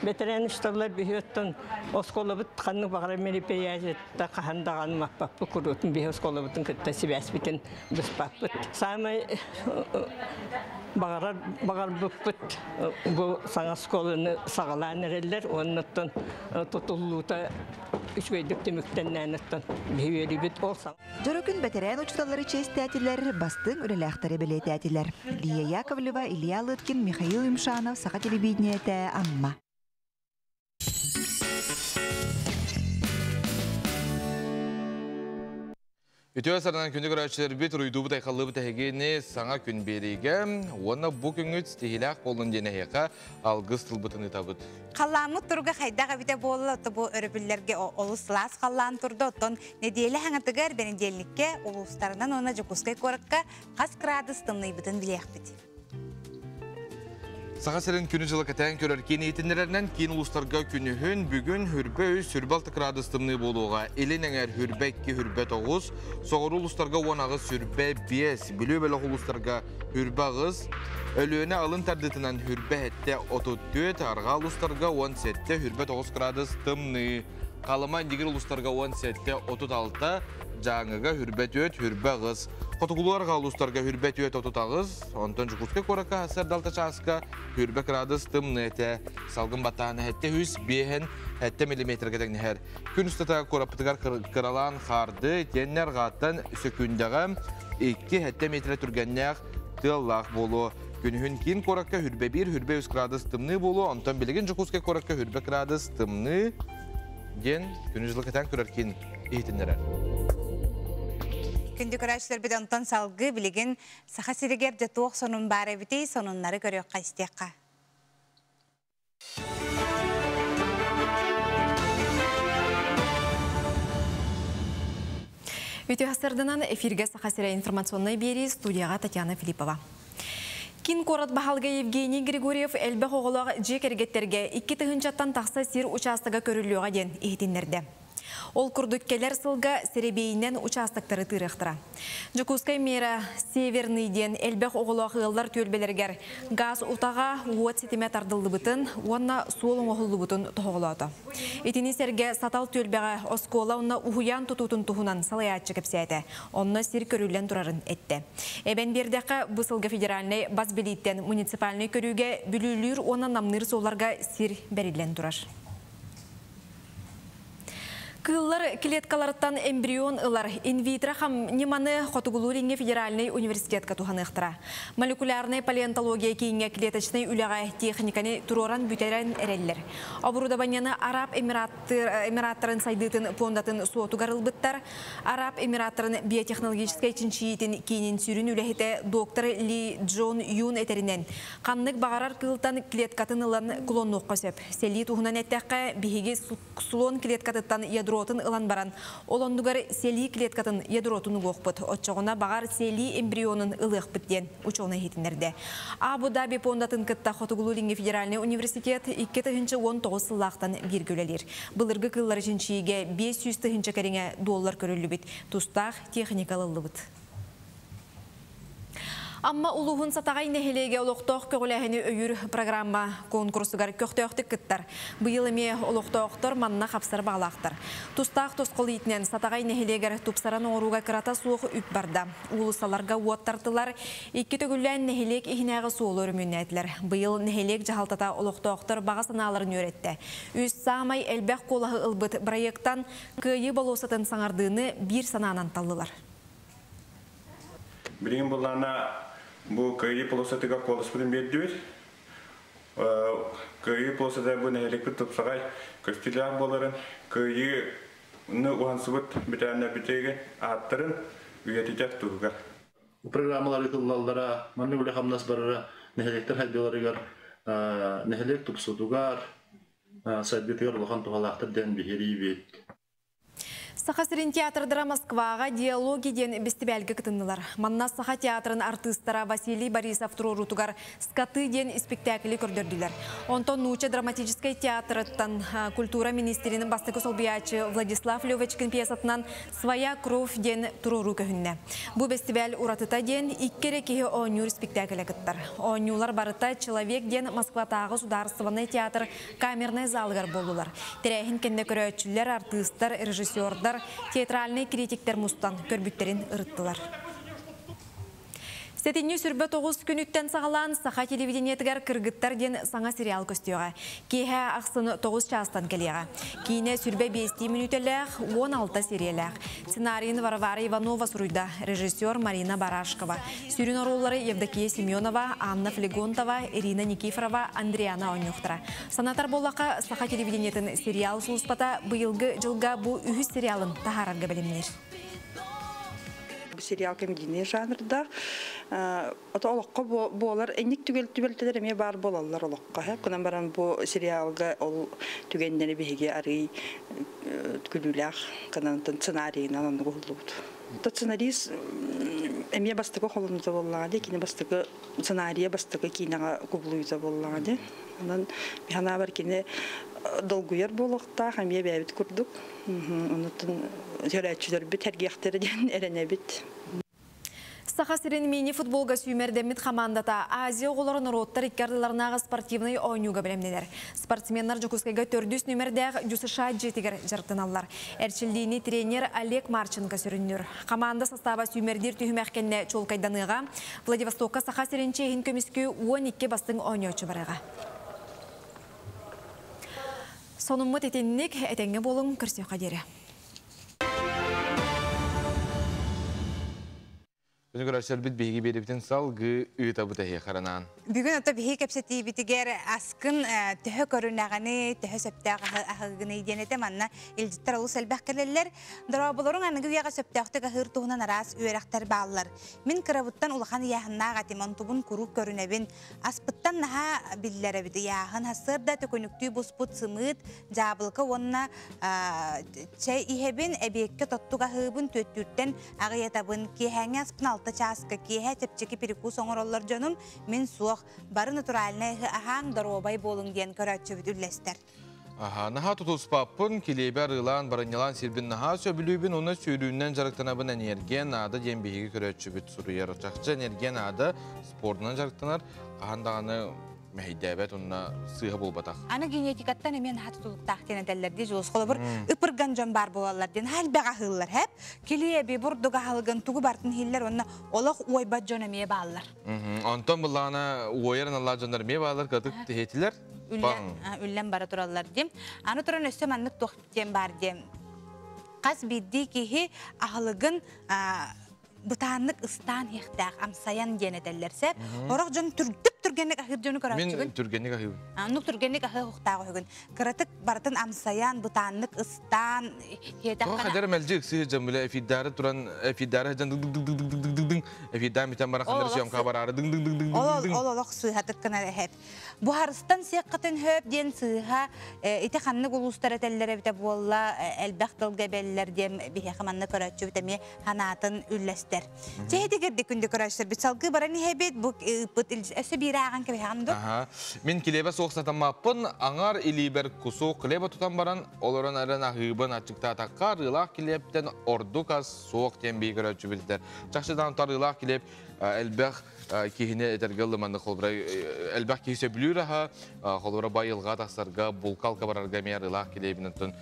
Бэтэрээн учууталлар биһи оттон оскуолабыт ханнык баҕарар мероприятиета хаһан даҕаны маппаппыт куруутун биһи оскуолабытын кытта сибээспитин быспаппыт. Саамай баҕарар баҕарбыппыт бу саҥа оскуоланы саҕалаан эрэллэр, оннуттан тутуллуута үчүгэйдик түмүктэннээн биһи үөрүүбүт ол саҥа. Дьоро күн бэтэрээн учууталлары чиэстээтилэр, бастыҥ үлэлээхтэри бэлиэтээтилэр. Лия Яковлева, Илья Лыткин, Михаил Юмшанов, Саха телевидениетэ, Амма. Үтүө сарынан күндү көрөөччүлэрбит уруйдуубут айхаллыыбыт эһигини саҥа күн биэриигэ уонна бу күҥҥүт ситиһиилээх буоллун диэн эһиэхэ алгыс тылбытын ыытабыт. Халлааммыт туруга хайдах эбитэ буолла, ото бу өрөбүллэргэ олус сылаас халлаан турда, оттон нэдиэлэ хаҥатыгар бэнидиэлниккэ улуустарынан уонна Дьокуускай куоракка хас градус тымныйбытын билиэхпит. Саха сирин күнү жылы кэтээн көрөр киин иһитиннэрэринэн киин улуустарга күнүһүн бүгүн хүрбэ үс сүрбэ алты градус тымныы буолуоҕа. Илин эҥэр хүрбэ икки хүрбэ тоҕус, соҕуруу улуустарга уон аҕыс сүрбэ биэс, Бүлүү бөлөх улуустарга хүрбэ аҕыс, Өлүөнэ алын тардыытынан хүрбэ сэттэ отут түөрт, арҕаа улуустарга уон сэттэ хүрбэ тоҕус градус тымныы. Халыма Индигир улуустарга уон сэттэ отут алта, Дьааҥыга хүрбэ түөрт хүрбэ аҕыс, Хотугулуу арҕаа улуустарга хүрбэ түөрт отут аҕыс, онтон Дьокуускай куоракка сарсыарда алта чааска хүрбэ градус тымныы этэ. Салгын баттааһына сэттэ үс биэһин сэттэ миллиметргэ тэҥнэһэр. Күн устата куораппытыгар кыралаан хаарды, итиэннэ арҕааттан сөкүүндэҕэ икки сэттэ метрэ түргэннээх тыаллаах буолуо. Күнүһүн киин куоракка хүрбэ биир, хүрбэ үс градус тымныы буолуо, онтон билигин Дьокуускай куоракка хүрбэ градус тымныы диэн күнү дьылы кэтээн көрөр киин иһитиннэрэр. Күндү көрөөччүлэрбит онтон салгыы билигин Саха сиригэр дьэ туох сонун баар эбитий, сонуннары көрүөххэ истиэххэ. Үтүө сарсыарданан эфиргэ Саха сирэ информационнай биэрии студияҕа Татьяна Филиппова. Киин куорат баһылыга Евгений Григорьев элбэх оҕолоох дьиэ кэргэттэргэ 2000-тан тахса сир учаастага көрүллүөҕэ диэн иһитиннэрдэ. Ол курдук кэлэр сылга сэрэбиэйинэн учаастактары тыырыахтара. Дьокуускай мэра Северный диэн элбэх оҕолоох ыаллар түөлбэлэригэр газ утаҕа, уот ситимэ тардыллыбытын уонна суол оҥоһуллубутун тоһоҕолоото. Итини сэргэ Сатал түөлбэҕэ оскуола уонна уһуйаан тутуутун туһунан салайааччы кэпсээтэ. Онно сир көрүллэн турарын эттэ. Эбэн биэрдэххэ, бу сылга федеральнай бас билииттэн муниципальнай көрүүгэ Бүлүүлүүр уонна Намныыр суолларга сир бэриллэн турар. Кыыллар клеткаларыттан эмбрион ылар инвитро ньыманы Хотугулуу-Илиҥҥи федеральнай университетка туһаныахтара. Молекулярнай палеонтология кииҥҥэ клеточнай үлэҕэ техниканы туруоран бүтэрэн эрэллэр. Оборудованиены Араб Эмираттарын сайдыытын пуондатын суотугар ылбыттар. Араб Эмираттарын биотехнологическай чинчийиитин киинин сүрүн үлэһитэ доктор Ли Джон Юн этэринэн, ханнык баҕарар кыылтан клеткатын ылан клоннуохха сөп. Сэлии туһунан эттэххэ, биһиги слон клеткатыттан ядротун ылан баран, ол оннугар сэлии клеткатын ядротун угуохпут. Оччоҕуна баҕар сэлии эмбрионун ылыахпыт диэн учуонай иһитиннэрдэ. Абу-Даби пуондатын кытта Хотугулуу-Илиҥҥи федеральнай университет 2019 сыллаахтан бииргэ үлэлиир. Былыргы кыыллары чинчийиигэ 500 тыһыынча кэриҥэ доллар көрүллүбүт, тустаах техника ылыллыбыт. Амма улууһун Сатаҕай нэһилиэгэ олохтоох көҕүлээһини өйүүр программа конкурсугар көхтөөхтүк кыттар. Быйыл эмиэ олохтоохтор манна хапсар баҕалаахтар. Тустаах тосхол иитинэн Сатаҕай нэһилиэгэр тупсаран оҥорууга кырата суох үп барда. Уулуссаларга уот тартылар, икки төгүллээн нэһилиэк иһинээҕи суолу өрөмүөннээтилэр. Быйыл нэһилиэк дьаһалтата олохтоохтор баҕа санааларын үөрэттэ. Үс саамай элбэх куолаһы ылбыт бырайыактан Кыайыы болуоссатын саҥардыыны биир санаанан таллылар. Билигин буллаана бу Кыайыы полосатыгар куоласпытын биэрдибит. Кыайыы полосата бу нэһиликпит тупсаҕай көстүүлээх буоларын, кыайыыны уһансыбыт бүтээннэрбитиги ааттарын үйэтитэр туһугар. Программалар ыытыллаллара, маннык үлэ-хамнас барара нэһилиэктэр хайдыыларыгар нэһилиэк тупсуутугар, сайдыытыгар улахан туһалаахтар диэн биһириибит. Саха сирин театрдара Москваҕа «Диалоги» диэн бэстибээлгэ кытыннылар. Манна Саха театрын артыыстара Василий Борисов туруоруутугар «Скоты» диэн испиктээкили көрдөрдүлэр. Онтон Нууча драматическай театрыттан культура министрин бастакы солбуйааччы Владислав Левочкин пьесатынан «Своя кровь» диэн туруоруу көһүннэ. Бу бэстибээл уратыта диэн икки эрэ киһи оонньуур испиктээкилэ кыттар. Оонньуулар барыта «Человек» диэн Москватааҕы судаарыстыбаннай театр камернай залыгар буоллулар. Тэрээһин кэннэ көрөөччүлэр, артыыстар, режиссердар, театральнай критиктэр мустан көрбүттэрин ырыттылар. Сэтинньи сүрбэ тоҕус күнүттэн саҕалаан саха телевидениетыгар Кыргыттар диэн саҥа сериал көстүөҕэ. Киэһэ ахсын 9 чаастан кэлиэҕэ. Киинэ сүрбэ биэстии мүнүүтэлээх, 16 сериялээх. Сценарийын Варвара Иванова суруйда, режиссер Марина Барашкова. Сүрүн оруоллары Евдокия Семенова, Анна Флегонтова, Ирина Никифорова, Андриана оонньуохтара. Санатар буоллахха, Саха телевидениетын сериал сулууспата быйылгы дьылга бу үһүс сериалын таһаарарга бэлэмниир. Бу сериал комедийный жанрда ото олоххо буолар инник түгэл түбэлтэлэр эмиэ баар буолаллар олоххо. Кунан баран бу сериалга ол түгэннэри биһиги арый күлүүлээх кынантын сценарийынан оннук уһуллубут. Сценарист эмиэ бастакы холонута буоллаҕа дии, кини бастакы сценарийа бастакы киинэҕэ кубулуйута буоллаҕа дии. Онон санаабар кини долгуйар буолуохтаах, эмиэ бэйэбит курдук. Онутун көрөөччүлэрбит сэргиэхтэрэ диэн эрэнэбит. Саха сирин мини-футболга сүүмэрдэммит хамаандата Азия оҕолоро норуоттар икки ардыларынааҕы спортивнай оонньууга бэлэмнэнэр. Спортсменнар Дьокуускайга төрдүс нүмердээх ДЮСШ дьиэтигэр дьарыктаналлар. Эрчиллиини тренер Олег Марченко сүрүннүүр. Хамаанда састааба сүүмэрдиир түһүмэх кэннэ чуолкайданыаҕа. Владивостокка Саха сирин чиэһин көмүскүү 12 бастыҥ оонньооччу барыаҕа. Сонуммут итинник, этэҥҥэ буолуҥ, көрсүөххэ диэри. Күнү көрөччүлэрбит биһиги биэрибитин салгыы ыытабыт эһиэхэ анаан. Бүгүн ото биһи кэпсэтиибитигэр аскын төһө көрүнэҕини, төһө сөптөөх аһыгыный диэн этэ. Манна илдьиттэр олус элбэх кэлэллэр. Дорооболоруҥ аныгы үйэҕэ сөптөөхтүк аһыыр туһунан араас үөрэхтэр бааллар. Мин кырабыттан улахан ыйааһыннаах этим, онтубун куруук көрүнэбин. Аспыттан наһаа биллэр эбит ыйааһын. Сарсыарда төкүнүктүү буспут сымыыт, дьаабылыка уонна чэй иһэбин, эбиэккэ тоттук аһыыбын, түөттүүртэн аҕыйатабын. Киэһээҥҥи аспын 6 чааска, киэһэ чэпчэки перекус оҥороллор дьонум, мин суох. Бары натуральнай аһы аһааҥ, доруобай буолуҥ диэн көрөөччүбүт үллэстэр. Аха, наһаа тутуспаппын, килиэби арыылаан, баранньалаан сирбин наһаа сөбүлүүбүн, уонна сүүрүүнэн дьарыктанабын энергия наада диэн биһиги көрөөччүбүт суруйар. Чахчы энергия наада, спордунан дьарыктанар, хаһан даҕаны мэһэйдээбэт уонна сыыһа буолбатах. Аны генетикаттан эмиэ наһаа тутулуктаах диэн этэллэр дии Дьулус. Холобур, ыпырган дьон баар буолаллар диэн элбэх аһыыллар хэп. Килиэби, бурдук аһылыгын тугу бартын иһиллэр уонна олох уойбат дьон эмиэ бааллар. Онтон былаана уойар аналлаах дьоннор эмиэ бааллар, кытык тиһэтилэр. Үллэн бара тураллар диэн. Аны туран өссө маннык туох диэн баар диэн. Хас биирдии киһи аһылыгын бытааннык ыстаан иһиэхтээх, амсайан диэн этэллэр сеп. Орох дьон түрдүп түргэнник аһыыр дьону көрөөччүгүн. Мин түргэнник аһыыбын. Оннук түргэнник аһыы хуктаах үһүгүн. Кыратык барытын амсайан, бытааннык ыстаан иһиэтэххинэ. Тоҕо хадьар мэлдьи ыксыы дьон билэ эфирдары туран эфирдары дьон дың дың дың дың дың дың дың эфирдаан бүтэн баран ханнар съемка бараары дың дың дың дың дың дың. Ол олох сыыһатык гына эһэп. Буһарыстан сиэххитин хөп диэн сыыһа ити ханнык улуустар этэллэр эбитэ буолла элбэх тылга эбэллэр диэн биһиэхэ манна көрөөччүбүт эмиэ ханаатын үллэстэр. Чэһитигирди күндү көрөөччүлэрбит салгыы баран иһэбит бу ыыппыт өссө биир ааҕан кэбиһэҕин дуо? Мин килиэбэ суох сатаммаппын, аҥар илиибэр кусуок хлеба тутан баран олорон эрэн аһыыбын аччыктаатахха арыылаах килиэптэн ордук ас суох диэн биһи көрөөччүбүт этэр. Чахчыдан арыылаах килиэп элбэх киһини этэргэ ылыманны холобура элбэх киһи сөбүлүүр аһа холобура байылға тахсарга булкалка барарга эмиэ арыылаах килиэбин оттон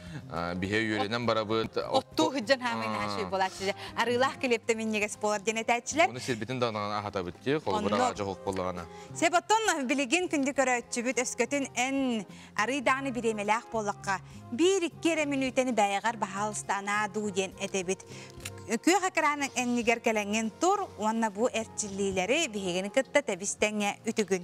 биһи үөрэнэн барабыт оттуу сылдьан хаамай наһаа үчүгэй буолааччы арыылаах килиэптэ минньигэс буолар диэн этээччилэр Оны сирбитин даҕаны аһатабыт дии холобура аҕа буоллаҕына Сеп оттон билигин күндү көрөөччүбүт өскөтүн эн арый даҕаны бириэмэлээх буоллахха биир-икки эрэ мүнүүтэни бэйэҕэр баһаалыста анаа дуу диэн этэбит. Күөх экран эннигэр кэлэҥҥин тур уонна бу эрчиллиилэри биһигини кытта тэбис-тэҥҥэ үтүгүн.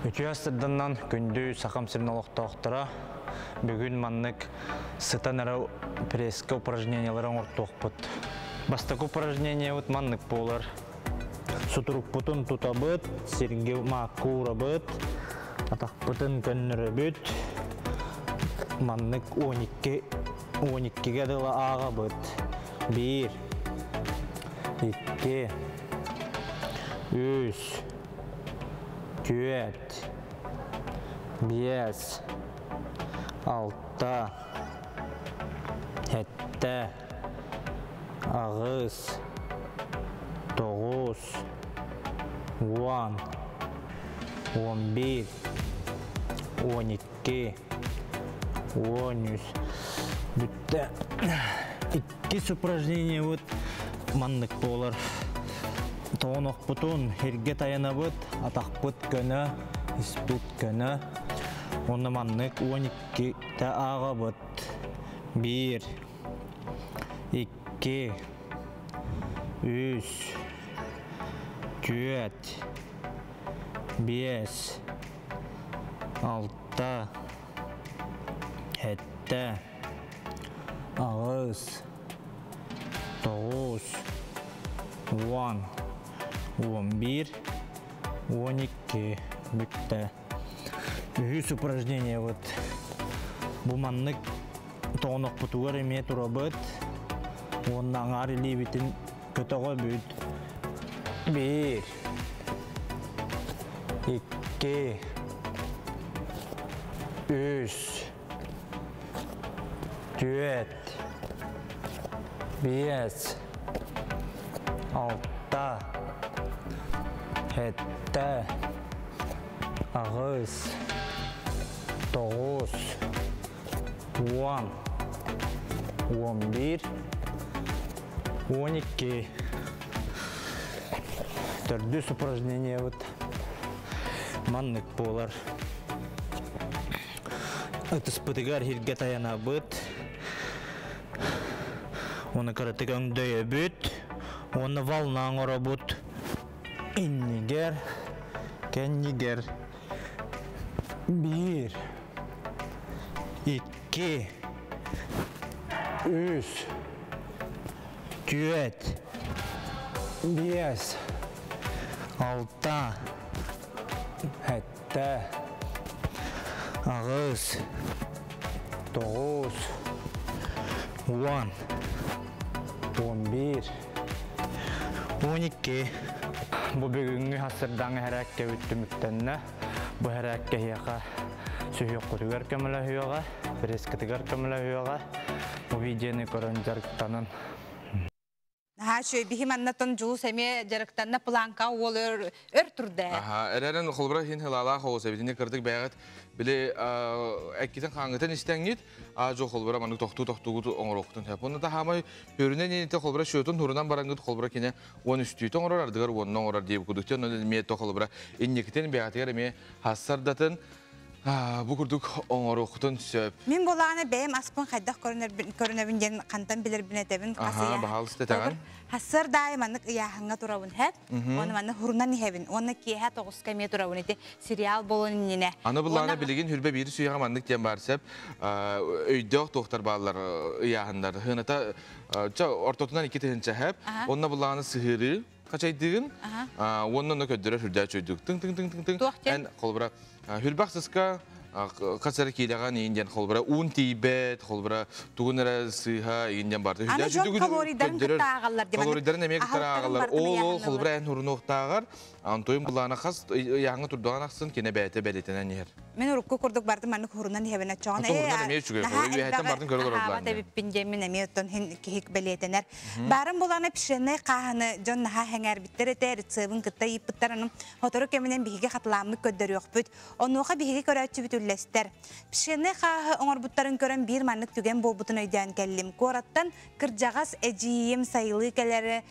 Үтүө астырданнан күндү сахам сирин олохтоохторо бүгүн маннык сытан эрэ пресска упражнениялары оҥортуохпут. Бастакы упражнениябыт маннык буолар. Сутурукпутун тутабыт, сиргэ маакка уурабыт, атахпытын көннөрөбүт. Маннык 12 12-ге дылы ааҕабыт. 1 2 3 4 5 6 7 8 9 10 11 12 13. Бүттэ. Иккис упражнение вот маннык буолар. Тоҕонохпутун иргэ таянабыт, атахпыт көнө, испит көнө. Онно маннык 12-те ааҕабыт. 1 2 3 4 5 6 7 8 9 10 11 12 бүттэ. Үһүс упражнение вот бу маннык тоҕонохпутугар эмиэ турабыт. Уонна аҥаар илиибитин көтөҕөбүт. 1 2 3 4 5 6 7 8 9 10 11 12. Төрдүс упражнение вот маннык буолар. Ытыспытыгар иһиргэ тайанабыт. Уонна кыратык өҥдөйөбүт. Уонна волна оҥоробут. Иннигэр, кэннигэр. Биир, икки, үс, түөрт, биэс, алта, сэттэ, аҕыс, тоҕус, уон, 11, 12. Бу бүгүҥҥү хасырдаҥ эһэрээккэ түмүктэннэ. Бу эһэрээккэ эһиэхэ сүһүөххүтүгэр көмөлөһүөҕэ, пресскытыгар көмөлөһүөҕэ. Бу видеоны көрөн дьарыктанын. Наһаа үчүгэй биһи маннаттан Дьулус эмиэ дьарыктанна планка уол өр өр турда. Аха, эрэрин холбура хин хылаалаах оҕус эбитини кырдык бэйэҕит били эккитин хааңытын истэҥҥит аа жо холбура маннык тохтуу тохтуугут оҥоруохтун сөп. Онно таһаамай хөрүнэн инити холбура счетун хурунан барангыт холбура кине уон үстүүтэ оҥорор ардыгар уонна оҥорор диэбит курдук. Онно эмиэ то холбура инникитин бэйэҕитигэр эмиэ хассардатын бу курдук оҥоруохтун сөп. Мин буолаҕына бэйэм аспын хайдах көрүнэбин диэн хантан билэрбин этэбин. Аха, баһаалыста этэҕин. Хассар даайы маннык ыйааһыҥҥа турабын хэп. Уонна маннык хурунан иһэбин. Уонна киэһэ тоҕуска эмиэ турабын ити сериал буолун иннинэ. Аны былаана билигин хүрбэ биир сүйэҕэ маннык диэн баар сөп. Өйдөөх туохтар бааллар ыйааһыннар. Хыната ортотунан икки тыһынча хэп. Онно былааны сыһыырыы хачайдыгын уонна ону көрдөрөр хүрдээ чөйдүк тыҥ тыҥ тыҥ тыҥ тыҥ эн холбура хүрбэх сыска хас эрэ киилэҕэ иин диэн холбура уун тиийбэт холбура тугун эрэ сыыһа иин диэн барда Аны дьон калорийдарын кытта ааҕаллар диэн калорийдарын эмиэ кытта ааҕаллар ол ол холбура эн хурунуохтааҕар антойун былаана хас ыйааҥҥа турдаҕын ахсын кинэ бэйэтэ бэлитэнэн иһэр Мин урукку курдук бардым маннык хурунан иһэбин оччоҕун ээ эмиэ үчүгэй үөһэттэн бардын көрө олорор былаан эбиппин диэн мин эмиэ оттон киһи бэлиэтэнэр Баарын буланы пшеннай хааһыны дьон наһаа сэҥээрбиттэр этэ, рецебин кытта ыйыппыттар. Аны сотору кэминэн биһиги хатылааммыт көрдөрүөхпүт. Онуоха биһиги көрөөччүбүт үллэстэр. Пшеннай хааһы оҥорбуттарын көрөн биир маннык түгэн буолбутун өйдөөн кэллим. Куораттан кырдьаҕас эдьиийим сайылыы кэлэрэ,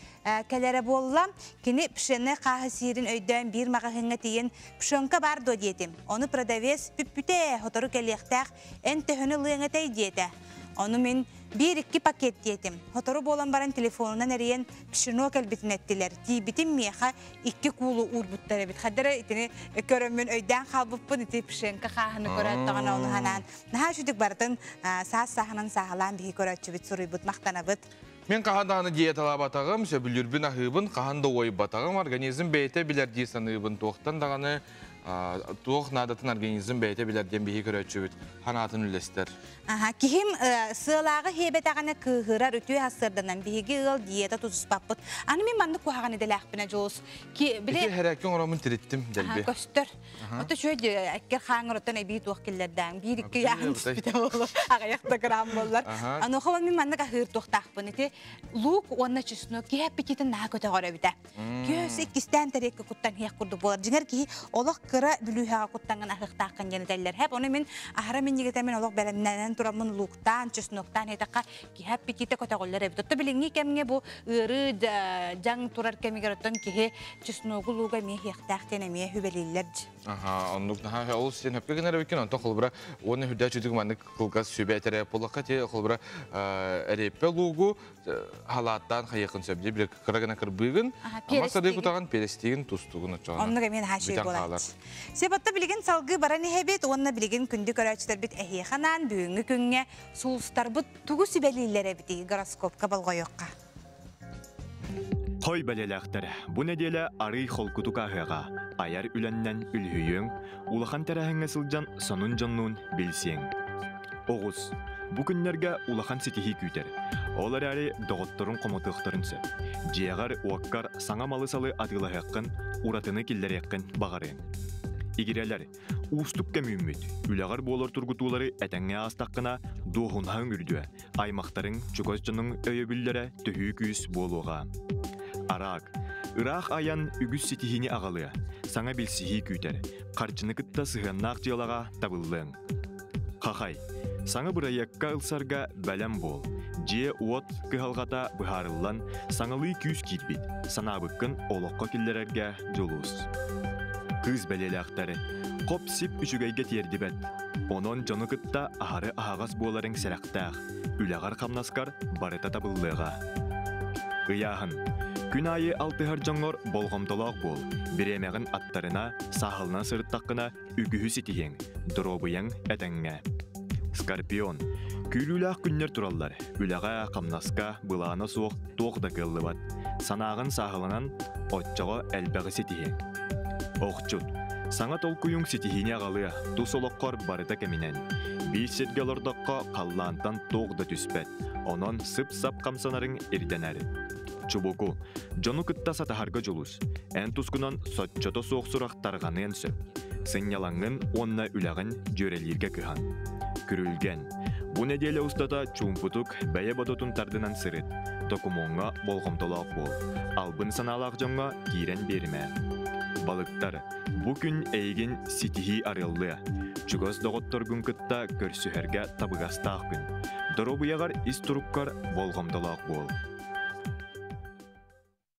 кэлэрэ буолла. Кини пшеннай хааһы сиирин өйдөөн биир маҕаһыыҥҥа тиийэн пшенка бар дуо диэтим. Ону продавец бүппүтэ, сотору кэлиэхтээх, эн төһөнү ылыаҥ этэй диэтэ. Ону мин биир-икки пакет диэтим. Сотору буолан баран телефонунан эрийэн пшено кэлбитин эттилэр. Тиийбитим миэхэ икки куулу уурбуттар эбит. Хадара итини көрөммүн өйдөөн хаалбыппын ити пшенка хааһыны көрөөттөҕүнэ ону ханаан. Наһаа үчүгдүк барытын саас сааһынан сааһылаан биһи көрөөччүбүт суруйбут махтанабыт. Мин хаһан даҕаны диеталаабатаҕым, сөбүлүүрбүн аһыыбын, хаһан да уойбатаҕым, организм бэйэтэ билэр дии саныыбын. Туохтан даҕаны туох наадатын организм бэйэтэ билэр диэн биһи көрөөччүбүт ханаатын үллэстэр. Аха, киһим сыалааҕы хиэбэтэҕинэ кыыһырар үтүө ассыарданан биһиги ыал диета тутуспаппыт. Аны мин маннык куһаҕан идэлээхпинэ дьулус. Ки били Ити оҥороммун тириттим дэлби. Көстөр. Ото үчүгэй эккер хааҥыр оттон эбии туох киллэрдээҥ. Биир икки ыйааһын түспүтэ буолуо. Аҕыйах да грамм буоллар. Ануоха мин маннык аһыыр туохтаахпын. Ити лук уонна чеснок киһи аппетитин наһаа көтөҕөр эбитэ. Күөс иккистээн тэриэккэ куттан иһиэх курдук буолар. Дьиҥэр киһи олох кыра бүлүүһэҕэ куттаҥҥын аһыахтааххын диэн этэллэр. Хэп, ону мин аһара минньигитэ мин олох бэлэмнэнэн тураммын лууктаан, чесноктаан иһитэххэ киһи аппетита көтөҕүллэр эбит. Оттон билиҥҥи кэмҥэ бу ыарыы дьаҥ турар кэмигэр оттон киһи чесногу лууга эмиэ иһиэхтээх диэн эмиэ сүбэлииллэр. Аха, оннук наһаа олус сен хөпкө гынар эбиккин, онтон холобура уонна үрдээ чүдүк маннык кылгас сүбэ этэрэ буоллахха ти холобура эриэппэ луугу халааттаан хайыахын сөп дии били кыра гына кырбыыгын ама садыы кутаҕын перестиигин тустугун оччоҕуна оннук эмиэ наһаа үчүгэй буолааччы Себатта билигин салгыы баран иһэбит уонна билигин күндү көрөөччүлэрбит эһиэхэ анаан бүгүҥҥү күҥҥэ сулустарбыт тугу сүбэлииллэр эбитий гороскопка болҕойуохха Хой бэлиэлээхтэр, бу нэдиэлэ арый холкутук ааһыаҕа, айар үлэннэн үлүһүйүөҥ, улахан тэрээһиҥҥэ сылдьан сонун дьоннуун билсиэҥ. Оҕус. Бу күннэргэ улахан ситиһии күүтэр. Ол эрээри доҕотторуҥ хомотуохтарын сөп. Дьиэҕэр-уоккар саҥа малы-салы атыылаһыаххын, уратыны киллэриэххин баҕарыаҥ. Игирэлэр, уустук кэм үүммүт. Үлэҕэр буолар тургутуулары этэҥҥэ аастаххына, дуоһунаһыҥ үрдүө, аймахтарыҥ, чугас дьонуҥ өйөбүллэрэ төһүү күүс буолуоҕа. Араак. Ыраах айан үгүс ситиһиини аҕалыа, саҥа билсиһии күүтэр, харчыны кытта сыһыаннаах дьыалаҕа табыллыаҥ. Хахай. Саҥа бырайыакка ылсарга бэлэм буол. Дьиэ-уот кыһалҕата быһаарыллан, саҥалыы күүс киирбит. Санаабыккын олоххо киллэрэргэ дьулус. Кыыс бэлиэлээхтэр. Хоп-сип үчүгэйгэ тиэрдибэт. Онон дьону кытта аһары аһаҕас буоларыҥ сэрэхтээх. Үлэҕэр-хамнаскар барыта табыллыаҕа. Ыйааһын. Күн аайы алтыһар дьоҥҥор болҕомтолоох буол. Бириэмэҕин аттарына, сааһылана сырыттаххына үгүһү ситиһиэҥ, доруобуйаҥ этэҥҥэ. Скорпион. Күүрүүлээх күннэр тураллар. Үлэҕэ, хамнаска, былаана суох туох да кыаллыбат. Санааҕын сааһыланан, оччоҕо элбэҕи ситиһиэҥ. Охчут. Саҥа толкуйуҥ ситиһиини аҕалыа, тус олоххор барыта кэминэн. Биир сиргэ олордоххо халлаантан туох да түспэт. Онон сып-сап хамсанарыҥ ирдэнэр. Чубуку. Дьону кытта сатаһарга дьулус. Эн тускунан соччото суох сурах тарҕаныан сөп. Сынньалаҥҥын уонна үлэҕин дьүөрэлииргэ кыһан. Күрүлгэн. Бу нэдиэлэ устата чуумпутук бэйэ бодотун тардынан сырыт. Докумуоҥҥа болҕомтолоох буол. Албын санаалаах дьоҥҥо киирэн биэримэ. Балыктар. Бу күн эйигин ситиһии арыаллыа. Чугас доҕотторгун кытта көрсүһэргэ табыгастаах күн. Доруобуйаҕар ис туруккар болҕомтолоох буол.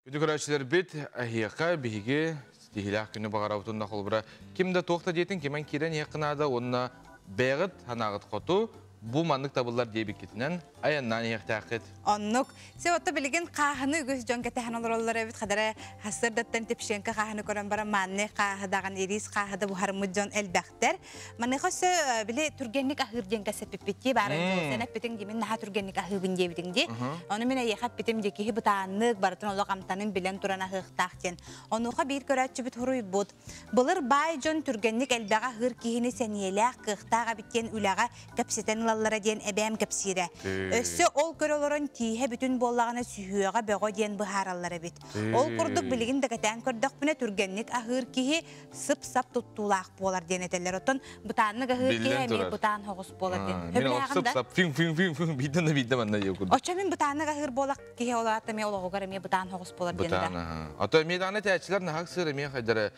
Күндү көрөөччүлэрбит, эһиэхэ биһиги ситиһиилээх күнү баҕарабытын да холобура ким да туох да диэтин кимэн киирэн иһиэххэ наада уонна бэйэҕит санааҕыт хоту бу маннык табыллар диэбиккитинэн айаннаан иһиэхтээххит. Оннук. Се отто билигин хааһыны үгүс дьон кэтэһэн олороллор эбит. Хадара хассырдаттан Тепшенко хааһыны көрөн баран маанны хааһы даҕан ириис хааһы да буһарыммыт дьон элбэхтэр. Маныаха өссө били түргэнник аһыыр диэн кэсэппиппит дии баарын сен эппитиҥ дии мин наһаа түргэнник аһыыбын диэбитиҥ дии. Ону мин эйиэхэ эппитим дии киһи бытааннык барытын олох амтанын билэн туран аһыахтаах диэн. Онуоха биир көрөөччүбүт хуруйбут. Былыр баай дьон түргэнник элбэҕи аһыыр киһини сэниэлээх, кыахтаах эбит диэн үлэҕэ кэпсэтэн ылаллара диэн эбээм кэпсиирэ. Өссө ол көрө олорон тииһэ бүтүн буоллаҕына сүһүөҕэ бөҕө диэн быһаараллар эбит. Ол курдук билигин да кэтээн көрдөхпүнэ түргэнник аһыыр киһи сып-сап туттуулаах буолар диэн этэллэр. Оттон бытааннык аһыыр киһи эмиэ бытаан соҕус буолар диэн. Мин ол сып-сап фин-фин-фин биирдэн да биирдэ манна диэ курдук. Оччо мин бытааннык аһыыр буолах киһи ол аата эмиэ олоҕугар эмиэ бытаан соҕус буолар диэн да. Бытаан, Ото эмиэ даҕаны этээччилэр наһаа ыксыыр эмиэ хайдара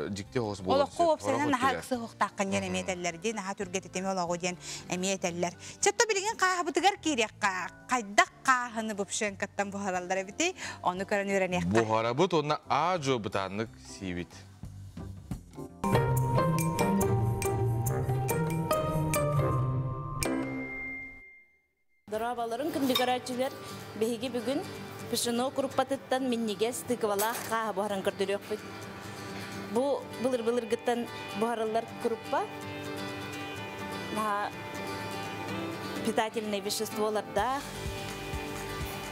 дьикти соҕус буолар. Олоххо уопсайынан наһаа ыксыһыахтааххын диэн эмиэ этэллэр дии, наһаа түргэтитими олоҕу диэн эмиэ этэллэр. Чэтто билигин хааһыбытыгар киириэххэ, хайдах хааһыны Бупшенкаттан буһараллар эбитий, ону көрөн үөрэниэххэ. Буһарабыт уонна аа-дьуо бытааннык сиибит. Дорооболорун күндү көрөөччүлэр, биһиги бүгүн Пшено куруппатыттан минньигэс тыквалаах хааһы буһаран көрдөрүөхпүт. Бу былыр-былыргыттан буһарыллар куруппа наһаа питательнай веществолардаах,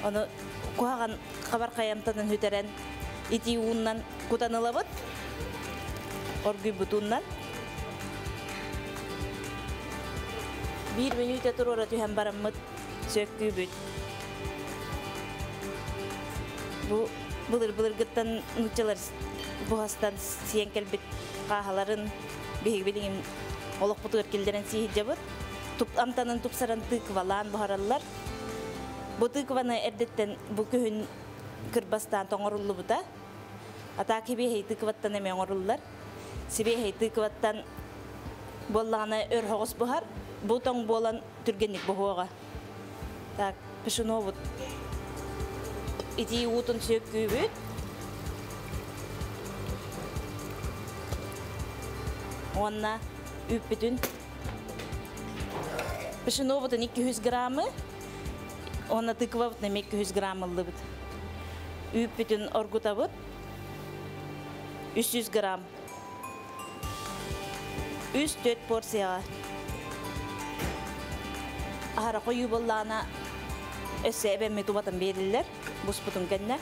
ону куһаҕан хабархай амтанын сүтэрэн итии ууннан кутан ылабыт, оргуйбут ууннан. Биир мүнүүтэ туруора түһэн бараммыт сөккүүбүт. Бу былыр-былыргыттан нууччалар буһастан сиэн кэлбит хааһаларын биһиги билигин олохпутугар киллэрэн сииһдьабыт. Туп амтанын тупсаран тыквалаан буһараллар. Бу тыкваны эрдэттэн бу күһүн кырбастаан тоҥоруллубута. Атаа кибиэһэй тыкваттан эмиэ оҥоруллар. Сибиэһэй тыкваттан буоллаҕына өр соҕус буһар. Бу тоҥ буолан түргэнник буһуоҕа. Так, пшенобут итии уутун сүөккүүбүт. Уонна үүппүтүн пшенобутун 200 граммы уонна тыквабытын эмиэ 200 грамм ыллыбыт. Үүппүтүн оргутабыт 300 грамм. 3-4 порцияҕа. Аһара хойуу буоллаҕына өссө эбэммит убатан биэриллэр буспутун кэннэ.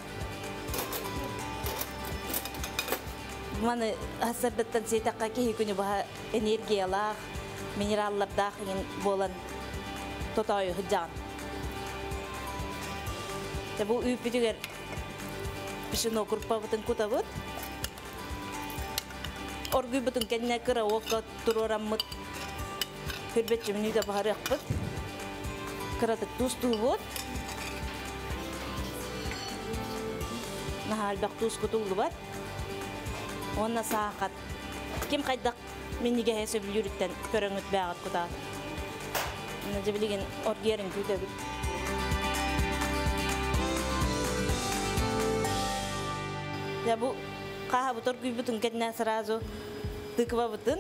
Маны сарсыардаттан сиэтэххэ киһи күнү быһа энергиялаах, минераллардаах иҥин буолан тотоойу сылдьаҕын. Бу үүппүтүгэр пшено курпабытын кутабыт. Оргуйбутун кэннэ кыра уокка туруораммыт хүрбэччи мүнүүтэ баһарыахпыт. Кыратык туустуубут. Наһаа элбэх туус кутуллубат. Уонна саахар. Ким хайдах минньигэһи сөбүлүүрүттэн көрөҥүт бээҕит кутаат. Дьэ билигин оргиярын күүтэбит. Дьэ бу Кааһабыт оргуйбутун кэннэ сразу тыквабытын,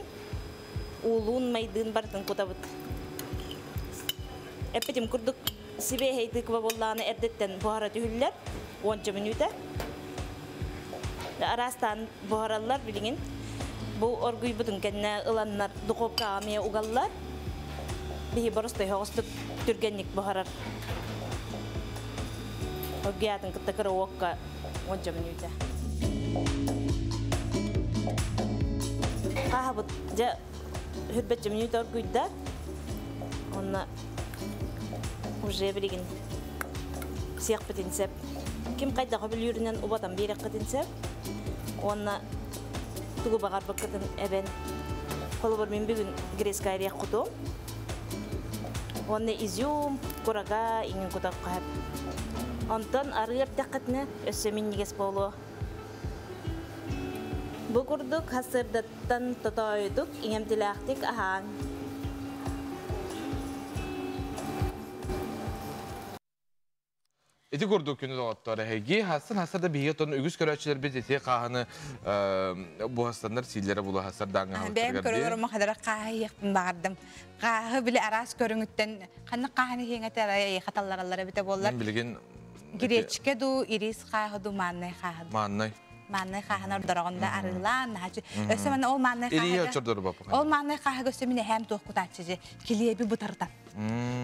уулуун майдыын барытын кутабыт. Эппитим курдук сибиэһэй тыква буоллаҕына эрдэттэн буһара түһүллэр, уонча мүнүүтэ. Араастаан буһараллар билигин. Бу оргуйбутун кэннэ ыланнар духовкаҕа эмиэ угаллар. Биһи боростой соҕустук түргэнник буһарар. Оргуйаатын кытта кыра уокка уонча мүнүүтэ. Хааһабыт дьэ хүрбэччэ мүнүүтэ оргуйда. Онно уже билигин сиэхпитин сөп. Ким хайдах өбүлүүрүнэн убатан биэрэххитин сөп. Уонна тугу баҕарбыккытын эбэн. Холобур, мин бүгүн грецкай орех кутуом. Уонна изюм, курага иҥин кутан хаһап. Онтон арыы эрдэххитинэ өссө минньигэс буолуо. Бу курдук сарсыардаттан тотоойутук, иҥэмтилээхтик аһааҥ. Ити курдук күнү доҕоттор эһиги хастан хаста да биһиги оттон үгүс көрөөччүлэрбит ити хааһыны буһастаннар сииллэрэ булаһастар дааҥҥа Бэйэм көрөлөрүм хадара хааһы иһиэхпин баҕардым. Хааһы били араас көрүҥүттэн ханнык хааһыны иһиэҥ этэ арай хаталлараллар эбитэ буоллар. Мен билигин Гречка ду, ирис хааһы ду, мааннай хааһы ду. Мааннай. Мааннай хааһын ордороҕун да арыылаан, наһачы. Өссө манна ол мааннай Ирии хааһыга очордору баппа. Ол мааннай хааһыга өссө мин эһээм туох кутааччы же килиэби бытарытан.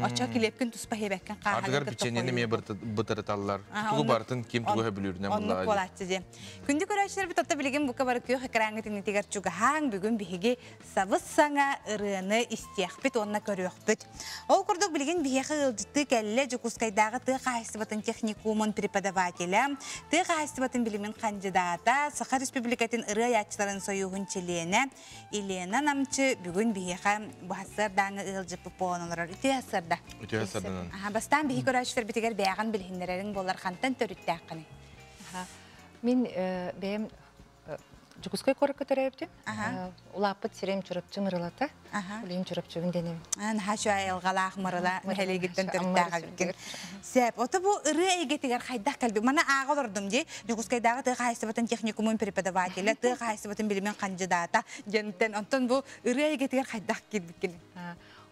Оччо килиэпкин туспа хиэбэккин хааһыгын Ардыгар кытта печеньени эмиэ бытарыталлар. Тугу барытын ким тугу хөбүлүүрүнэн Оннук буллаҕа дии. буолааччы дии. Күндү көрөөччүлэрбит отто билигин бука бары күөх экраҥҥыт иннитигэр чугаһааҥ, бүгүн биһиги сабыс-саҥа ырыаны истиэхпит уонна көрүөхпүт. Ол курдук билигин биһиэхэ ыалдьыттыы кэллэ Дьокуускайдааҕы тыа хаһаайыстыбатын техникумун преподавателэ, тыа хаһаайыстыбатын билимин хандьыдаата, Саха Республикатын ырыа айааччыларын сойууһун чилиэнэ Елена Намчы бүгүн биһиэхэ бу сарсыардааҥы ыалдьыппыт буолан олорор. Үтүө сарсыарда. Үтүө сарсыарданан. Аха, бастаан биһи көрөөччүлэрбитигэр бэйэҕин билиһиннэрэриҥ буоллар хантан төрүттээххиний? Мин бэйэм Дьокуускай куоракка төрөөбүтүм. Улааппыт сирим Чурапчы Мырылата. Билигин Чурапчыбын дэнэбин. Наһаа үчүгэй айылҕалаах Мырыла нэһилиэгиттэн төрүттээх эбиккин. Сөп. Ото бу ырыа эйгэтигэр хайдах кэлбит? Маны ааҕа олордум дии. Дьокуускайдааҕы тыа хаһаайыстыбатын техникумун преподавателэ, тыа хаһаайыстыбатын билимин хандьыдаата диэнтэн. Онтон бу ырыа эйгэтигэр хайдах киирбиккин?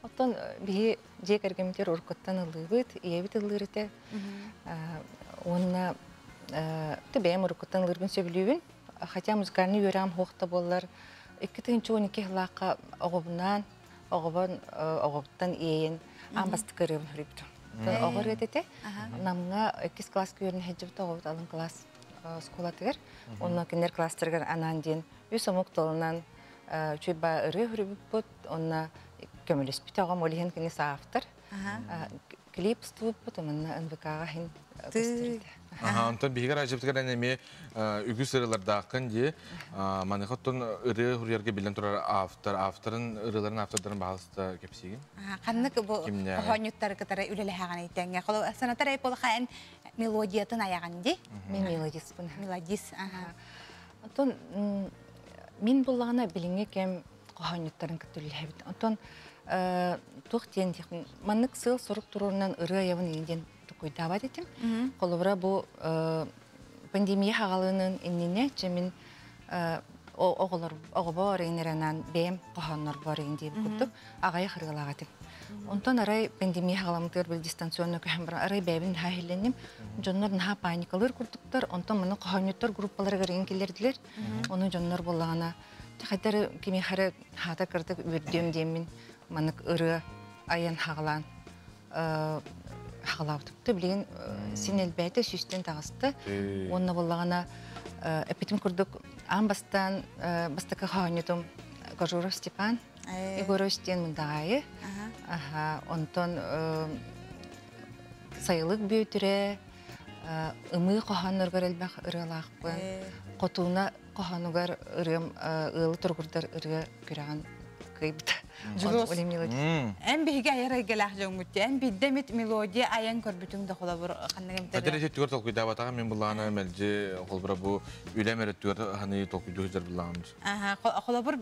Оттон биһи дьиэ кэргэммитигэр уруккуттан ыллыыбыт, ийэбит ыллыыр этэ. Уонна бэйэм уруккуттан ыллыырбын сөбүлүүбүн. Хотя музыкальный үөрэҕим суох да буоллар, 2012 сыллаахха оҕобунаан, оҕобон оҕобуттан иэйэн аан бастакы ырыабын суруйбутум. Оҕо ырыата этэ. Намҥа иккис класска үөрэнэ сылдьыбыт оҕобут алын класс оскуолатыгар. Онно кинилэр класстарыгар анаан диэн үс омук тылынан үчүгэй баа ырыа суруйбуппут. Онно көмөлөспүт оҕом, ол иһин кини автор. Клип устубуппут, манна НВК-ҕа иһин көстөр этэ. Аха, онтон биһиги араадьыбытыгар эн эмиэ үгүс ырыалардааххын дии. Маныаха оттон ырыа суруйарга биллэн турар автор, авторын ырыаларын автордарын баһаалыста кэпсиигин. Ханнык бу хоһоонньуттары кытары үлэлэһэҕин эйтэҥҥэ? Санатар эйполаха эн мелодиятын айаҕын дии? Мин мелодиспын. Мелодист, аха. Оттон мин буллаҕына билиҥҥи кэм хоһоонньуттарын кытта үлэлэһэбит. Оттон туох диэн маннык сыал-сорук туруорунан ырыа айабын иин диэн тукуйдаабат этим. Холобура бу пандемия хаҕалыынын иннинэ чэ мин оҕолор оҕобор иҥэрэнэн бэйэм хоһооннорбор иин диэбит курдук аҕайах ырыалаах этим. Онтон арай пандемия хаҕаламмытыгар били дистанционно көһөн баран арай бэйэбин наһаа иһиллэнним. Дьоннор наһаа паникалыыр курдуктар. Онтон маны хоһоонньуттар группаларыгар иҥин киллэрдилэр. Ону дьоннор буоллаҕына хайдары кимиэхэ эрэ хаата кырдык үөрдүөм диэммин маннык ырыа айан хаҕалаан хаҕалаабытым. Билигин син элбээтэ сүүстэн таҕыста. Уонна буоллаҕына эппитим курдук аан бастаан бастакы хоһоонньутум Кожуров Степан Егорович диэн мындаҕаайы. Онтон Сайылык Бүөтүрэ ымыы хоһоонноругар элбэх ырыалаахпын. Хотууна хоһоонугар ырыам ыалы туругурдар ырыа күрэҕин кыайбыта. Дьулус. Эн биһиги айар эйгэлээх дьоҥҥут эн биирдэ эмит мелодия айан көрбүтүҥ да холобур ханнык эмтэр Хадыр эти түгөр толкуйдаабатаҕа мин буллаана мэлдьи холбура бу үлэм эрэ түгөр ханы толкуйдуу сылдьар буллаҕым. Аха, холобур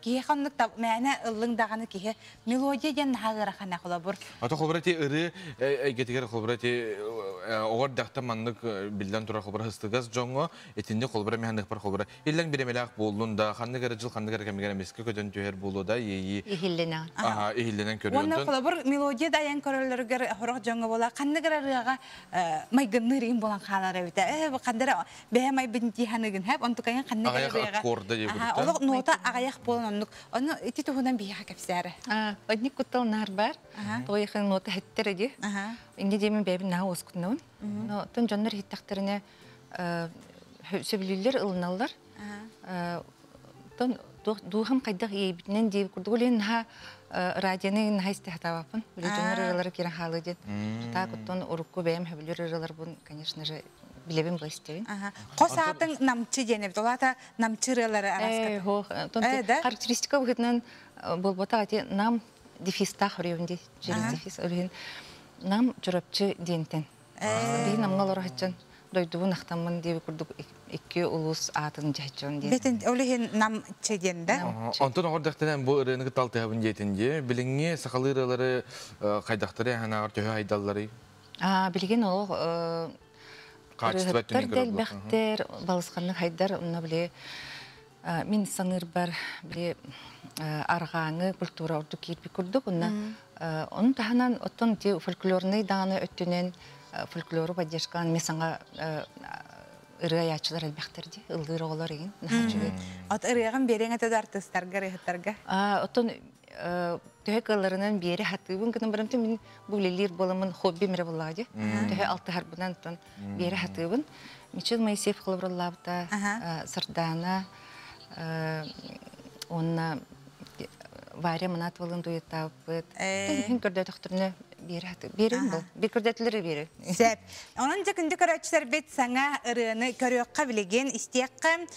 киһи ханнык мээнэ ыллыҥ даҕаны киһи мелодия диэн наһаа ыарахана холобур. Ата холбура ти ырыы эйгэтигэр холбура ти оҕор дьахта маннык биллэн турар холбура хыстыгас дьоҥҥо итинни холбура механыхпар холбура иллэҥ биремелээх буоллун да ханнык эрэ жыл ханнык эрэ кэмигэр эмискэ көтөн түһэр буолуо да иэйии Иһиллэнэ. Аха, иһиллэнэн Уонна көрүөндөн. Холобур мелодия да айан көрөллөрүгэр хорох дьоҥҥо буола ханнык эрэ ырыаҕа майгынныыр иин буолан хаалар эбитэ. Хандара бэйэ майбын тииханыгын хэп онтукайын ханнык эрэ Аҕыйах ырыаҕа. аккорда диye Аха, курдук. олох нота аҕыйах буолан оннук. Ону ити туһунан биһиэхэ кэпсээрэ. Одник куттал наар бар. Тоойхан нота хеттер эди. Инде демен бэбин наа оскутнабын. Но тон дьоннор хиттахтарына сөбүлүүллэр ылыналлар. Тон дуухам хайдах иэйбитинэн диэби курдук олен наха радионы наха истэхатаабаппын. Биле дьоннор ырылары кирен хаалы диэн. Тутаа куттан урукку бэйэм хөбүлүр ырыларбын, конечно же, билебин бу истебин. Хос аатыҥ Намчы диэн эбит. Олата намчы ырыалары Э, араскат. хо, тон характеристика быһытынан болбота ати нам дефистах үрүөнди, через дефис өлүһүн нам чурапчы диентен. Биһи намга олорохаччан дойдубун ахтаммын диэби курдук икки улус аатын жахчон диэн. Бетин олихин намчы диэн да. Онтон оҕор дьахтанан бу ырыаны талтыһабын диэтин дии. Билиҥҥи сахалыы ырыалары хайдахтары ханаҕар төһө хайдаллары? А билигин олох Качество ырыһыттар өттүнэн көрөр буоллахха. дэлбэхтэр балысханнык хайдар онно биле мин саныырбар биле арҕааҥы культура ордук киирби курдук онна onun таһынан оттон ти фольклорный дааны өттүнэн фольклору поддержкалан мен саңа ырыа ячылар элбэхтер ди ыллыыр оҕолор игин наһаа үчүгэй. От ырыаҕын биэриэҥ этэ да артыыстарга, ырыаһыттарга? Оттон төһө кылларынан биэри хатыыбын гынан барамтын мин бу үлэлиир буоламмын хобби мире буллаҕа ди. Төһө алтыһарбынан оттон биэри хатыыбын. Мичил Моисеев холобураллаабыта Сардаана уонна Варя Манатовалын дуэттаабыт. Тэн көрдөтөхтөрүнэ биэри хаты биэрин бу. Бир көрдөтүлэр биэри. Сеп. Онон дьэ күндү көрөөччүлэрбит саҥа ырыаны көрүөххэ билигин истиэххэ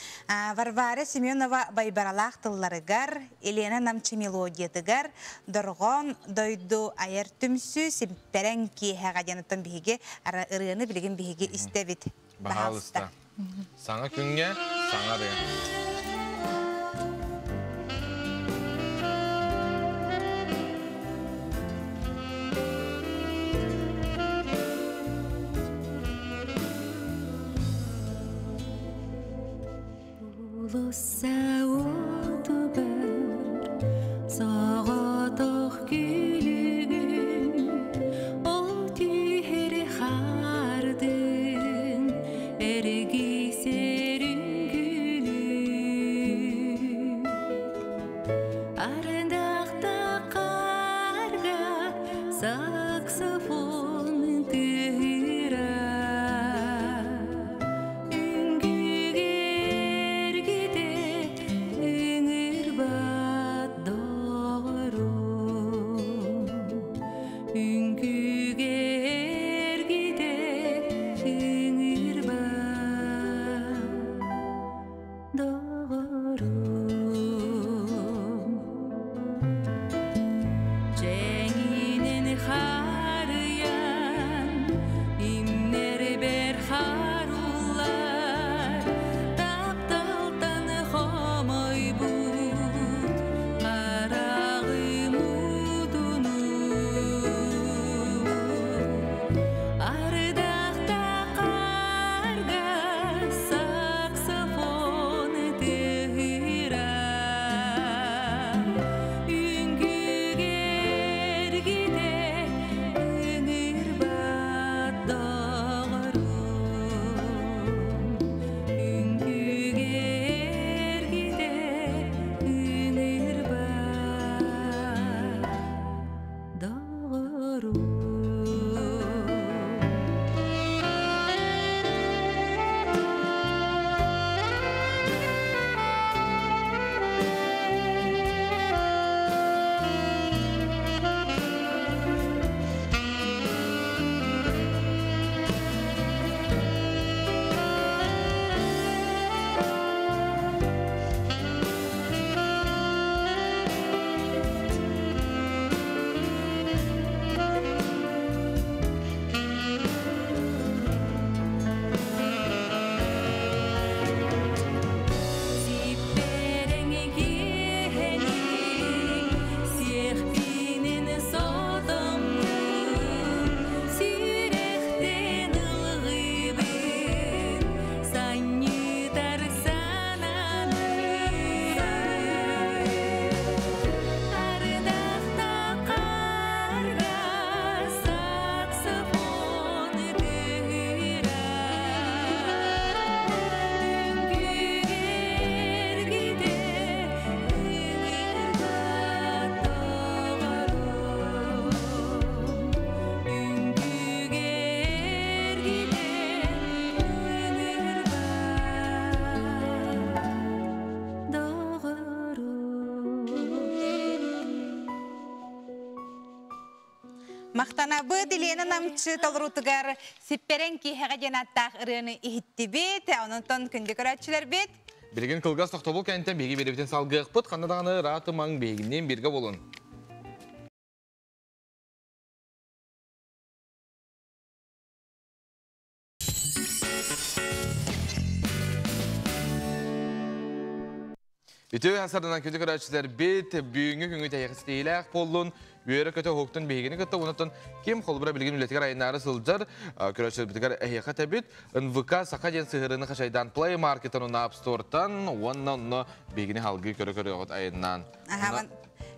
Варвара Семенова Байбаралаах тылларыгар, Елена Намчы мелодиятыгар Дорҕоон дойду айар түмсүү симпэрэҥ киэһэҕэ диэн оттон биһиги ырыаны билигин биһиги истэбит. Баһаалыста. Саҥа күҥҥэ саҥа ырыа. Уулусса уотугар соҕотох күлүгүн ол түһэр хаардын эргисэрин күлү Арындахта қарга саксофон тыһыра Үҥкүгэргите ыҥырбат доҕорум Үҥкүгэргите ыҥырбат доҕорум Чэҥинэн харыйан имнэрбэр харуллар тапталтан хомойбут хараҕым утуну Ардахта қарга саксофон Махтанабыт Елена Намчы толорутугар сипперен киһэҕэ диэн аттаах ырыаны иһиттибит, ононтон күндү көрөөччүлэрбит. Билигин кылгас тохтобул кэнниттэн биһиги биэрэбитин салгыахпыт, ханна даҕаны ыраатымаҥ, биһигинниин бииргэ буолун. Үтүө хасарынан күндү көрөөччүлэрбит, бүгүҥҥү күҥҥүт эһиэхэ буоллун, үөрэ-көтө уһуктун биһигини кытта онтон ким холобура билигин үлэтигэр айаннаары сылдьар көрөөччүлэрбитигэр эһиэхэ тэбит НВК Саха диэн сыһыарыыны хачайдаан Play Market-тан уонна App Store-тан уонна онно биһигини халгыы көрө-көрө айаннаан.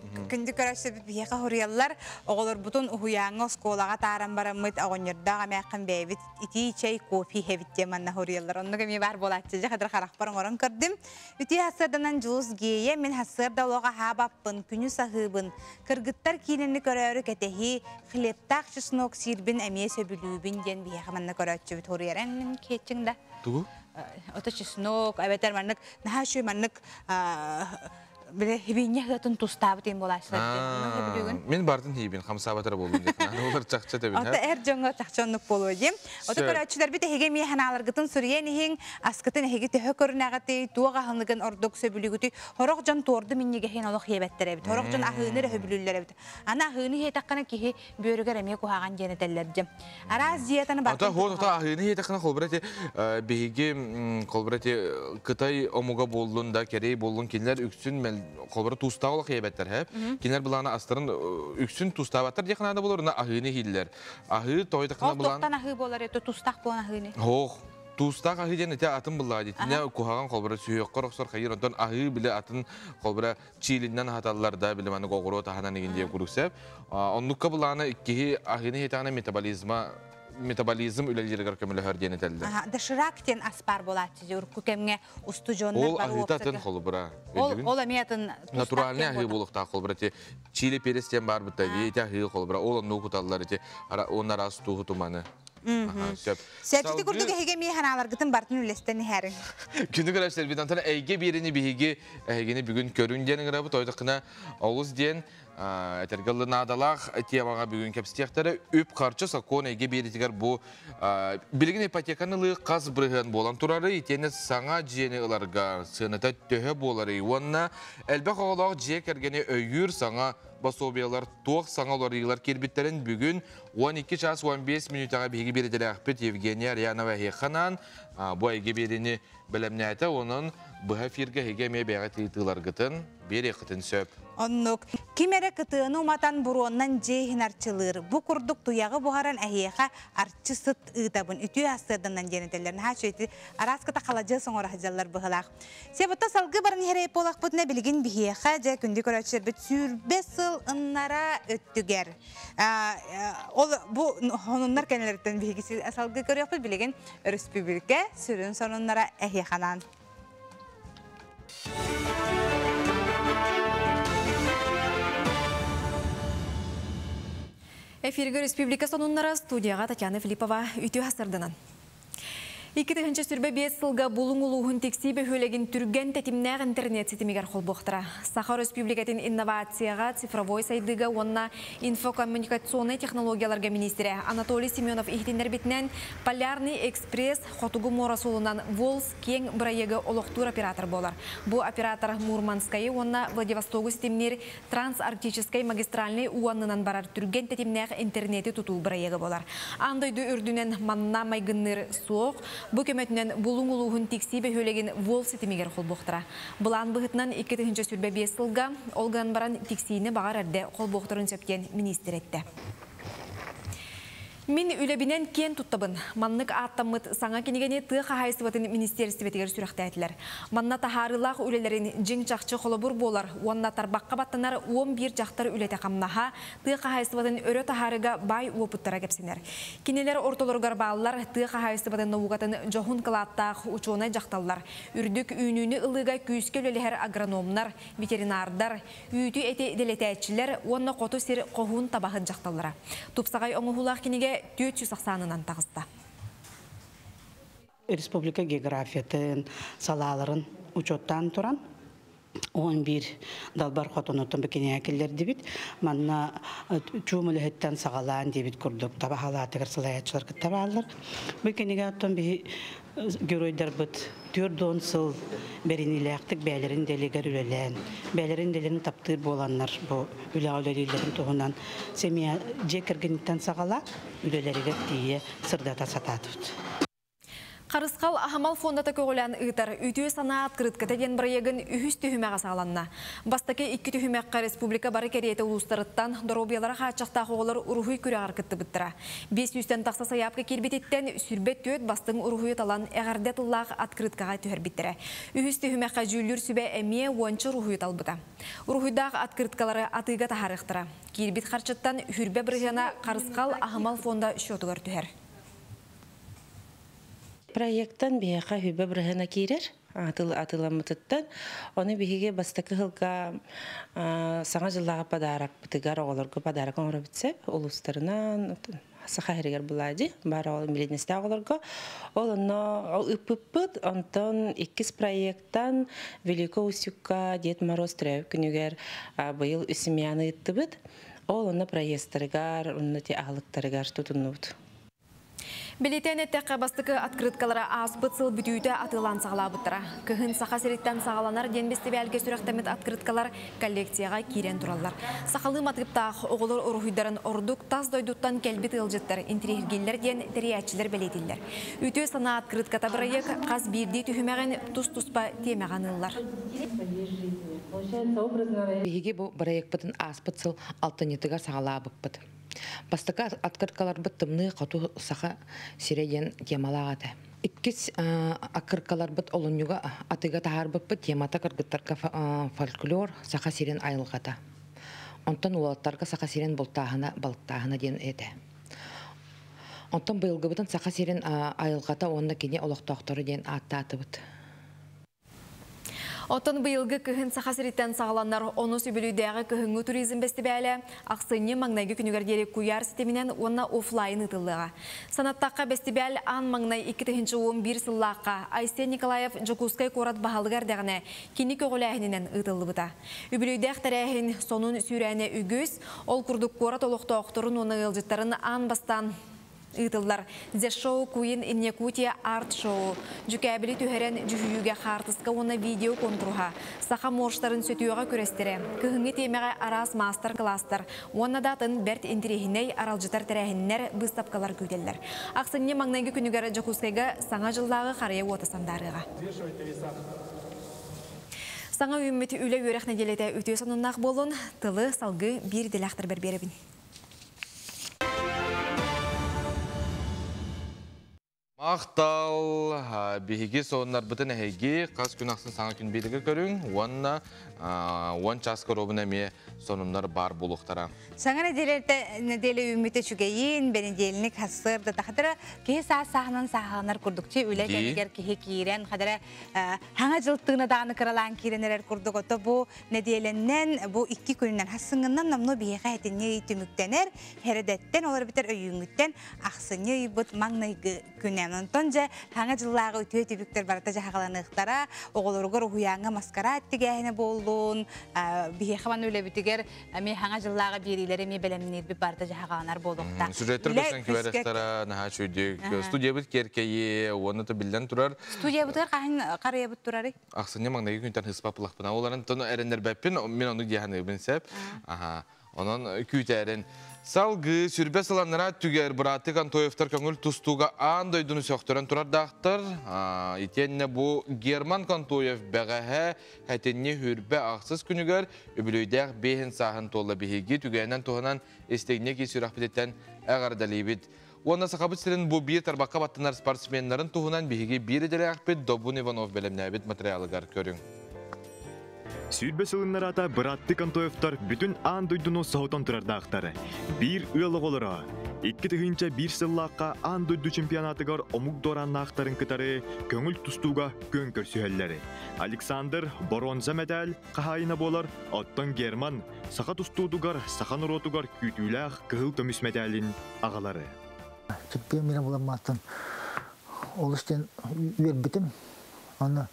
Күндү көрөөччүлэрбит биһиэхэ хоруйаллар, оҕолорбутун уһуйааҥҥа оскуолаҕа тааран бараммыт оҕонньордоох эмээххин бэйэбит итии чэй, кофе иһэбит диэн манна хоруйаллар. Оннук эмиэ баар буолааччы дьэ хадыр харахпар оҥорон көрдүм. Үтүө сарсыарданан Дьулус Гея, мин сарсыарда олох аһаабаппын, күнүс аһыыбын, кыргыттар киинэни көрөөрү кэтэһии, хлебтаах чеснок сиирбин эмиэ сөбүлүүбүн диэн биһиэхэ манна көрөөччүбүт хоруйар. Эн киэччиҥ да? Тугу? Ото чеснок, эбэтэр маннык, наһаа үчүгэй маннык биле хибинье хытын тустаабыт им буолааччылар. Мин бартын хибин хамсаабатара буолун диэн. Олар чахча тебин. Ото эр дьоҥҥо чахча оннук буолуо диэн. Ото көрөөччүлэрбит эһиги эмиэ ханааларгытын суруйан иһиҥ, аскытын эһиги төһө көрүнэҕитий, туох аһылыгын ордук сөбүлүүгүтүй. Хорох дьон туорду минньигэһин олох иэбэттэр эбит. Хорох дьон аһыыны эрэ сөбүлүүллэр эбит. Аны аһыыны иһиэтэххинэ киһи бүөрүгэр эмиэ куһаҕан диэн этэллэр дьэ. Араас диетаны Ата хо тота аһыыны иһиэтэххинэ холбура ити биһиги холбура ити Кытай омуга буоллун да Кэрей буоллун кинилэр үксүн холбура туустаах олох иэбэттэр хэп. Кинилэр былаана астарын үксүн туустаабаттар диэх наада болор на аһыыны иһииллэр. Аһыы тоойдахына былаан. Ол аһыы болар это тустаах буолан аһыыны. Хоох. Туустаах аһыы диэн ити атын былаа дитинэ куһаҕан холбура сүһүөххөр охсор хайыр онтон аһыы биле атын холбура чиилиннэн аһаталлар да били маннык оҕуруот аһынан игин диэн курдук сөп. Оннукка былаана киһи аһыыны иһитэҕинэ метаболизма метаболизм үлэлииригэр көмөлөһөр диэн этэллэр. Доширак диэн аспар буолааччы дии урукку кэмҥэ устудьуоннар Ол аһыыта атын холобура. Ол эмиэ атын натуральный аһыы буолуохтаах холобура ити чили перец диэн баар бытта ити аһыы холобура ол оннук куталлар ити он араас тууһу туманы. Сөп. Сөп курдук эһиги эмиэ ханааларгытын бартын үллэстэн иһэриҥ. Күнү көрөстербит онтон эйгэ биэрини биһиги эһигини бүгүн көрүн диэн ыҥырабыт ойдоххуна олус диэн этэргэ наадалаах темаҕа бүгүн кэпсиэхтэрэ үп-харчы сокуон эйгэ биэритигэр бу билигин ипотеканы ылыы хас бырыһыан буолан турары итиэннэ саҥа дьиэни ыларга сыаната төһө буоларый уонна элбэх оҕолоох дьиэ кэргэни өйүүр саҥа пособиялар туох саҥа уларыйыылар киирбиттэрин бүгүн 12 час 15 мүнүүтэҕэ биһиги биэрдэлээхпит Евгения Арьянова эһиэхэ бу эйгэ биэриини бэлэмнээтэ онон быһа эфиргэ эһиги эмиэ бэйэҕит ыйытыыларгытын биэриэххитин сөп. Оннук. Ким эрэ кытыаны уматан буруоннан дьиэ иһин арчылыыр. Бу курдук туйаҕы буһаран эһиэхэ арчы сыт ыытабын. Үтүө ассыарданан диэн этэллэр. Наһаа үчүгэй араас кыта халадьыас оҥоро сылдьаллар быһылаах. Себутта салгыы баран иһэр буолахпытына билигин биһиэхэ дьэ күндү көрөөччүлэрбит сүүрбэ сыл ыннара өттүгэр. Ол бу сонуннар кэннилэриттэн биһиги салгыы көрүөхпүт билигин өрөспүүбүлүкэ сүрүн сонуннара эһиэхэ Эфирге республика сонуннара студияға Татьяна Филиппова үтүө хасырданан. 2025 сылга булуң улууһун тиксии бөһүөлэгин түргэн тэтимнээх интернет ситимигэр холбуохтара. Саха Республикатын инновацияға, цифровой сайдыыга уонна инфокоммуникационнай технологияларга министрэ Анатолий Семенов иһитиннэрбитинэн Полярный экспресс хотугу муора суолунан Волс киэҥ бырайыагы олохтуур оператор буолар. Бу оператор Мурманскайы уонна Владивостогу ситимниир трансарктическай магистральнай уу аннынан барар түргэн тэтимнээх интернети тутуу бырайыага буолар. Аан дойду үрдүнэн манна майгынныыр суох. Бу көмөтүнэн Булуҥ улууһун тиксии бөһүөлэгин Вол ситимигэр холбуохтара. Былаан быһытынан 2025 сылга ол гынан баран тиксиини баҕар эрдэ холбуохтарын сөп диэн министр эттэ. Мин үлэбинэн киэн туттабын. Маннык ааттаммыт саҥа кинигэни тыа хаһаайыстыбатын министиэристибэтигэр сүрэхтээтилэр. Манна таһаарыылаах үлэлэрин дьиҥ-чахчы холобур буолар уонна тарбахха баттанар 11 дьахтар үлэтэ-хамнаһа, тыа хаһаайыстыбатын өрө таһаарыыга баай уопуттара кэпсэнэр. Кинилэр ортолоругар бааллар тыа хаһаайыстыбатын наукатын дьоһун кылааттаах учуонай дьахталлар, үрдүк үүнүүнү ылыыга күүскэ үлэлэһэр агрономнар, ветеринардар, үүтү эти дэлэтээччилэр уонна хоту сир хоһуун табаһыт дьахталлара. Тупсаҕай оҥоһуулаах кинигэ 400 ахсаанынан таҕыста. Республика географиятын салааларын учуоттаан туран 11 далбар хотонуттан бикине киллердибит. Манна чуум үлэһиттэн саҕалаан диэбит курдук таба халаатыгар сылайааччылар кытта бааллар. Бу кинигэ оттон биһи геройдарбыт 40 сыл бэриниилээхтик бээлэрин дэлигэр үлэлээн, бээлэрин дэлэрин таптыыр буоланнар бу үлэҕэ үлэлииллэрин туһунан семья дьиэ кэргэниттэн саҕала үлэлэригэр тиийэ сырдата сатаатыбыт. Харысхал аһымал фондата көҕүлээн ыытар Үтүө санаа открытката диэн бырайыагын үһүс түһүмэҕэ саҕаланна. Бастакы икки түһүмэххэ республика бары кэриэтэ улуустарыттан доруобуйалара хааччахтаах оҕолор уруһуй күрэҕэр кыттыбыттара. Биэс сүүстэн тахса сайаапка киирбититтэн 24 бастыҥ уруһуйу талан эҕэрдэ тыллаах открыткаҕа түһэрбиттэрэ. Үһүс түһүмэххэ дьүүллүүр сүбэ эмиэ уонча уруһуйу талбыта. Уруһуйдаах открыткалары атыыга таһаарыахтара. Киирбит харчыттан 20 бырыһыана Харысхал аһымал фонда счетугар түһэр. Проекттан биһиэхэ 20 бырыһыана киирэр атыл атыламмытыттан. Оны биһиги бастакы сылга саҥа дьыллааҕы подарокпытыгар оҕолорго подарок оҥоробут сөп улуустарынан Саха сиригэр булади бар ол инвалидностаах оҕолорго. Ол онно ыппыппыт, онтон иккис проекттан Великий Устюгка Дед Мороз төрөөбүт күнүгэр быйыл үс семьяны ыыттыбыт. Ол онно проездтарыгар, онно ти аһылыктарыгар тутуннубут. Бэлиэтээн эттэххэ, бастакы открыткалара ааспыт сыл бүтүүтэ атыылаан саҕалаабыттара. Кыһын Саха сириттэн саҕаланар диэн бэстибээлгэ сүрэхтэммит открыткалар коллекцияҕа киирэн тураллар. Сахалыы матыыптаах оҕолор уруһуйдарын ордук тас дойдуттан кэлбит ыалдьыттар интэриэһиргииллэр диэн тэрийээччилэр бэлиэтииллэр. Үтүө санаа открытката бырайыак хас биирдии түһүмэҕин тус-туспа тиэмэҕэ аныыллар. Биһиги бу бырайыакпытын ааспыт сыл алтынньытыгар саҕалаабыппыт. Бастакы открыткаларбыт тымныы хоту Саха сирэ диэн темалаах этэ. Иккис открыткаларбыт олунньуга атыыга таһаарбыппыт темата кыргыттарга фольклор, Саха сирин айылҕата. Онтон уолаттарга Саха сирин бултааһына, балыктааһына диэн этэ. Онтон быйылгыбытын Саха сирин айылҕата уонна кини олохтоохторо диэн ааттаатыбыт. Оттон быйылгы кыһын Саха сириттэн саҕаланар онус үбүлүөйдээҕи кыһыҥҥы туризм бэстибээлэ ахсынньы маҥнайгы күнүгэр диэри куйаар ситиминэн уонна офлайн ыытыллыаҕа. Санаттахха, бэстибээл аан маҥнай 2011 сыллаахха Айсен Николаев Дьокуускай куорат баһылыга эрдэҕинэ кини көҕүлээһининэн ыытыллыбыта. Үбүлүөйдээх тэрээһин сонун сүүрээнэ үгүс, ол курдук куорат олохтоохторун уонна ыалдьыттарын аан бастаан ыытыллар The Show Queen in Yakutia Art Show, дьүкээбили түһэрэн дьүһүйүүгэ хаартыска уонна видео куонкуруһа, саха моржтарын сөтүөҕэ күрэстэрэ, кыһыҥҥы тиэмэҕэ араас маастар-кылаастар уонна да атын бэрт интэриэһинэй аралдьытар тэрээһиннэр, быыстапкалар күүтэллэр. Ахсынньы маҥнайгы күнүгэр Дьокуускайга Саҥа дьыллааҕы харыйа уота сандаарыаҕа. Саҥа үүммүт үлэ-үөрэх нэдиэлэтэ үтүө сонуннаах буоллун, тылы салгыы биир идэлээхтэрбэр биэрэбин. Махтал, биһиги сонуннарбытын эһиги хас күн ахсын саҥа күн биэриигэ көрүҥ уонна 10 чааска оруобуна эмиэ сонуннар баар буолуохтара. Саҥа нэдиэлэ үүммүтэ үчүгэйин, бэнидиэлинньик сарсыарда хадара киһи саас сааһынан сааһыланар курдук чи үлэ кэмигэр киһи киирэн хадара хаҥа жыл тыына даҕаны кыралаан киирэн эрэр курдук ото бу нэдиэлэннэн бу икки күнүнэн хассыҥҥынан номнуо биһиэхэ сэтинньи ый түмүктэнэр сэрэдэттэн олор бүтэр өйүүҥҥүттэн ахсынньы ыйбыт маҥнайгы күнэ. Онтон дьэ хаҥа дьыллааҕы үтүө түбүктэр барыта дьаһаҕаланыахтара, оҕолоругар уһуйааҥҥа маскараат тигээһинэ буоллун, биһиэхэ маны үлэбитигэр эмиэ хаҥа дьыллааҕы биэриилэри эмиэ бэлэмниирбит барыта дьаһаҕаланар буолуохтаах. Сюжеттер көстөн кибэрэстара наһаа үчүгэй. Студиябыт киэркэйи уонна да биллэн турар. Студиябытыгар хаһан харыйабыт турарый? Ахсынньы маҥнайгы күнтэн ыспаппылахпына оларын тону эрэннэрбэппин, мин ону диэханыыбын сеп. Аха. Онон күүтээрин. Салгыы 20 сыл анараа өттүгэр бырааттыы Контоевтар көҥүл тустууга аан дойдуну сөхтөрөн турардаахтар. Итиэннэ бу Герман Контоев бэҕэһээ сэтинньи 28 күнүгэр үбүлүөйдээх биэһин сааһын туолла биһиги түгэнинэн туһанан истиҥник ис сүрэхпититтэн эҕэрдэлиибит. Уонна Сахабыт сирин бу биир тарбахха баттанар спортсменнарын туһунан биһиги биир идэлээхпит Добун Иванов бэлэмнээбит материалыгар көрүҥ. 20 сыл аннараата бырааттыы Контоевтар бүтүн аан дойдуну соһутан турардаахтар. Биир ыал оҕолоро. 2001 сыллаахха аан дойду чемпионатыгар омук дуорааннаахтарын кытары көҥүл тустууга күөн көрсүһэллэр. Александр боруонса мэтээл хаһаайына буолар, оттон Герман саха тустуутугар, саха норуотугар күүтүүлээх кыһыл көмүс мэтээлин аҕалар. Чемпион мира буоламмыттан олус диэн үөрбүтүм. Аны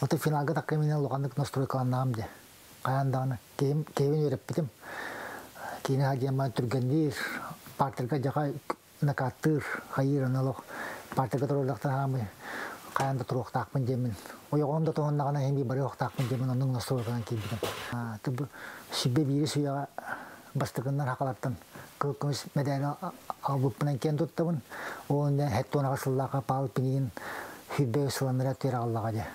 Ото финалга такка минен лоханнык настройкаланнаам де. Каян даҕаны киһим киһибин үөрэппитим. Киинэ хадьыамман түргэнниир, партерга дьаха накаттыыр, хайыыр аны олох партерга туруордахтан хаамый хайан да туруохтаахпын диэммин. Ойоҕом да тоһуннаҕына иһин барыахтаахпын диэммин оннук настройканан киирбитим. Тыбы сүбэ биири сүүйэҕэ бастакыннар хакалартан кыл көмүс мэдээни албыппынан киэн туттабын. Ол иннэ хеттуонаҕа сыллааха Павел Пинигин хүббэ сыланнара түөр аҕаллаҕа дьэ.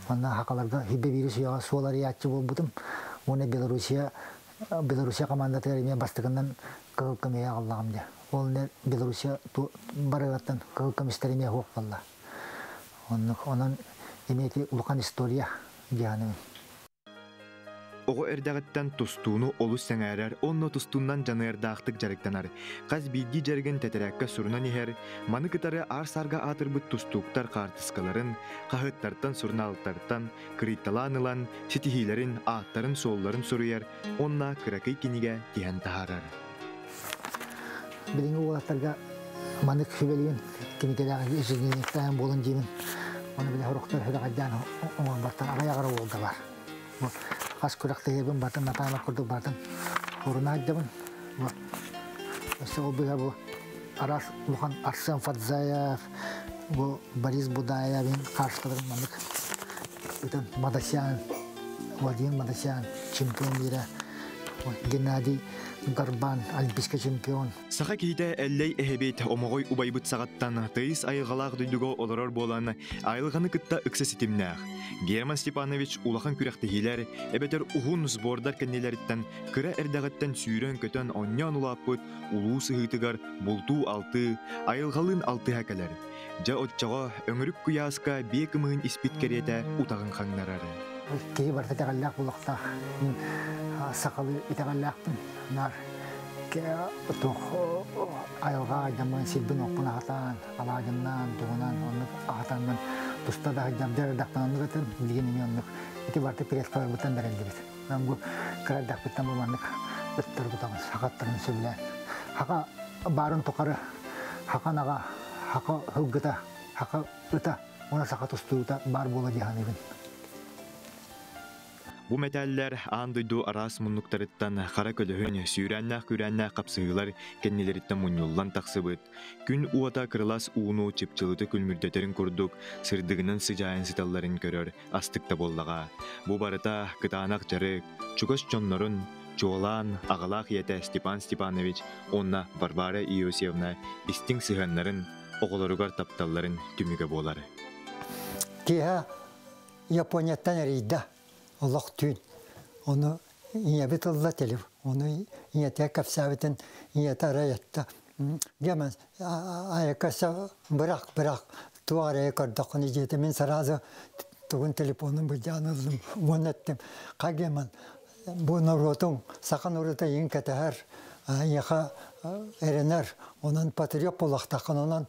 Онно хакаларга хүббэ биири сүүйэҕэ суол арыйааччы буолбутум. Уонна Белоруссия Белоруссия командатыгар эмиэ бастакынан кыһыл көмүһү аҕаллаҕым дьэ. Ол иннэ Белоруссия барыгаттан кыһыл көмүстэр эмиэ суох буолла. Оннук онон эмиэ ити улахан история диэханыбын. Оҕо эрдэҕиттэн тустууну олус сэҥээрэр уонна тустуунан дьаныардаахтык дьарыктанар. Хас биирдии дьарыгын тэтэрээккэ сурунан иһэр, маны кытары аар-саарга аатырбыт тустууктар хаартыскаларын, хаһыаттартан, сурунаалтартан кырыйталаан ылан, ситиһиилэрин, ааттарын-суолларын суруйар уонна кыракый кинигэ тиһэн таһаарар. Билиҥҥи уолаттарга маннык сүбэлиин кинигэлээх ежедневниктээн буолан диибин. Оны били сорохтор сүрэҕэлдээн оҥорботтор аҕай-аҕара уолга бар. Хас күрэхтэһиибин батын натаана курдук батын уруна сылдьабын. Өссө ол быһа бу араас улахан Арсен Фадзаев, бу Борис Будаев хаартыскаларын маннык ытан Мадасян, Владимир Мадасян чемпион мира, Геннадий Горбан олимпийский чемпион. Саха киһитэ Эллэй эһэбит Омоҕой убайбыт саҕаттан тыйыс айылҕалаах дойдуга олорор буолан, айылҕаны кытта ыкса ситимнээх. Герман Степанович улахан күрэхтэһиилэр эбэтэр уһун сбордар кэннилэриттэн кыра эрдэҕиттэн сүүрэн-көтөн онньоон улааппыт улуу сыһыытыгар бултуу-алтыы, айылҕалыын алтыһа кэлэр. Дьэ оччоҕо өҥүрүк куйааска биэ кымыһын испит кэриэтэ утаҕын хаҥнарар. Киһи барыта итэҕэллээх буолуохтаах. Мин сахалыы итэҕэллээхпин. Наар туох айылҕа айдаммын сирбин-оппун аһатаан, алаадьыннаан, тугунан оннук аһатаммын туста да сылдьар дьарыктан оннук этим, билигин эмиэ оннук. Ити барыта предкаларбыттан бэриллибит. Мен бу кыра эрдэхпиттэн бу маннык ыттары тутабын, сахаттарын сөбүлээн. Хака баарын тухары хака наҕа, хака һылгыта, хака ыта, уонна саха тустуута баар буола дии саныыбын. Бу мэтээллэр аан дойду араас муннуктарыттан хара көлөһүн, сүүрээннээх-күүрээннээх хапсыһыылар кэннилэриттэн мунньуллан тахсыбыт, күн уота кырылас ууну чыпчылыта күлмүрдэтэрин курдук сырдыгынан сыдьаайан сыталларын көрөр астык да буоллаҕа. Бу барыта кытаанах дьарык, чугас дьоннорун, чуолаан аҕалаах ийэтэ Степан Степанович уонна Варвара Иосифовна истиҥ сыһыаннарын, оҕолоругар тапталларын түмүгэ буолар. Киэһэ Японияттан эрийдэ олох түүн. Ону ийэбит ылла телеф. Ону ийэтэ кэпсээбитин ийэтэ арай этте. Гемен айакаса бырах бырах туох эрэ көрдөххүнэ дьиэтэ мин сразу тугун телефонун былдьаан ыллым уонна эттим Хагеман бу норуотуҥ саха норуота иин кэтэһэр эйиэхэ эрэнэр онон патриот буолуохтааххын онон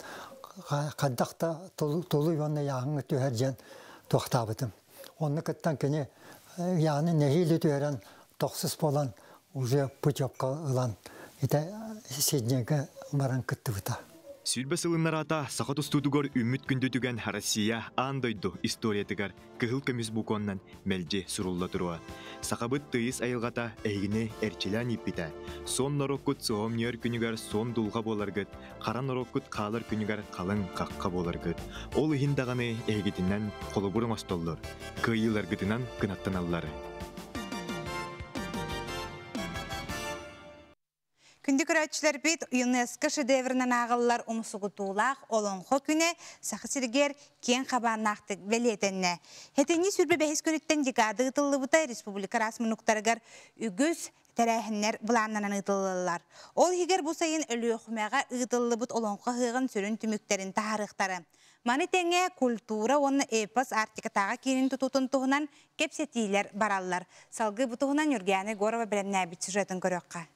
хайдах да тулуй уонна ыйааһыҥҥа түһэр диэн туохтаабытым. Онно кыттан кини ыйааһыны нэһиилэ түһэрэн тохсус буолан уже путевка ылан ити Сиднейгэ баран кыттыбыта. Сүүрбэ сылыннараата саха тустуутугар үүммүт күндү түгэн Россия аан дойду историятыгар кыһыл көмүс букваннан мэлдьи сурулла туруо. Сахабыт тыйыс айылҕата эһигини эрчилээн ииппитэ. Суон норуоккут суһумньуйар күнүгэр суон дулҕа буоларгыт, хара норуоккут хаалар күнүгэр халыҥ хахха буоларгыт. Ол иһин даҕаны эһигитинэн холобур оҥостоллор, кыайыыларгытынан кынаттаналлар. Күндү көрөөччүлэрбит, ЮНЕСКО шедевринэн ааҕыллар умсугутуулаах Олоҥхо күнэ Саха сиригэр киэҥ хабааннаахтык бэлиэтэннэ. Хэтинньи сүүрбэ бэһис күнүттэн декада ыытыллыбыта республика араас муннуктарыгар үгүс тэрээһиннэр былааннанан ыытыллаллар. Ол иһигэр бу сайын Өлүөхүмэҕэ ыытыллыбыт Олоҥхо ыһыаҕын сүрүн түмүктэрин таһаарыахтара. Маны тэҥэ культура уонна эпос Арктикатааҕы киинин тутуутун туһунан кэпсэтиилэр бараллар. Салгыы бу туһунан Ньургуяна Егорова бэлэмнээбит сюжетын көрүөххэ.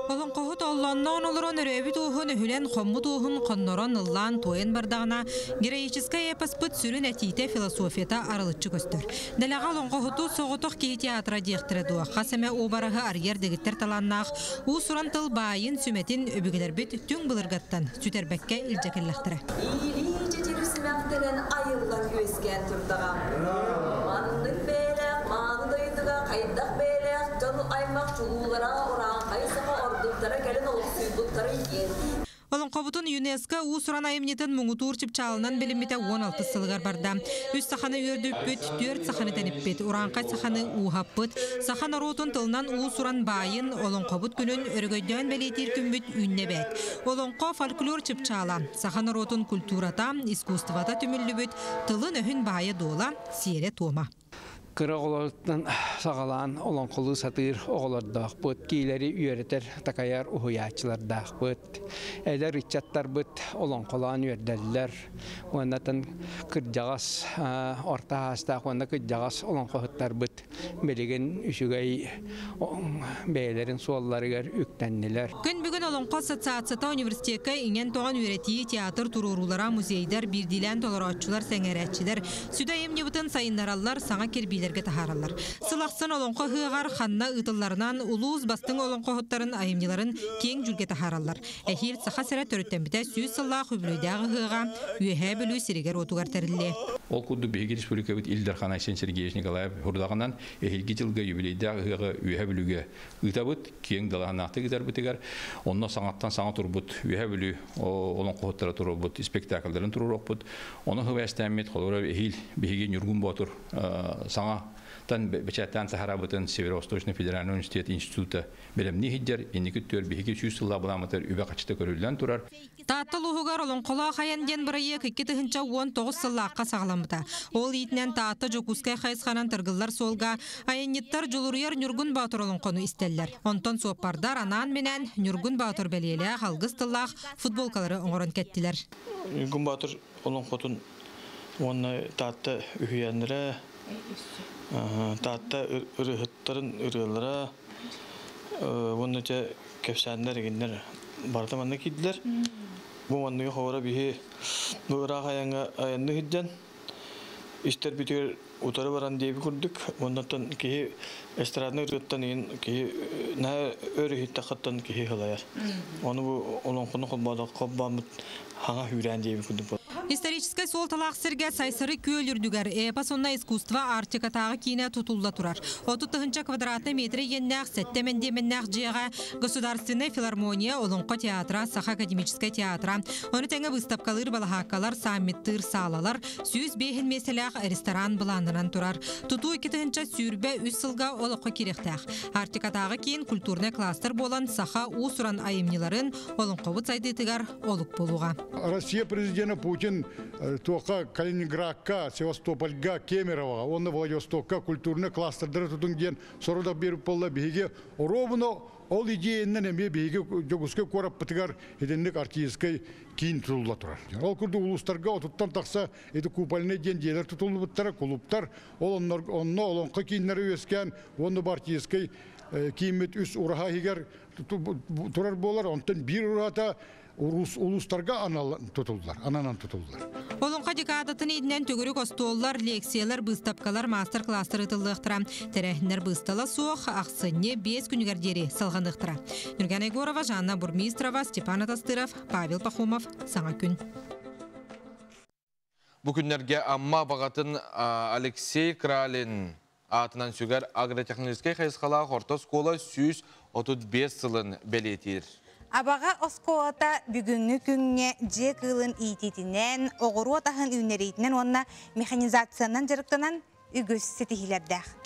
Олоҥхоһут оллонноон олорон өрөөбүт уоһун өһүлэн, хоммут уоһун хоннорон, ыллаан, туойан бардаҕына, героическай эпоспыт сүрүн этиитэ, философията арылыччы көстөр. Дэлэҕэ олоҥхоһуту соҕотох киһи театра диэхтэрэ дуо, хас эмэ уобараһы арыйар дэгиттэр талааннаах уус-уран тыл баайын, сүмэтин өбүгэлэрбит түҥ былыргаттан сүтэрбэккэ илдьэ кэллэхтэрэ. Иилии чэчир симэхтэрэ көмөнөн айыллан үөскээн турдаҕа. Маннык бэйэлээх мааны дойдуга хайдах бэйэлээх дьон аймах чулуулара урааҥхай саха ордуктара кэлин олохсуйбуттарын диэн. Олоҥхобутун ЮНЕСКО уус-уран айымньытын муҥутуур чыпчаалынан билиммитэ 16 сылыгар барда. Үс саханы үөрдүппүт, түөрт саханы тэниппит, урааҥхай саханы ууһаппыт, саха норуотун тылынан уус-уран баайын, олоҥхобут күнүн өрөгөйдөөн бэлиэтиир күммүт үүннэ эбээт. Олоҥхо фольклор чыпчаала, саха норуотун культурата, искусствота түмүллүбүт тылын-өһүн баайа-дуола, сиэрэ-туома. Кыра оҕолортон саҕалаан олоҥхолуу сатыыр оҕолордоохпут, киилэри үөрэтэр, такайар уһуйааччылардаахпыт. Эдэр ыччаттарбыт олоҥхолоон үөрдэллэр. Уоннатын кырдьаҕас орто аастаах уонна кырдьаҕас олоҥхоһуттарбыт билигин үчүгэй бэйэлэрин суолларыгар үктэннилэр. Күн бүгүн Олоҥхо ассоциацията университекка иҥэн-тоҕон үөрэтии, театр туруоруулара, музейдар, биирдиилээн толорооччулар, сэҥээрээччилэр сүдү айымньыбытын сайыннараллар, саҥа кирбиилэргэ таһаараллар. Сыл ахсын Олоҥхо ыһыаҕар ханна ыытылларынан улуус бастыҥ олоҥхоһуттарын айымньыларын киэҥ дьүүлгэ таһаараллар. Эһиил Саха сирэ төрүттэммитэ 100 сыллаах үбүлүөйдээх ыһыаҕа Үөһээ Бүлүү сиригэр-уотугар тэриллиэ. Ол курдук биһиги республикабыт Ил Дархан Айсен Сергеевич Николаев сорудаҕынан эһиилги дьылга юбилейдаах ыһыаҕы Үөһээ Бүлүүгэ ыытабыт, киэҥ далааһыннаахтык ыытарбытыгар, онно саҥаттан саҥа турбут Үөһээ Бүлүү олоҥхоһуттара туруорбут спектакльдарын туруоруохпут. Ону хыбээстээммит, холобура, эһиил биһиги Ньургун Боотур саҥа тан бэчээттээн таһаарабытын Северо-Восточный федеральный университет института бэлэмнии сылдьар, инники өттүгэр биһиги 100 сыллаах былааммытыгар үбэ-харчыта көрүллэн турар. Таатта улууһугар Олоҥхолоох айан диэн бырайыак 2019 сыллаахха саҕаламмыта. Ол иитинэн Таатта Дьокуускай хайысханан тыргыллар суолга айанньыттар Дьулуруйар Ньургун Боотур олоҥхону истэллэр. Онтон суоппардар анаан-минээн Ньургун Боотур бэлиэлээх алгыс тыллаах футболкалары оҥорон кэттилэр. Ньургун Боотур олоҥхотун уонна Таатта үһүйээннэрэ, Таатта ырыаһыттарын ырыалара уонна дьэ кэпсээннэр игиннэр барыта манна киирдилэр. Бу манныгы ховора биһи бу ыраах айаҥҥа айанны сылдьан истэрбитигэр утары баран диэби курдук оннуттан киһи эстрадный ырыаттан иһин киһи наһаа өр иһиттэххиттэн киһи сылайар. Ону бу олоҥхону холбооммут хаҥа хүүрээн диэби курдук. Историческай суолталаах сиргэ Сайсары күөл үрдүгэр эпос уонна искусство Арктикатааҕы киинэ тутулла турар. 30 тыһыынча квадратный метр иэннээх, сэттэ мэндиэмэннээх дьиэҕэ Государственная филармония, Олоҥхо театра, Саха академическай театра, ону тэҥэ быыстапкалыыр балаһааккалар, саммиттыыр саалалар, 105 миэстэлээх ресторан былааннанан турар. Тутуу 2023 сылга олоххо киириэхтээх. Арктикатааҕы киин культурный кластер буолан саха уус-уран айымньыларын олоҥхобут сайдыытыгар олук буолуоҕа. Россия президента Путин туохха Калининградка, Севастопольга, Кемеровоҕа уонна Владивостокка культурный кластердары тутуҥ диэн сорудах биэрбит буолла. Биһиги оруобуна ол идеянан эмиэ биһиги Дьокуускай куораппытыгар итинник арктическай киин тутулла турар. Ол курдук улуустарга 30-тан тахса ити купольный диэн дьиэлэр тутуллубуттара, клубтар, ол онно олоҥхо кииннэри үөскээн, уонна арктическай кииммит үс ураһа иһигэр турар буолар, онтон биир ураһата улуустарга анал тутуллар, ананан тутуллар. Олоҥхо декадатын иитинэн төгүрүк остуоллар, лекциялар, быыстапкалар, мастер-класстар ыытыллыахтара. Тэрээһиннэр быыстала суох ахсынньы 5 күнүгэр диэри салҕаныахтара. Нюргана Егорова, Жанна Бурмистрова, Степан Атастыров, Павел Пахомов. Саҥа күн. Бу күннэргэ Амма Абаҕатын Алексей Кралин аатынан сүгэр агротехническай хайысхалаах орто оскуола 135 сылын бэлиэтиир. Абаҕа оскуолата бүгүҥҥү күҥҥэ дьиэ кыылын иитиитинэн, оҕуруот аһын үүннэриитинэн уонна механизациянан дьарыктанан үгүс ситиһиилэрдээх.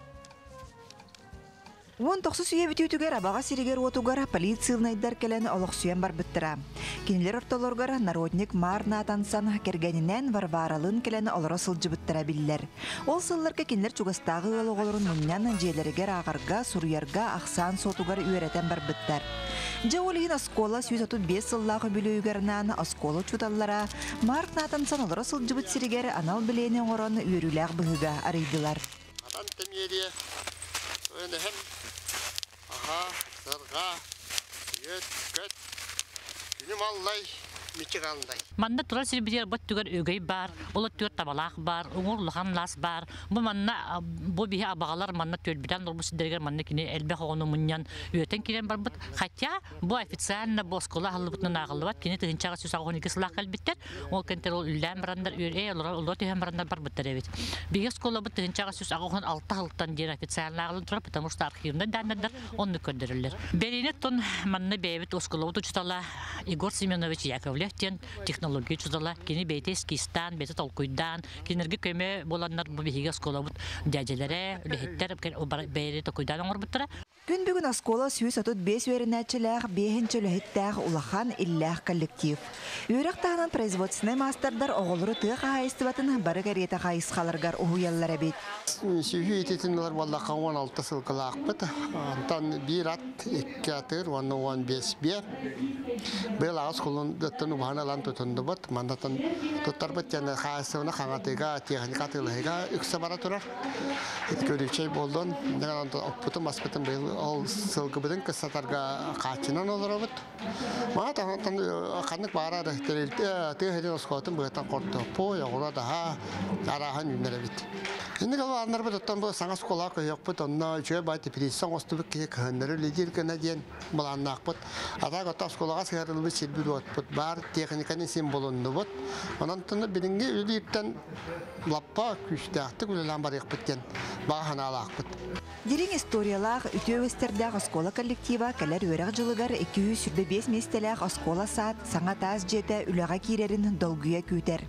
19 үйэ бүтүүтүгэр Абаҕа сиригэр-уотугар политсыылынайдар кэлэн олохсуйан барбыттара. Кинилэр ортолоругар народник Марк Натансон кэргэнинэн Варваралыын кэлэн олоро сылдьыбыттара биллэр. Ол сылларга кинилэр чугастааҕы ыал оҕолорун мунньан дьиэлэригэр ааҕарга, суруйарга, ахсаан суотугар үөрэтэн барбыттар. Дьэ ол иһин оскуола 135 сыллаах үбүлүөйүгэр анаан оскуола учууталлара Марк Натансон олоро сылдьыбыт сиригэр анал бэлиэни оҥорон үөрүүлээх быһыыга арыйдылар. Атан тэмиэрие, өнөһөм, аха, сырға, үөт, көт, күнүм аллай, мичик аллай. Манна турар сирбитигэр бу өттүгэр өгөй баар, ол өттүгэр табалаах баар, уҥур улахан лаас баар. Бу манна бу биһи абаҕалар манна түөлбүтэн олорбут сирдэригэр манна кини элбэх оҕону мунньан үөтэн киирэн барбыт. Хотя бу официально бу оскуола аһыллыбытынан ааҕыллыбат. Кини 1812 сылаах кэлбиттэр. Ол кэнтэр ол үллээн бараннар үөр олоро түһэн бараннар барбыттар эбит. Биһиги оскуолабыт 1886 сылтан диэн официально ааҕыллан турар, потому что архивнай даннардар оннук көрдөрөллөр. Бэриини оттон манна бэйэбит оскуолабыт учуутала Егор Семенович Яковлев диэн технология учуутала, кини бэйэтэ эскизтаан, бэйэтэ толкуйдаан, кинилэргэ көмө буоланнар бу биһиги оскуолабыт дьээдьэлэрэ, үлэһиттэр бэйэлэрэ толкуйдаан оҥорбуттара. Күн бүгүн оскуола 135 үөрэнээччилээх, биэһинчэ үлэһиттээх улахан, иллээх коллектив. Үөрэх таһынан производственнай маастардар оҕолору тыа хаһаайыстыбатын бары кэриэтэ хайысхаларыгар уһуйаллар эбит. Сүһү ититин ылар буоллахха 16 сылгылаахпыт. Онтон биир ат, икки атыыр уонна 15 биэ. Быйыл аҕыс кулун убаһан ылан тутундубут. Мандатын туттарбыт диэн хаһаайыстыбаны хаҥатыыга, техника атыылаһыыга үксэ бара турар. Көрүүчэй буоллун, оппутун баспытын быйыл ол сылгыбытын кыссатарга хааччынан олоробут. Маа таһантан ханнык баарар тэрилтэ тыа сирин оскуолатын быһыттан хортуоппуй, оҕуруот аһа арааһын үүннэрэбит. Инник алааннарбыт оттон бу саҥа оскуолаҕа көһүөхпүт, онно үчүгэй баай теплица оҥостубут киһи кыһыннары үлэлиир гына диэн былааннаахпыт. Атаак отто оскуолаҕа сыһарыллыбыт сирбит уотпут баар, техниканы син булуннубут. Онон билиҥҥи үлэлииртэн лаппа күүстээхтик үлэлээн барыахпыт диэн баҕа санаалаахпыт. Дириҥ историялаах, үтүө үгэстэрдээх оскуола коллектива кэлэр үөрэх дьылыгар 225 миэстэлээх оскуола-саад саҥа таас дьиэтэ үлэҕэ киирэрин долгуйа күүтэр.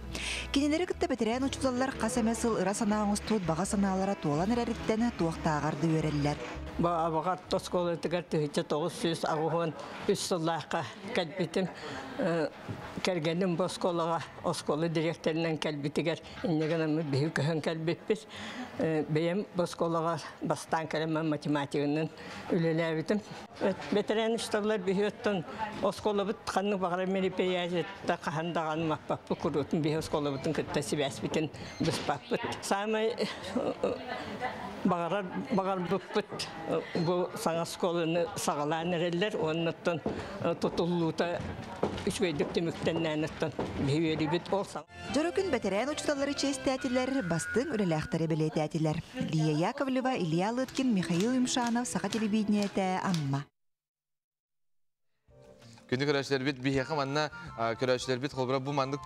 Кинилэри кытта бэтэрээн учууталлар хас эмэ сыл ыра санаа оҥостубут баҕа санаалара туолан эрэриттэн туохтааҕар да үөрэллэр. Бу Абаҕа орто оскуолатыгар 1983 сыллаахха кэлбитим. Кэргэним бу оскуолаҕа оскуола дириэктэринэн кэлбитигэр инньэ гынан биһиги көһөн кэлбиппит. Бэйэм бу оскуолаҕа бастаан кэлэн математигынан үлэлээбитим. Бэтэрээн учууталлар биһи оттон оскуолабыт ханнык баҕарар мероприятиета хаһан даҕаны маппаппыт куруутун биһи оскуолабытын кытта сибээспитин быспаппыт. Саамай баҕарар баҕарбыппыт бу саҥа оскуоланы саҕалаан эрэллэр уонна оттон тутуллуута үчүгэйдик түмүктэннээн оттон биһи үөрүүбүт ол саҥа. Дьоро күн бэтэрээн учууталлары чиэстээтилэр, бастыҥ үлэлээхтэри бэлиэтээтилэр. Лия Яковлева, Илья Лыткин, Михаил Юмшанов, Саха телевидениетэ, Амма. Күндү көрөөччүлэрбит биһиэхэ манна көрөөччүлэрбит холбура бу маннык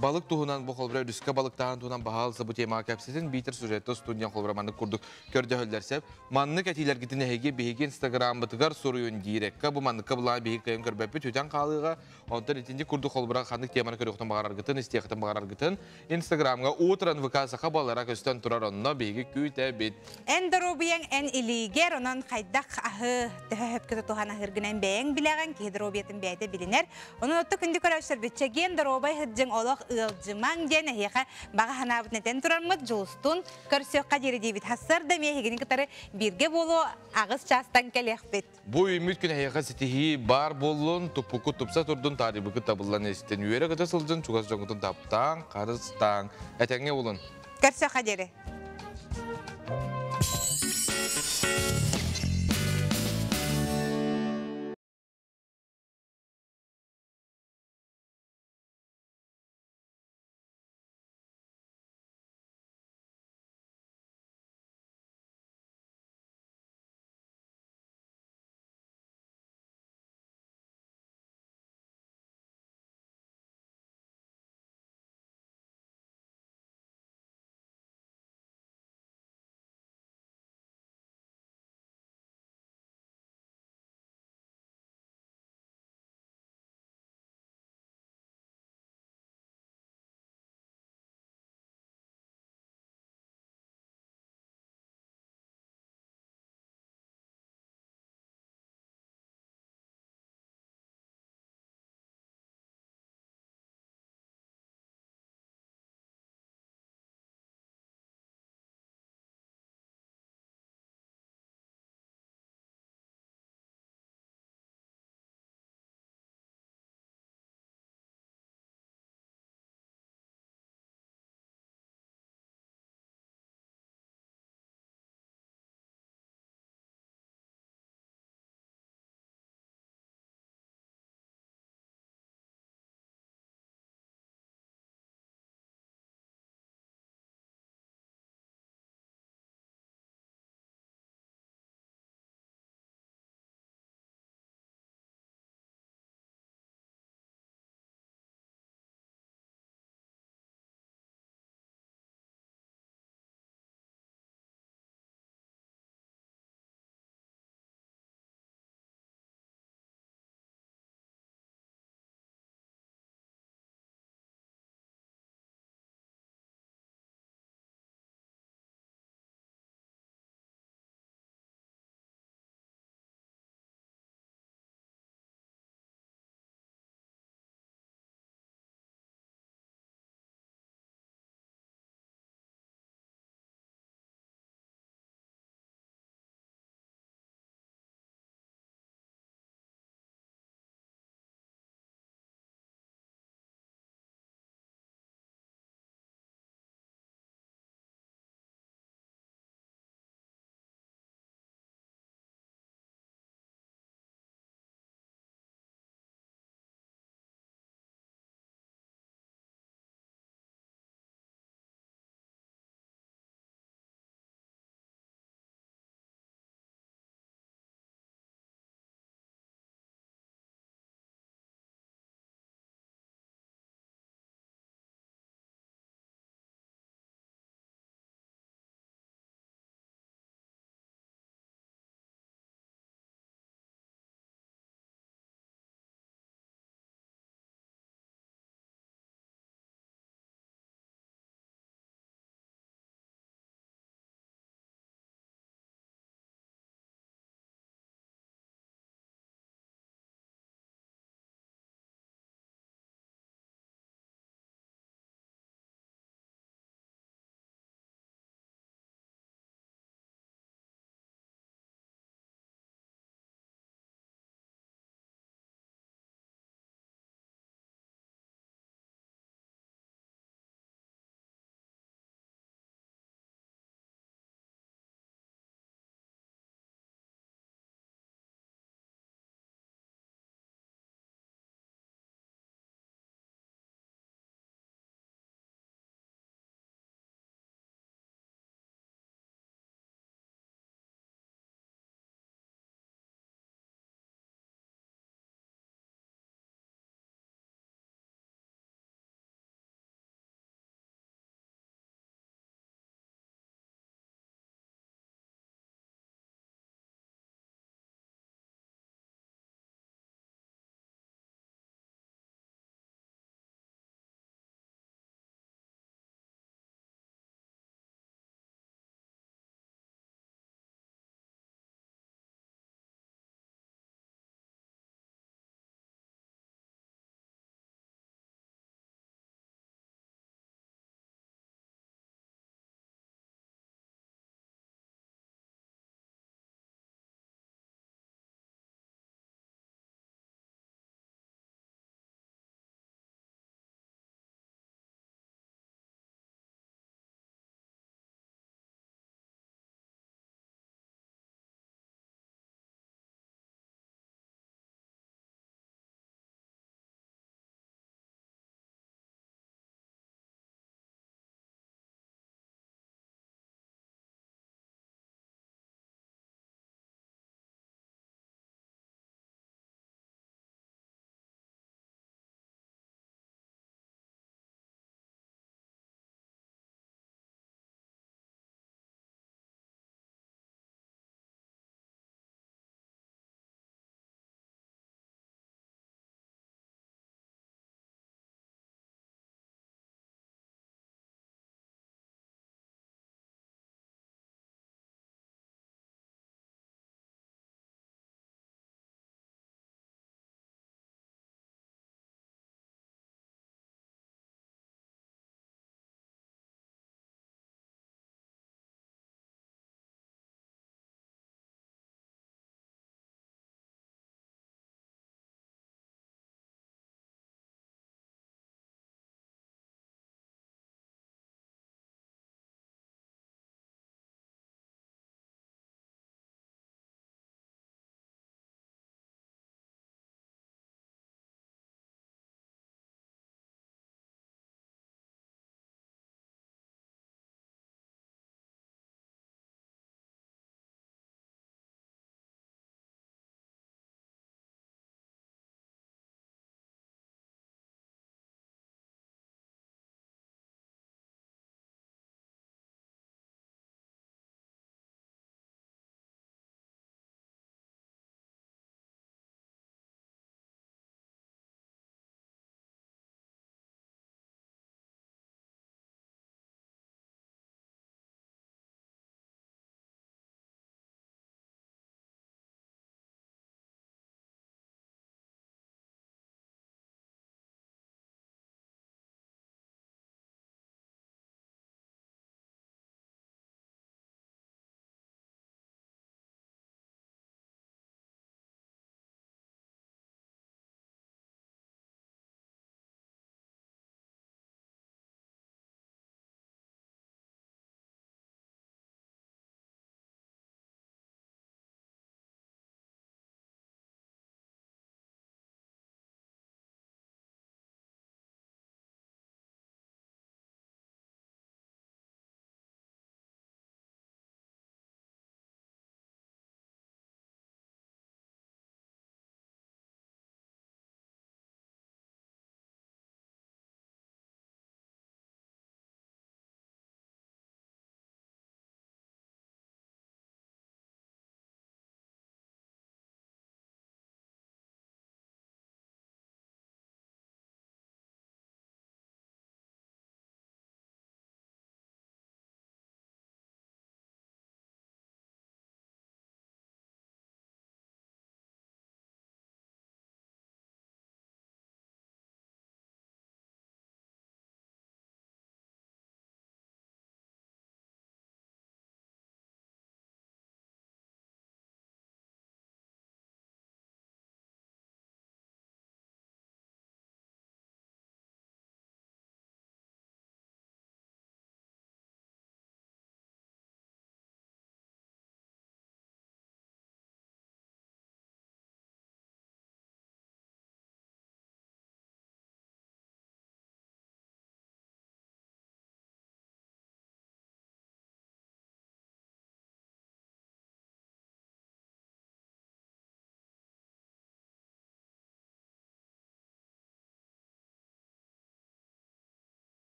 балык туһунан бу холбура өрүскэ балыктааһын туһунан баһаалыста бу темаҕа кэпсэтин биитэр сюжетта устун диэн холбура маннык курдук көрдөһөллөр сөп. Маннык этиилэргитин эһиги биһиги инстаграммытыгар суруйун диирекка бу манныкка былаан биһиги кыайан көрбөппүт үтэн хаалыыга онтон итинник курдук холбура ханнык теманы көрүөхтэн баҕараргытын истиэхтэн баҕараргытын инстаграмҥа утран ВК саха балара көстөн турар онно биһиги күүтэбит. Эн доруобуйаҥ эн илиигэр, онон хайдах аһы төһө хөпкө тутуһан аһыыргынан бэйэҥ билэҕин, киһи доруобуйатын бэйэтэ билинэр. Онон отто күндү көрөөччүлэрбит чэгиэн доруобай сылдьыҥ олох ыалдьымаҥ диэн эһиэхэ баҕа санаабытын этэн турармыт Дьулустуун көрсүөххэ диэри диибит. Сарсыарда эмиэ эһигини кытары бииргэ буолуо аҕыс чаастан кэлиэхпит. Бу үүммүт күн эһиэхэ ситиһии баар буоллун, туппуккут тупса турдун, таарыйбыккыт табыллан истин. Үөрэ-көтө сылдьын, чугас дьоҥҥутун таптааҥ, харыстааҥ. Этэҥҥэ булун. Көрсүөххэ диэри.